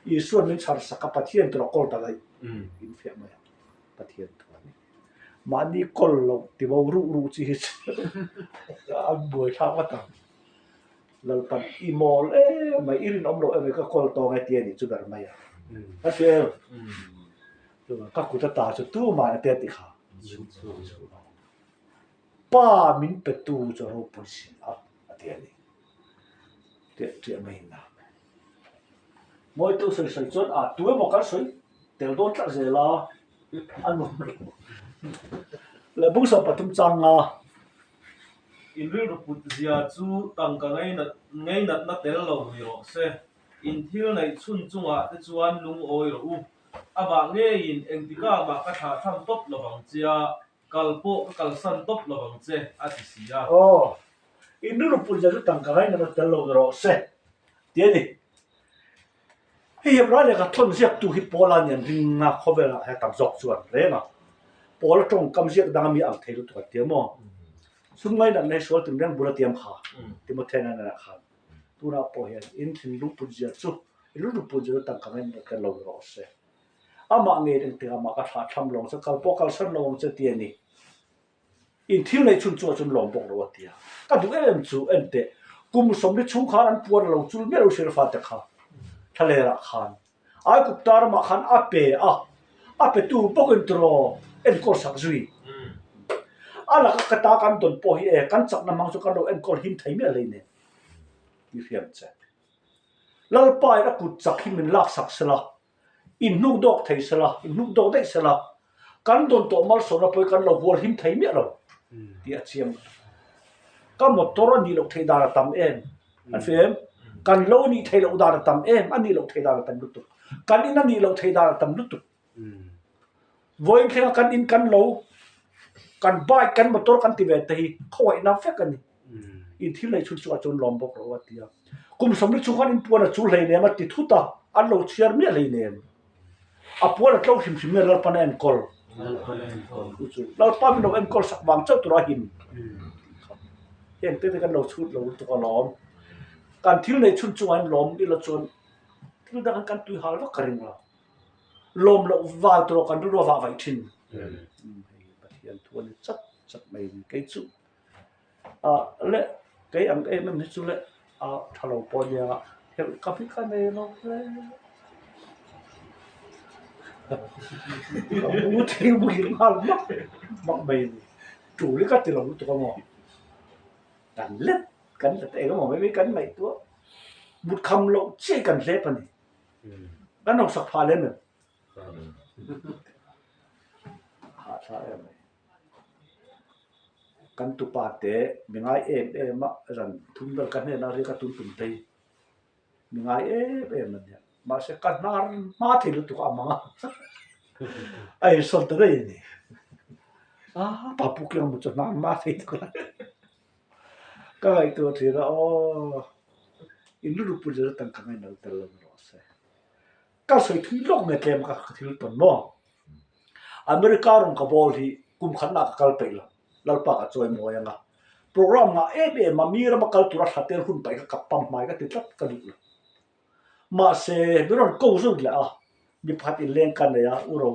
Isuan min chhar sak a, Pathian tawh a kawl ta daih. In fiah mai ang. Pathian thu a ni. Mahni kawl loh ti bo ruh ruh chi hi chu a buaithlak vat ang. Lalpan i mawl em mai, i rinawm loh em mai ka kawl tawng e ti a nih chu ber mai a. Ka hria em? Chuvang ka kut ata chu tumah a tia ti kha. Pa min petu chu a ropui si a, a ti a ni. Tiah tiah mai in a. Mawitu sawi sawi chuan a tu emaw kan sawi tel dawn tlat zel a, a nuam lo. Leh bung 13 chang nga. In rilru put zia chu tangka ngainatna tel lo ni rawh se. In thil neih chhun chungah te chuan lungawi rawh u. Amah ngeiin engtikah mah ka thlah tham tawp lo vang che a, kal pawh ka kalsan tawp lo vang che, a ti si a. Aw, in rilru put zia chu tangka ngainatna tel lo ni rawh se, ti a ni. Hei hian rai lehkha thawn ziaktu hi Paula nen ringa khawvelah hian tam zawk chuan reng a. Paula tawngkam ziak danga mi ang thei lutuk an ti a maw? Sum ngainatna hi sual tin reng bula tiam kha Timothea ngainatna khan tunah pawh hian in thinlung put zia chu in rilru put zia chu tangka ngainatna kher lo ni rawh se. Amah ngei engtikah mah ka thlah tham lo ang che, kal pawh kalsan lo ang che ti a ni. In thil neih chhun chu a chun lawm bawk lo a ti a. Ka duh em em chu en teh, kum sawmli chhung khan an puan a lo chul miah lo Israel fate kha thlalerah khan Aigupta ramah khan a pe a, a petu bawkin tiraw enkawl sak zui. A laka ka ta kan dawn pawh hi e, kan chakna hmang chu kan lo enkawl him thei miah hlei nen tih hriam che. Lalpa in a kut chak hi min laksak sela, Inhnuk dawk thei sela, inhnuk dawk daih sela, kan dawn tawh malsawmna pawh hi kan lo hual him thei miah lo tih a chiang lutuk. Ka motor a nih loh theih dan a tam em? An hria em? Kan lo nih theih loh dan a tam em? A nih loh theih dan a tam lutuk. Kan in a nih loh theih dan a tam lutuk. Vawiin thlenga kan in kan lo, kan bike, kan motor kan ti ve te hi khawngaihna vek a ni. In thil neih chhun chungah chuan lawm bawk rawh a ti a. Kum 40 chhung khan in puan a chul hleinem a ti thut a, an lo chhiar miah hleinem. A puan a tlo hrim hrim nge Lalpan a enkawl? Chu chu Lalpa min lo enkawl sak vang chauh tur a him tih kha. Heng te te kan lo chhut lo lutuk alawm. Kan thil neih chhun chungah hian lawm ila chuan thil dang kan tui hal vak ka ring lo. Lawm loh val tur kan rilru a vah vaih thin. Hei Pathian thu a ni chat chat mai a ni. Kei chu Ah le kei ang em em hi chu le ah tha lo pawh a nia helh ka hi ka nei lo hle ka mu thei muhil nghal mak mak mai a ni tul hi ka ti lo lutuk a maw kan let kan let eng emaw mai mai kan ngaihtuah mut kham loh chiah hi kan hlep a ni kan hausak phah lem em hahthlak em mai. Kan tupa te mi ngai em em a ran thum vel ka hnenah ri ka tum tum phei mi ngai em em a nia mahse ka hnar hma thei lutuk a mang a a insawn ta daih a ni a papu keng maw chu hnar hma thei tuk a ka ngaihtuah thin a aw in rilru put zet atang ka ngaihno tel lo rawh se. Ka sawi thui lawk nge tlem ka thil tawn maw? America rawn ka bawl hi kum khatna ka kal peih lo, Lalpa ka chawi mawi anga. Program ngah em em a mi rama kal tura thla tel hun paih kha ka pam hmai ka ti tlat ka duh lo. Mahse mi rawn ko zui leh a, mi pakhat inleng ka nei a, u ro,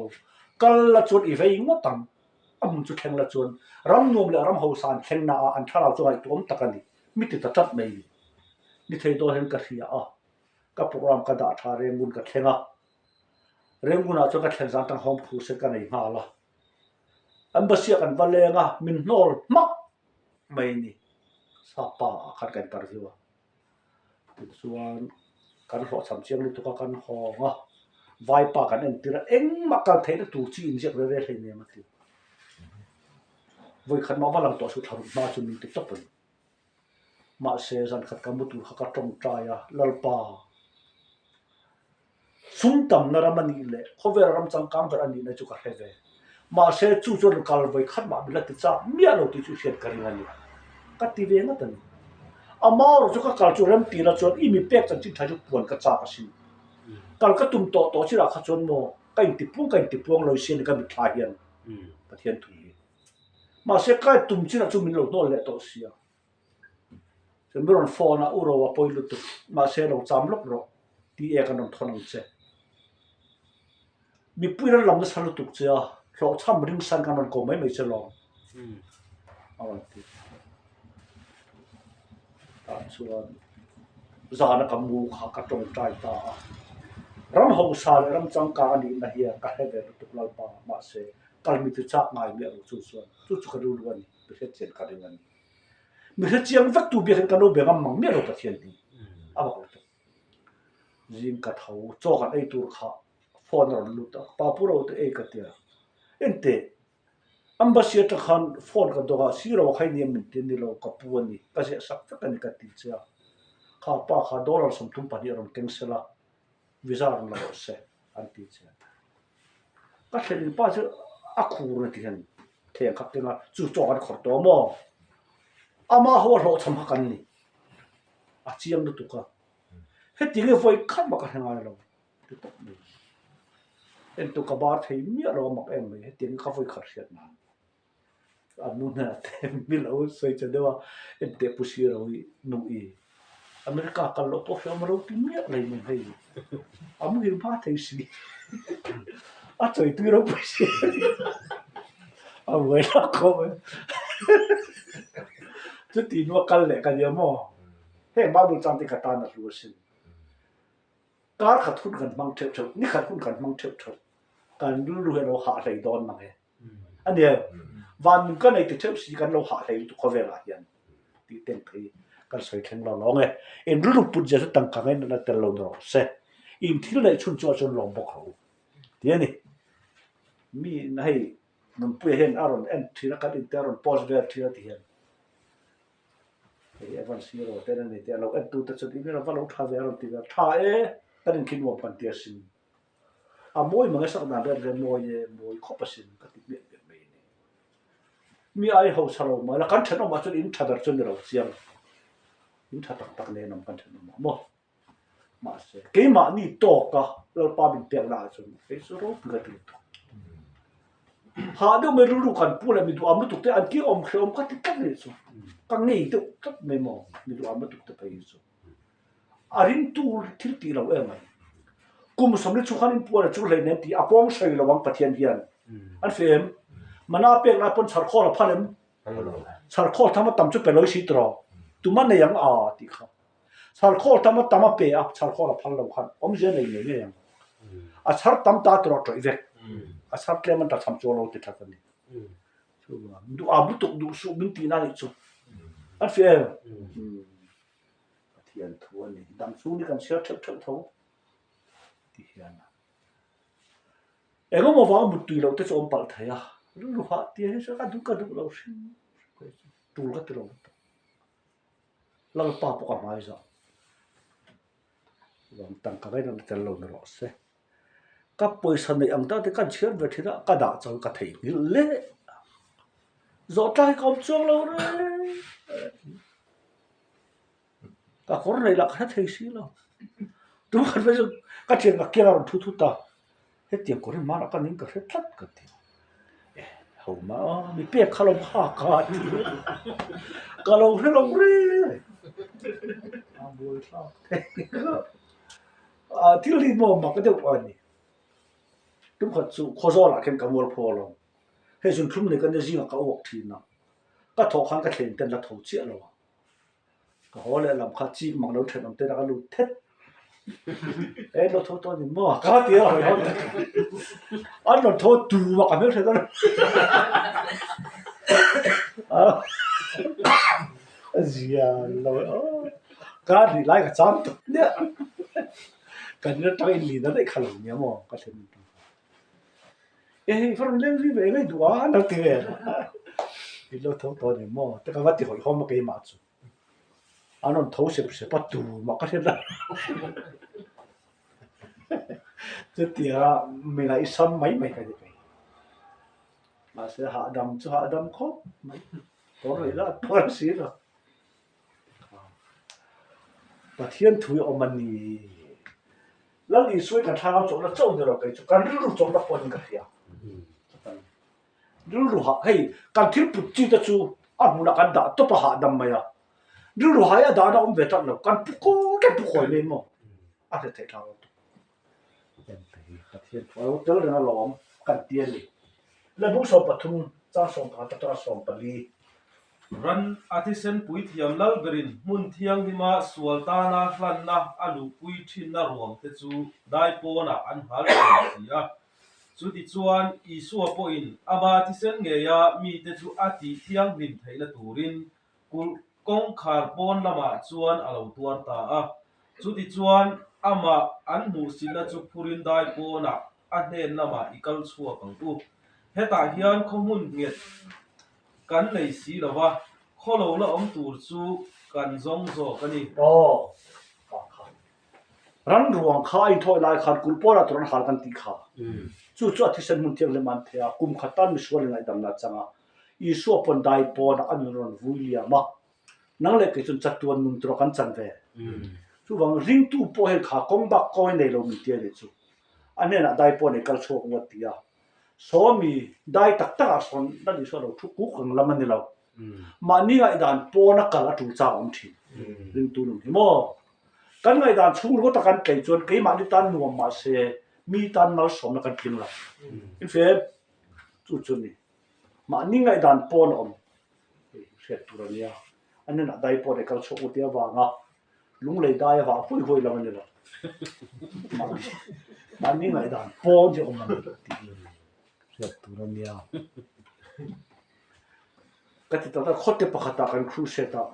kal la chuan i vei ngawt ang, a hmun chu thleng la chuan ram nuam leh ram hausa an thleng na a, an thlarau chu ngaihtuahawm tak a ni, mi ti ta tlat mai ni. Ni thei dawn hian ka hria a. Ka program ka dah tha Rengun ka thleng a, Rengunah chuan ka thlen zan tang home crusade ka nei nghal a, Embassy ah kan va leng a, min hnawl hmak mai a ni, Sapa ah khan ka interview a, tichuan kan hlawhchham chiang lutuk a kan hawng a, Vaipa kan entir a, engmah kal theihna tur chi inziak ve ve hleinem a ti, vawikhat mah va lang tawh suh thlaruk hma chu min ti tawp a ni. Mahse, zan khat ka mu tur kha ka tawngtai a, Lalpa, sum tamna ram a nih leh khawvel ram changkang ber a nihna chu ka hre ve. Mahse, chu chuan kal vawi khat mah min la ti chak miah lo tih chu hriat ka ring a ni. Ka ti ve ngat a ni. Ama erawh chu ka kal chu rem tih la chuan i mi pek chanchin tha chu puan ka chak asin. Kal ka tum tawh tawh chinah kha chuan maw ka intipuang ka intipuang lo sin ka mitthla hian Pathian thu hi. Mahse kai tum chinah chu min lo hnawl leh tawh sia. Chuan min rawn phone a, u ro a pawi lutuk, mahse lo cham lawk rawh tih e kan rawn thawn ang che. Mipui ran lam nasa lutuk che a, hlawhchham ring san kan rawn ko mai mai che lawm a rawn ti. Tah chuan zana ka mu kha ka tawngtai ta a, ram hausa leh ram changkang a nihna hian ka hre ve lutuk Lalpa, mahse Kal mi chu chak ngai miah lo chu chuan chu chu ka rilru a ni, mi hretchian ka ring a ni. Mi hrechiang vek tu biak in ka lo be ngam mang miah lo Pathian hi a bak lutuk. Zing ka tho, chaw kan ei tur kha phone a rawn lut a, pa pu ro te ei ka tia. Enteh. Embassy atang khan phone ka dawng a, siro a khai nia min ti a ni lo, ka pu a ni, ka ziah sak vek a ni ka ti che a. Kha pa kha dollar 32 a rawn keng sel a, visa rawn la rawh se an ti che. Ka thlen pa chu a khur na ti hian theng kha keng a, chu chaw kan khawrh tawh maw? Ama ho a hlawhchham kha kan ni. A chiang lutuk a. Heti nge vawi khat mah ka hre ngai lo ti tawp mai. Entu ka bar thei miah lo a mak em mai heti nge ka vawi khat hriat nan. An nu hnenah te mi lo sawi che deuh a, enteh pu sir ho hi nu i America kal loh pawh hre awm a lo ti miah lei mai hei a muhil hma thei si a chawi tui ropui si a buai hlak khawp mai chuti hnua kal leh ka nia maw heng Bible chang te ka tan a hlu asin kar khat hun kan hmang theuh theuh ni khat hun kan hmang theuh theuh kan rilru hi a lo hah hlei dawn mang e. A nia, van nun ka nei ti theuh si kan lo hah hlei lutuk khawvelah hian tih teng phei kan sawi thleng lo lawng e. In rilru put zia chu tangka ngei natna tel lo ni rawh se. In thil neih chhun chuah chuan lawm bawk rawh u ti a ni. Mi hei Nunpuia hian a rawn en thin a, kan inte a rawn post vel thin a ti hian hei Evan Siro ten a ni tih a lo en tute chuan email a va lo tha ve a rawn ti vel tha e kan inkhin nuam kan ti asin. A mawi mang e sak dan vel vel mawi e, mawi khawp asin ka ti hmiah hmiah mai a ni. Mi ai hausa lo mai la, kan thenawmah chuan in tha ber chu ni lo chiang, in tha tak tak nen awm kan thenawmah maw. Mahse, keimahni tawka Lalpa min pekna ah chuan kei chu ropui ka ti lutuk. Hah deuh mai rilru kan pu leh mi duham lutuk te an ki awm hrehawm ka ti tlat mai chu, ka ngei deuh tlat mai maw mi duham lutuk te phei hi chu. A ringtu thil tih lo em mai. Kum 40 chhung khan inpuan a chu hlein em tih a pawng sawi lo ang Pathian hian. An feh em? Mana pek lai pawn chharkhawl a phal em? Chharkhawl tham a tam chu pe loi si tiraw? Tuma nei ang a tih kha. Chharkhawl tham a tam a pe a, chharkhawl a phal lo khan awmzia nei ngei ngei ang. A chhar tam ta tiraw tawih vek. A chhar tlem an ta cham chuang lo ti that a ni. Chuvang duh am lutuk duh suh min tihna nih chu. An feh em? Pathian thu a ni. Dam chhung hi kan chhiar theuh theuh tho ti hian a. Engemaw vang mut tui loh te chu awm palh thei a, rilru hah tia hi chuan ka duh ka duh lo hrim hrim chu tul ka ti lo lutuk. Lalpa pawh ka hmai zah. Vang tangka ngaih na tel lo ni rawh se. Ka pawisa neih ang tak te kan chhiar ve thin a, ka dah chuan ka theihnghilh leh zawh tlai ka awm chuang lo reng. Ka kawr neih lah ka hre thei si lo. Tum khat phei chu ka thian ka kiang a rawn thu thut a, hetiang kawr hi hmanah ka ning ka hre tlat ka ti. Eh ho mah a, mi pek kha lo hak a ti. Ka lo hre lo reng. A buai thlak thei. Thil hi maw mak deuh a ni. Tum khat chu Khawzawlah khian ka mualpho alawm. Hei zunthlum nei ka nia zingah ka uak thin a. Ka thawh khan ka thlen ten la tho chiah lo a. Ka haw leh lam kha chik mang lo thenawm te ka lut thet. E lo tho tawh ni maw? Ka ti a hawi haw tak. An rawn tho tu a ka hmelhriat a. A zia lo e aw. Ka nih lai ka chang tawh nia. Kan in atang in lin a daih kha lo nia maw ka thlen. E hei va rawn leng zui ve ngei duh a an lo ti ve in lo tho tawh a ni maw te ka va ti hawihhawm a keimah chu an rawn tho sep sep a tumah ka hriat lo chutia mi ngaihsam mai mai ka ni thei mahse hahdam chu hahdam khawp mai kawr leh zat pawh a si lo. Pathian thu hi awm a ni. Lal Isua hi kan thlarau chawlhna chauh ni lo kei chu kan rilru chawlhna pawh niin ka hria. Rilru hah hei kan thil put chi te chu a hmunah kan dah tawp a hahdam mai a. Rilru hah hi a dahna awm ve tlat lo kan pu kawi kan pu kawi mai maw a hre theih thla lo tawp. Pathian thu a lo tel reng alawm kan ti a ni. Lehbung 13 chang 11 atanga 14. Ran a thisen puithiam lal berin hmun thianghlima sual tana hlanna a luhpui thinna ruang te chu dai pawnah an hal thin si a. Chutichuan Isua pawhin ama thisen ngeia mite chu a tih thianghlim theihna turin Kulh kawngkhar pawn lamah chuan a lo tuar ta a. Chutichuan amah an hmuhsitna chu phurin dai pawnah a hnen lamah i kal chhuak ang u. Hetah hian khaw hmun nghet kan nei si lo va, khaw lo la awm tur chu kan zawng zawk a ni. Aw, pa kha. Ran ruang kha a inthawi lai khan kulh pawlah tur an hal kan tih kha. Chu chu a thisen hmun thianghlim an theh a, kum khat tan misual in ngaihdamna a chang a. Isua pawn dai pawnah a nun rawn vui liam a. Nang leh kei chuan chatuan nun tur a kan chan ve. Chuvang ringtu pawh hian kha kawng bak kawi nei lo min ti a nih chu. A hnenah dai pawh nei kal chhuak ngawt ti a. Sawmi dai tak takah sawn Lal Isua lo thu kuk ang lam a ni lo. Mahni ngaihdan pawna kal a tul chang a awm thin. Ringtu nun hi maw? Kan ngaihdan chhung ringawt a kan tlei chuan keimahni tan nuam mahse mi tan malsawmna kan tling lo. Infiam chu chu a ni. Mahni ngaihdan pawn a awm hei hriat tur a nia. A hnenah dai pawh nei kal chhuak u tia vanga lunglei dai a vah huai huai lam a ni lo. Mahni ngaihdan pawn hi a awm a ni tih hriat tur a nia. Ka ti tak a, khawte pakhatah kan crusade a,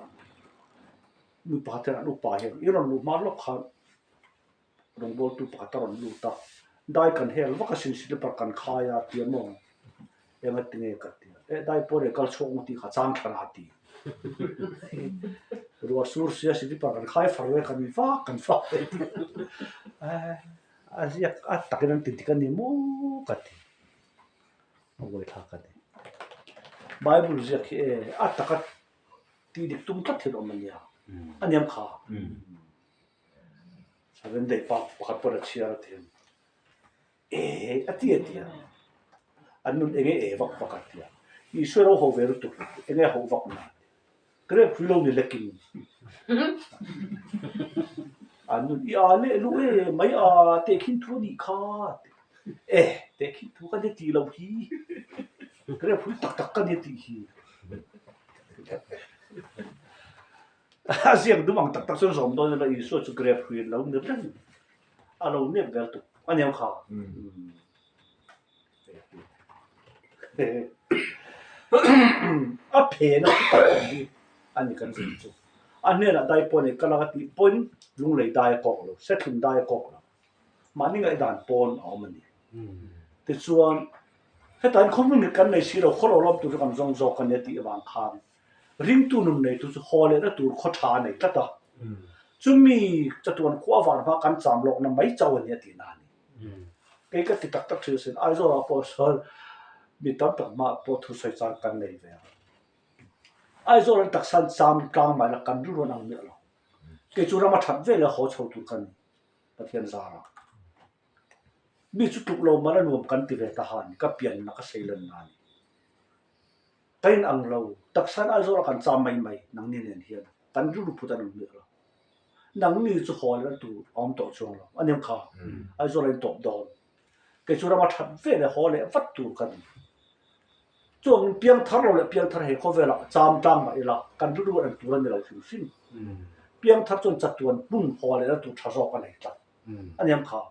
mi pakhat hian an upa hian i rawn luh hma lawk khan Rawngbawltu pakhat a rawn lut a, Dai kan hel vak asin slipper kan khai a ti a maw? Eng a ti nge ka ti a, Eh dai pawh reh kal chhuak maw tih kha chang thlan a ti. Ruah sur sia slipper kan khai far ve kan vak kan vak ve ti. A ziak a takin an ti dik a ni maw ka ti. A buaithlak a ni. Bible ziak hi e a taka tih dik tum tlat hi an awm a nia. A niam kha. Seven day pa pakhat pawh a chhiar a ti e a ti a ti a an nun enge e vak vak a ti a Isua lo ho ve lutuk enge ho vak na grape hrui lo ni lekin an nun i a leh lu e mai a tehkhin thu a nih kha e tehkhin thu ka nia tih loh hi grape hrui tak tak ka nia tih hi. A ziak dum ang tak tak chuan zawm dawn ila Isua chu grep hrui lo ni reng a lo nep vel tuk a niang kha. A phen a tak awm hi a ni kan zir chu. A hnenah dai pawh nei ka lak a tih pawhin lunglei dai a kawk lo, sethlum dai a kawk lo. Mahni ngaihdan pawn a awm a ni. Tichuan hetah hian khawhmun kan nei si lo, khaw lo lawm tur chu kan zawng zawk a nia tih avang khan Ringtu nun neitu chu haw lehna tur khaw tha a nei tlat a, chumi chatuan khua var hma kan cham lawkna mai chauh a ni a tihna a ni. Kei ka ti tak tak thin asin, Aizawlah pawh sawn mi tam tak hmaah pawh thusawi chang kan nei ve a. Aizawl an taksa an cham tlang mai la kan rilru an ang miah lo. Kei chu rama that ve leh haw chho tur ka ni, Pathian zarah. Mi chu tluk lo mah la nuam kan ti ve ta han, ka pianna ka seilenna a ni. Ka in ang lo, taksa in Aizawl a kan cham mai mai nangni nen hian kan rilru phut an awm miah lo. Nangni chu haw leh na tur a awm tawh chuang lo, a nia kha Aizawl a in tawp dawn. Kei chu rama that ve leh haw leh vat tur ka ni. Chuang piangthar lo leh piangthar he khawvelah cham tlang mah ila kan rilru an tur a ni lo hrim hrim. Piangthar chuan chatuan hmun haw leh na tur tha zawk a nei tlat. A nia kha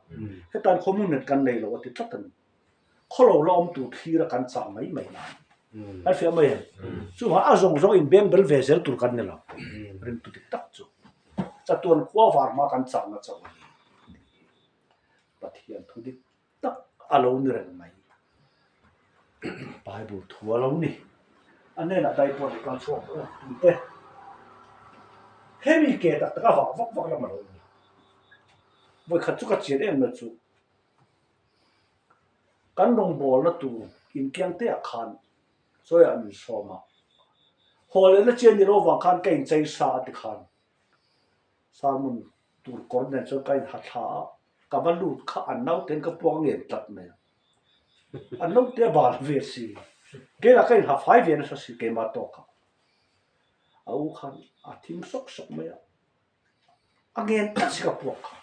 hetan khawhmun net kan nei lo a ti tlat a ni. Khaw lo la awm tur thlir a kan chah mai mai na. Kan hria mai em? Chuvang a zawng zawng in beng bel ve zel tur kan ni lo. Ringtu dik tak chu. Chatuan khua var hma kan chahna chauh a ni. Pathian thu dik tak a lo ni reng mai. Bible thu a lo ni. A hnenah dai pawh ni kal chhuak u tute. Hemi ke tak tak a vah vak vak lam a lo ni. Vawikhat chu ka chian em na chu. Kan rawngbawlna tur inkiang te ah khan chawiah min sawm a, haw lehna chian ni lo vang khan ka inchei sa a ti khan sermon tur kawr nen chuan ka inha thla a, ka va lut kha an naute in ka puak ngen tlat mai a, an naute a bal ve si, keilah ka inha fai ve nasa si keimah tawkah a u khan a thim sawk sawk mai a. A ngen tlat si ka puak kha.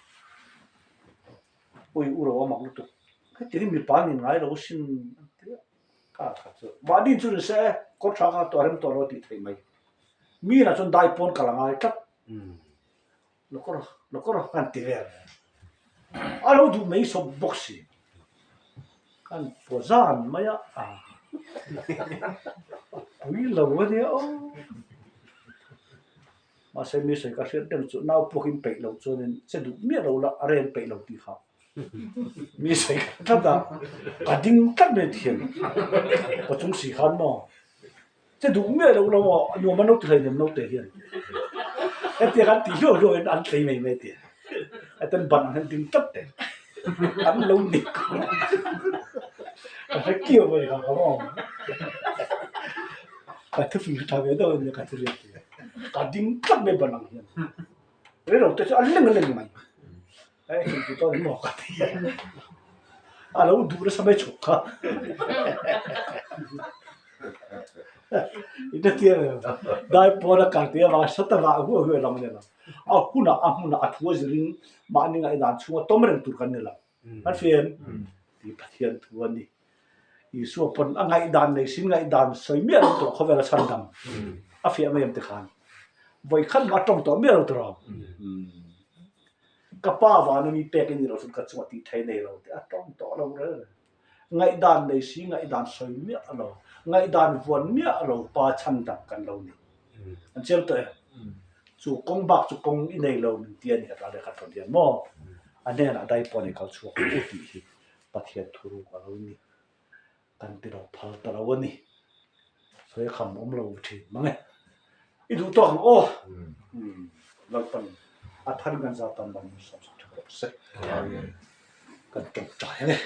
Ui u ro a mak lutuk. Heti hi mipa an inngai lo sin an ti a. Ka kha chu mahni chu ni se kawr tha kha tawh rem tawh lo a tih theih mai. Mi inah chuan dai pawn kal a ngai tlat. Lokawr lokawr an ti vel. A lo duh mai sawp bawk si. Kan paw zan mai a. Pui lo a nia aw. Mahse mi sawi ka hriat deuh chu nau puakin peih loh chuanin che duh miah lo la a rem peih lo tih kha. Mi sawi khat tlat a, ka ding tlat mai thian ka chung si khan maw che duh miah lo lo maw nuam an lo ti hleinem naute hian hetiang an tih hluah hluah in an tlei mai mai tia hetiang ban ang hian ding tlat teh an lo ni ka hre kiau mai kha ka maw ka thufing tha ve deuh ania ka thuriat ka ding tlat mai ban ang hian rei lo te chu a leng leng mai. Hei hei ti tawn maw ka ti a lo duh nasa mai chhuk kha ina tia dai pawn a kal tia vang sata vah huai huai lam a ni lo a hunah a hmunah a thu a zirin mahni ngaihdan chhunga tawm reng tur kan ni lo an fian ti Pathian thu a ni Isua pawn a ngaihdan nei sin ngaihdan sawi miah lo tawh khawvel a chhan dang a fiah mai em tikhan vawikhat mah a tawng tawh miah lo tawh Ka pa vana mi pek i ni lo chuan ka chungah tih thei nei lo tih a tawng tawh lo reng reng. Ngaihdan nei si, ngaihdan sawi miah lo, ngaihdan vuan miah lo pa chhan dang kan lo ni. An chiang tawh em? Chu kawng bak chu kawng i nei lo min ti a ni ka lehkha thawn hian maw? A hnenah dai pawh nei kal chhuak u tih hi Pathian thuruk a lo ni. Kan ti lo phal ta lo a ni. Sawi kham awm lo thin mang e. I duh tawk ang aw. Lalpan a thar kan zat tan bang sawm sak tha rawh se. Kan tawngtai ang e.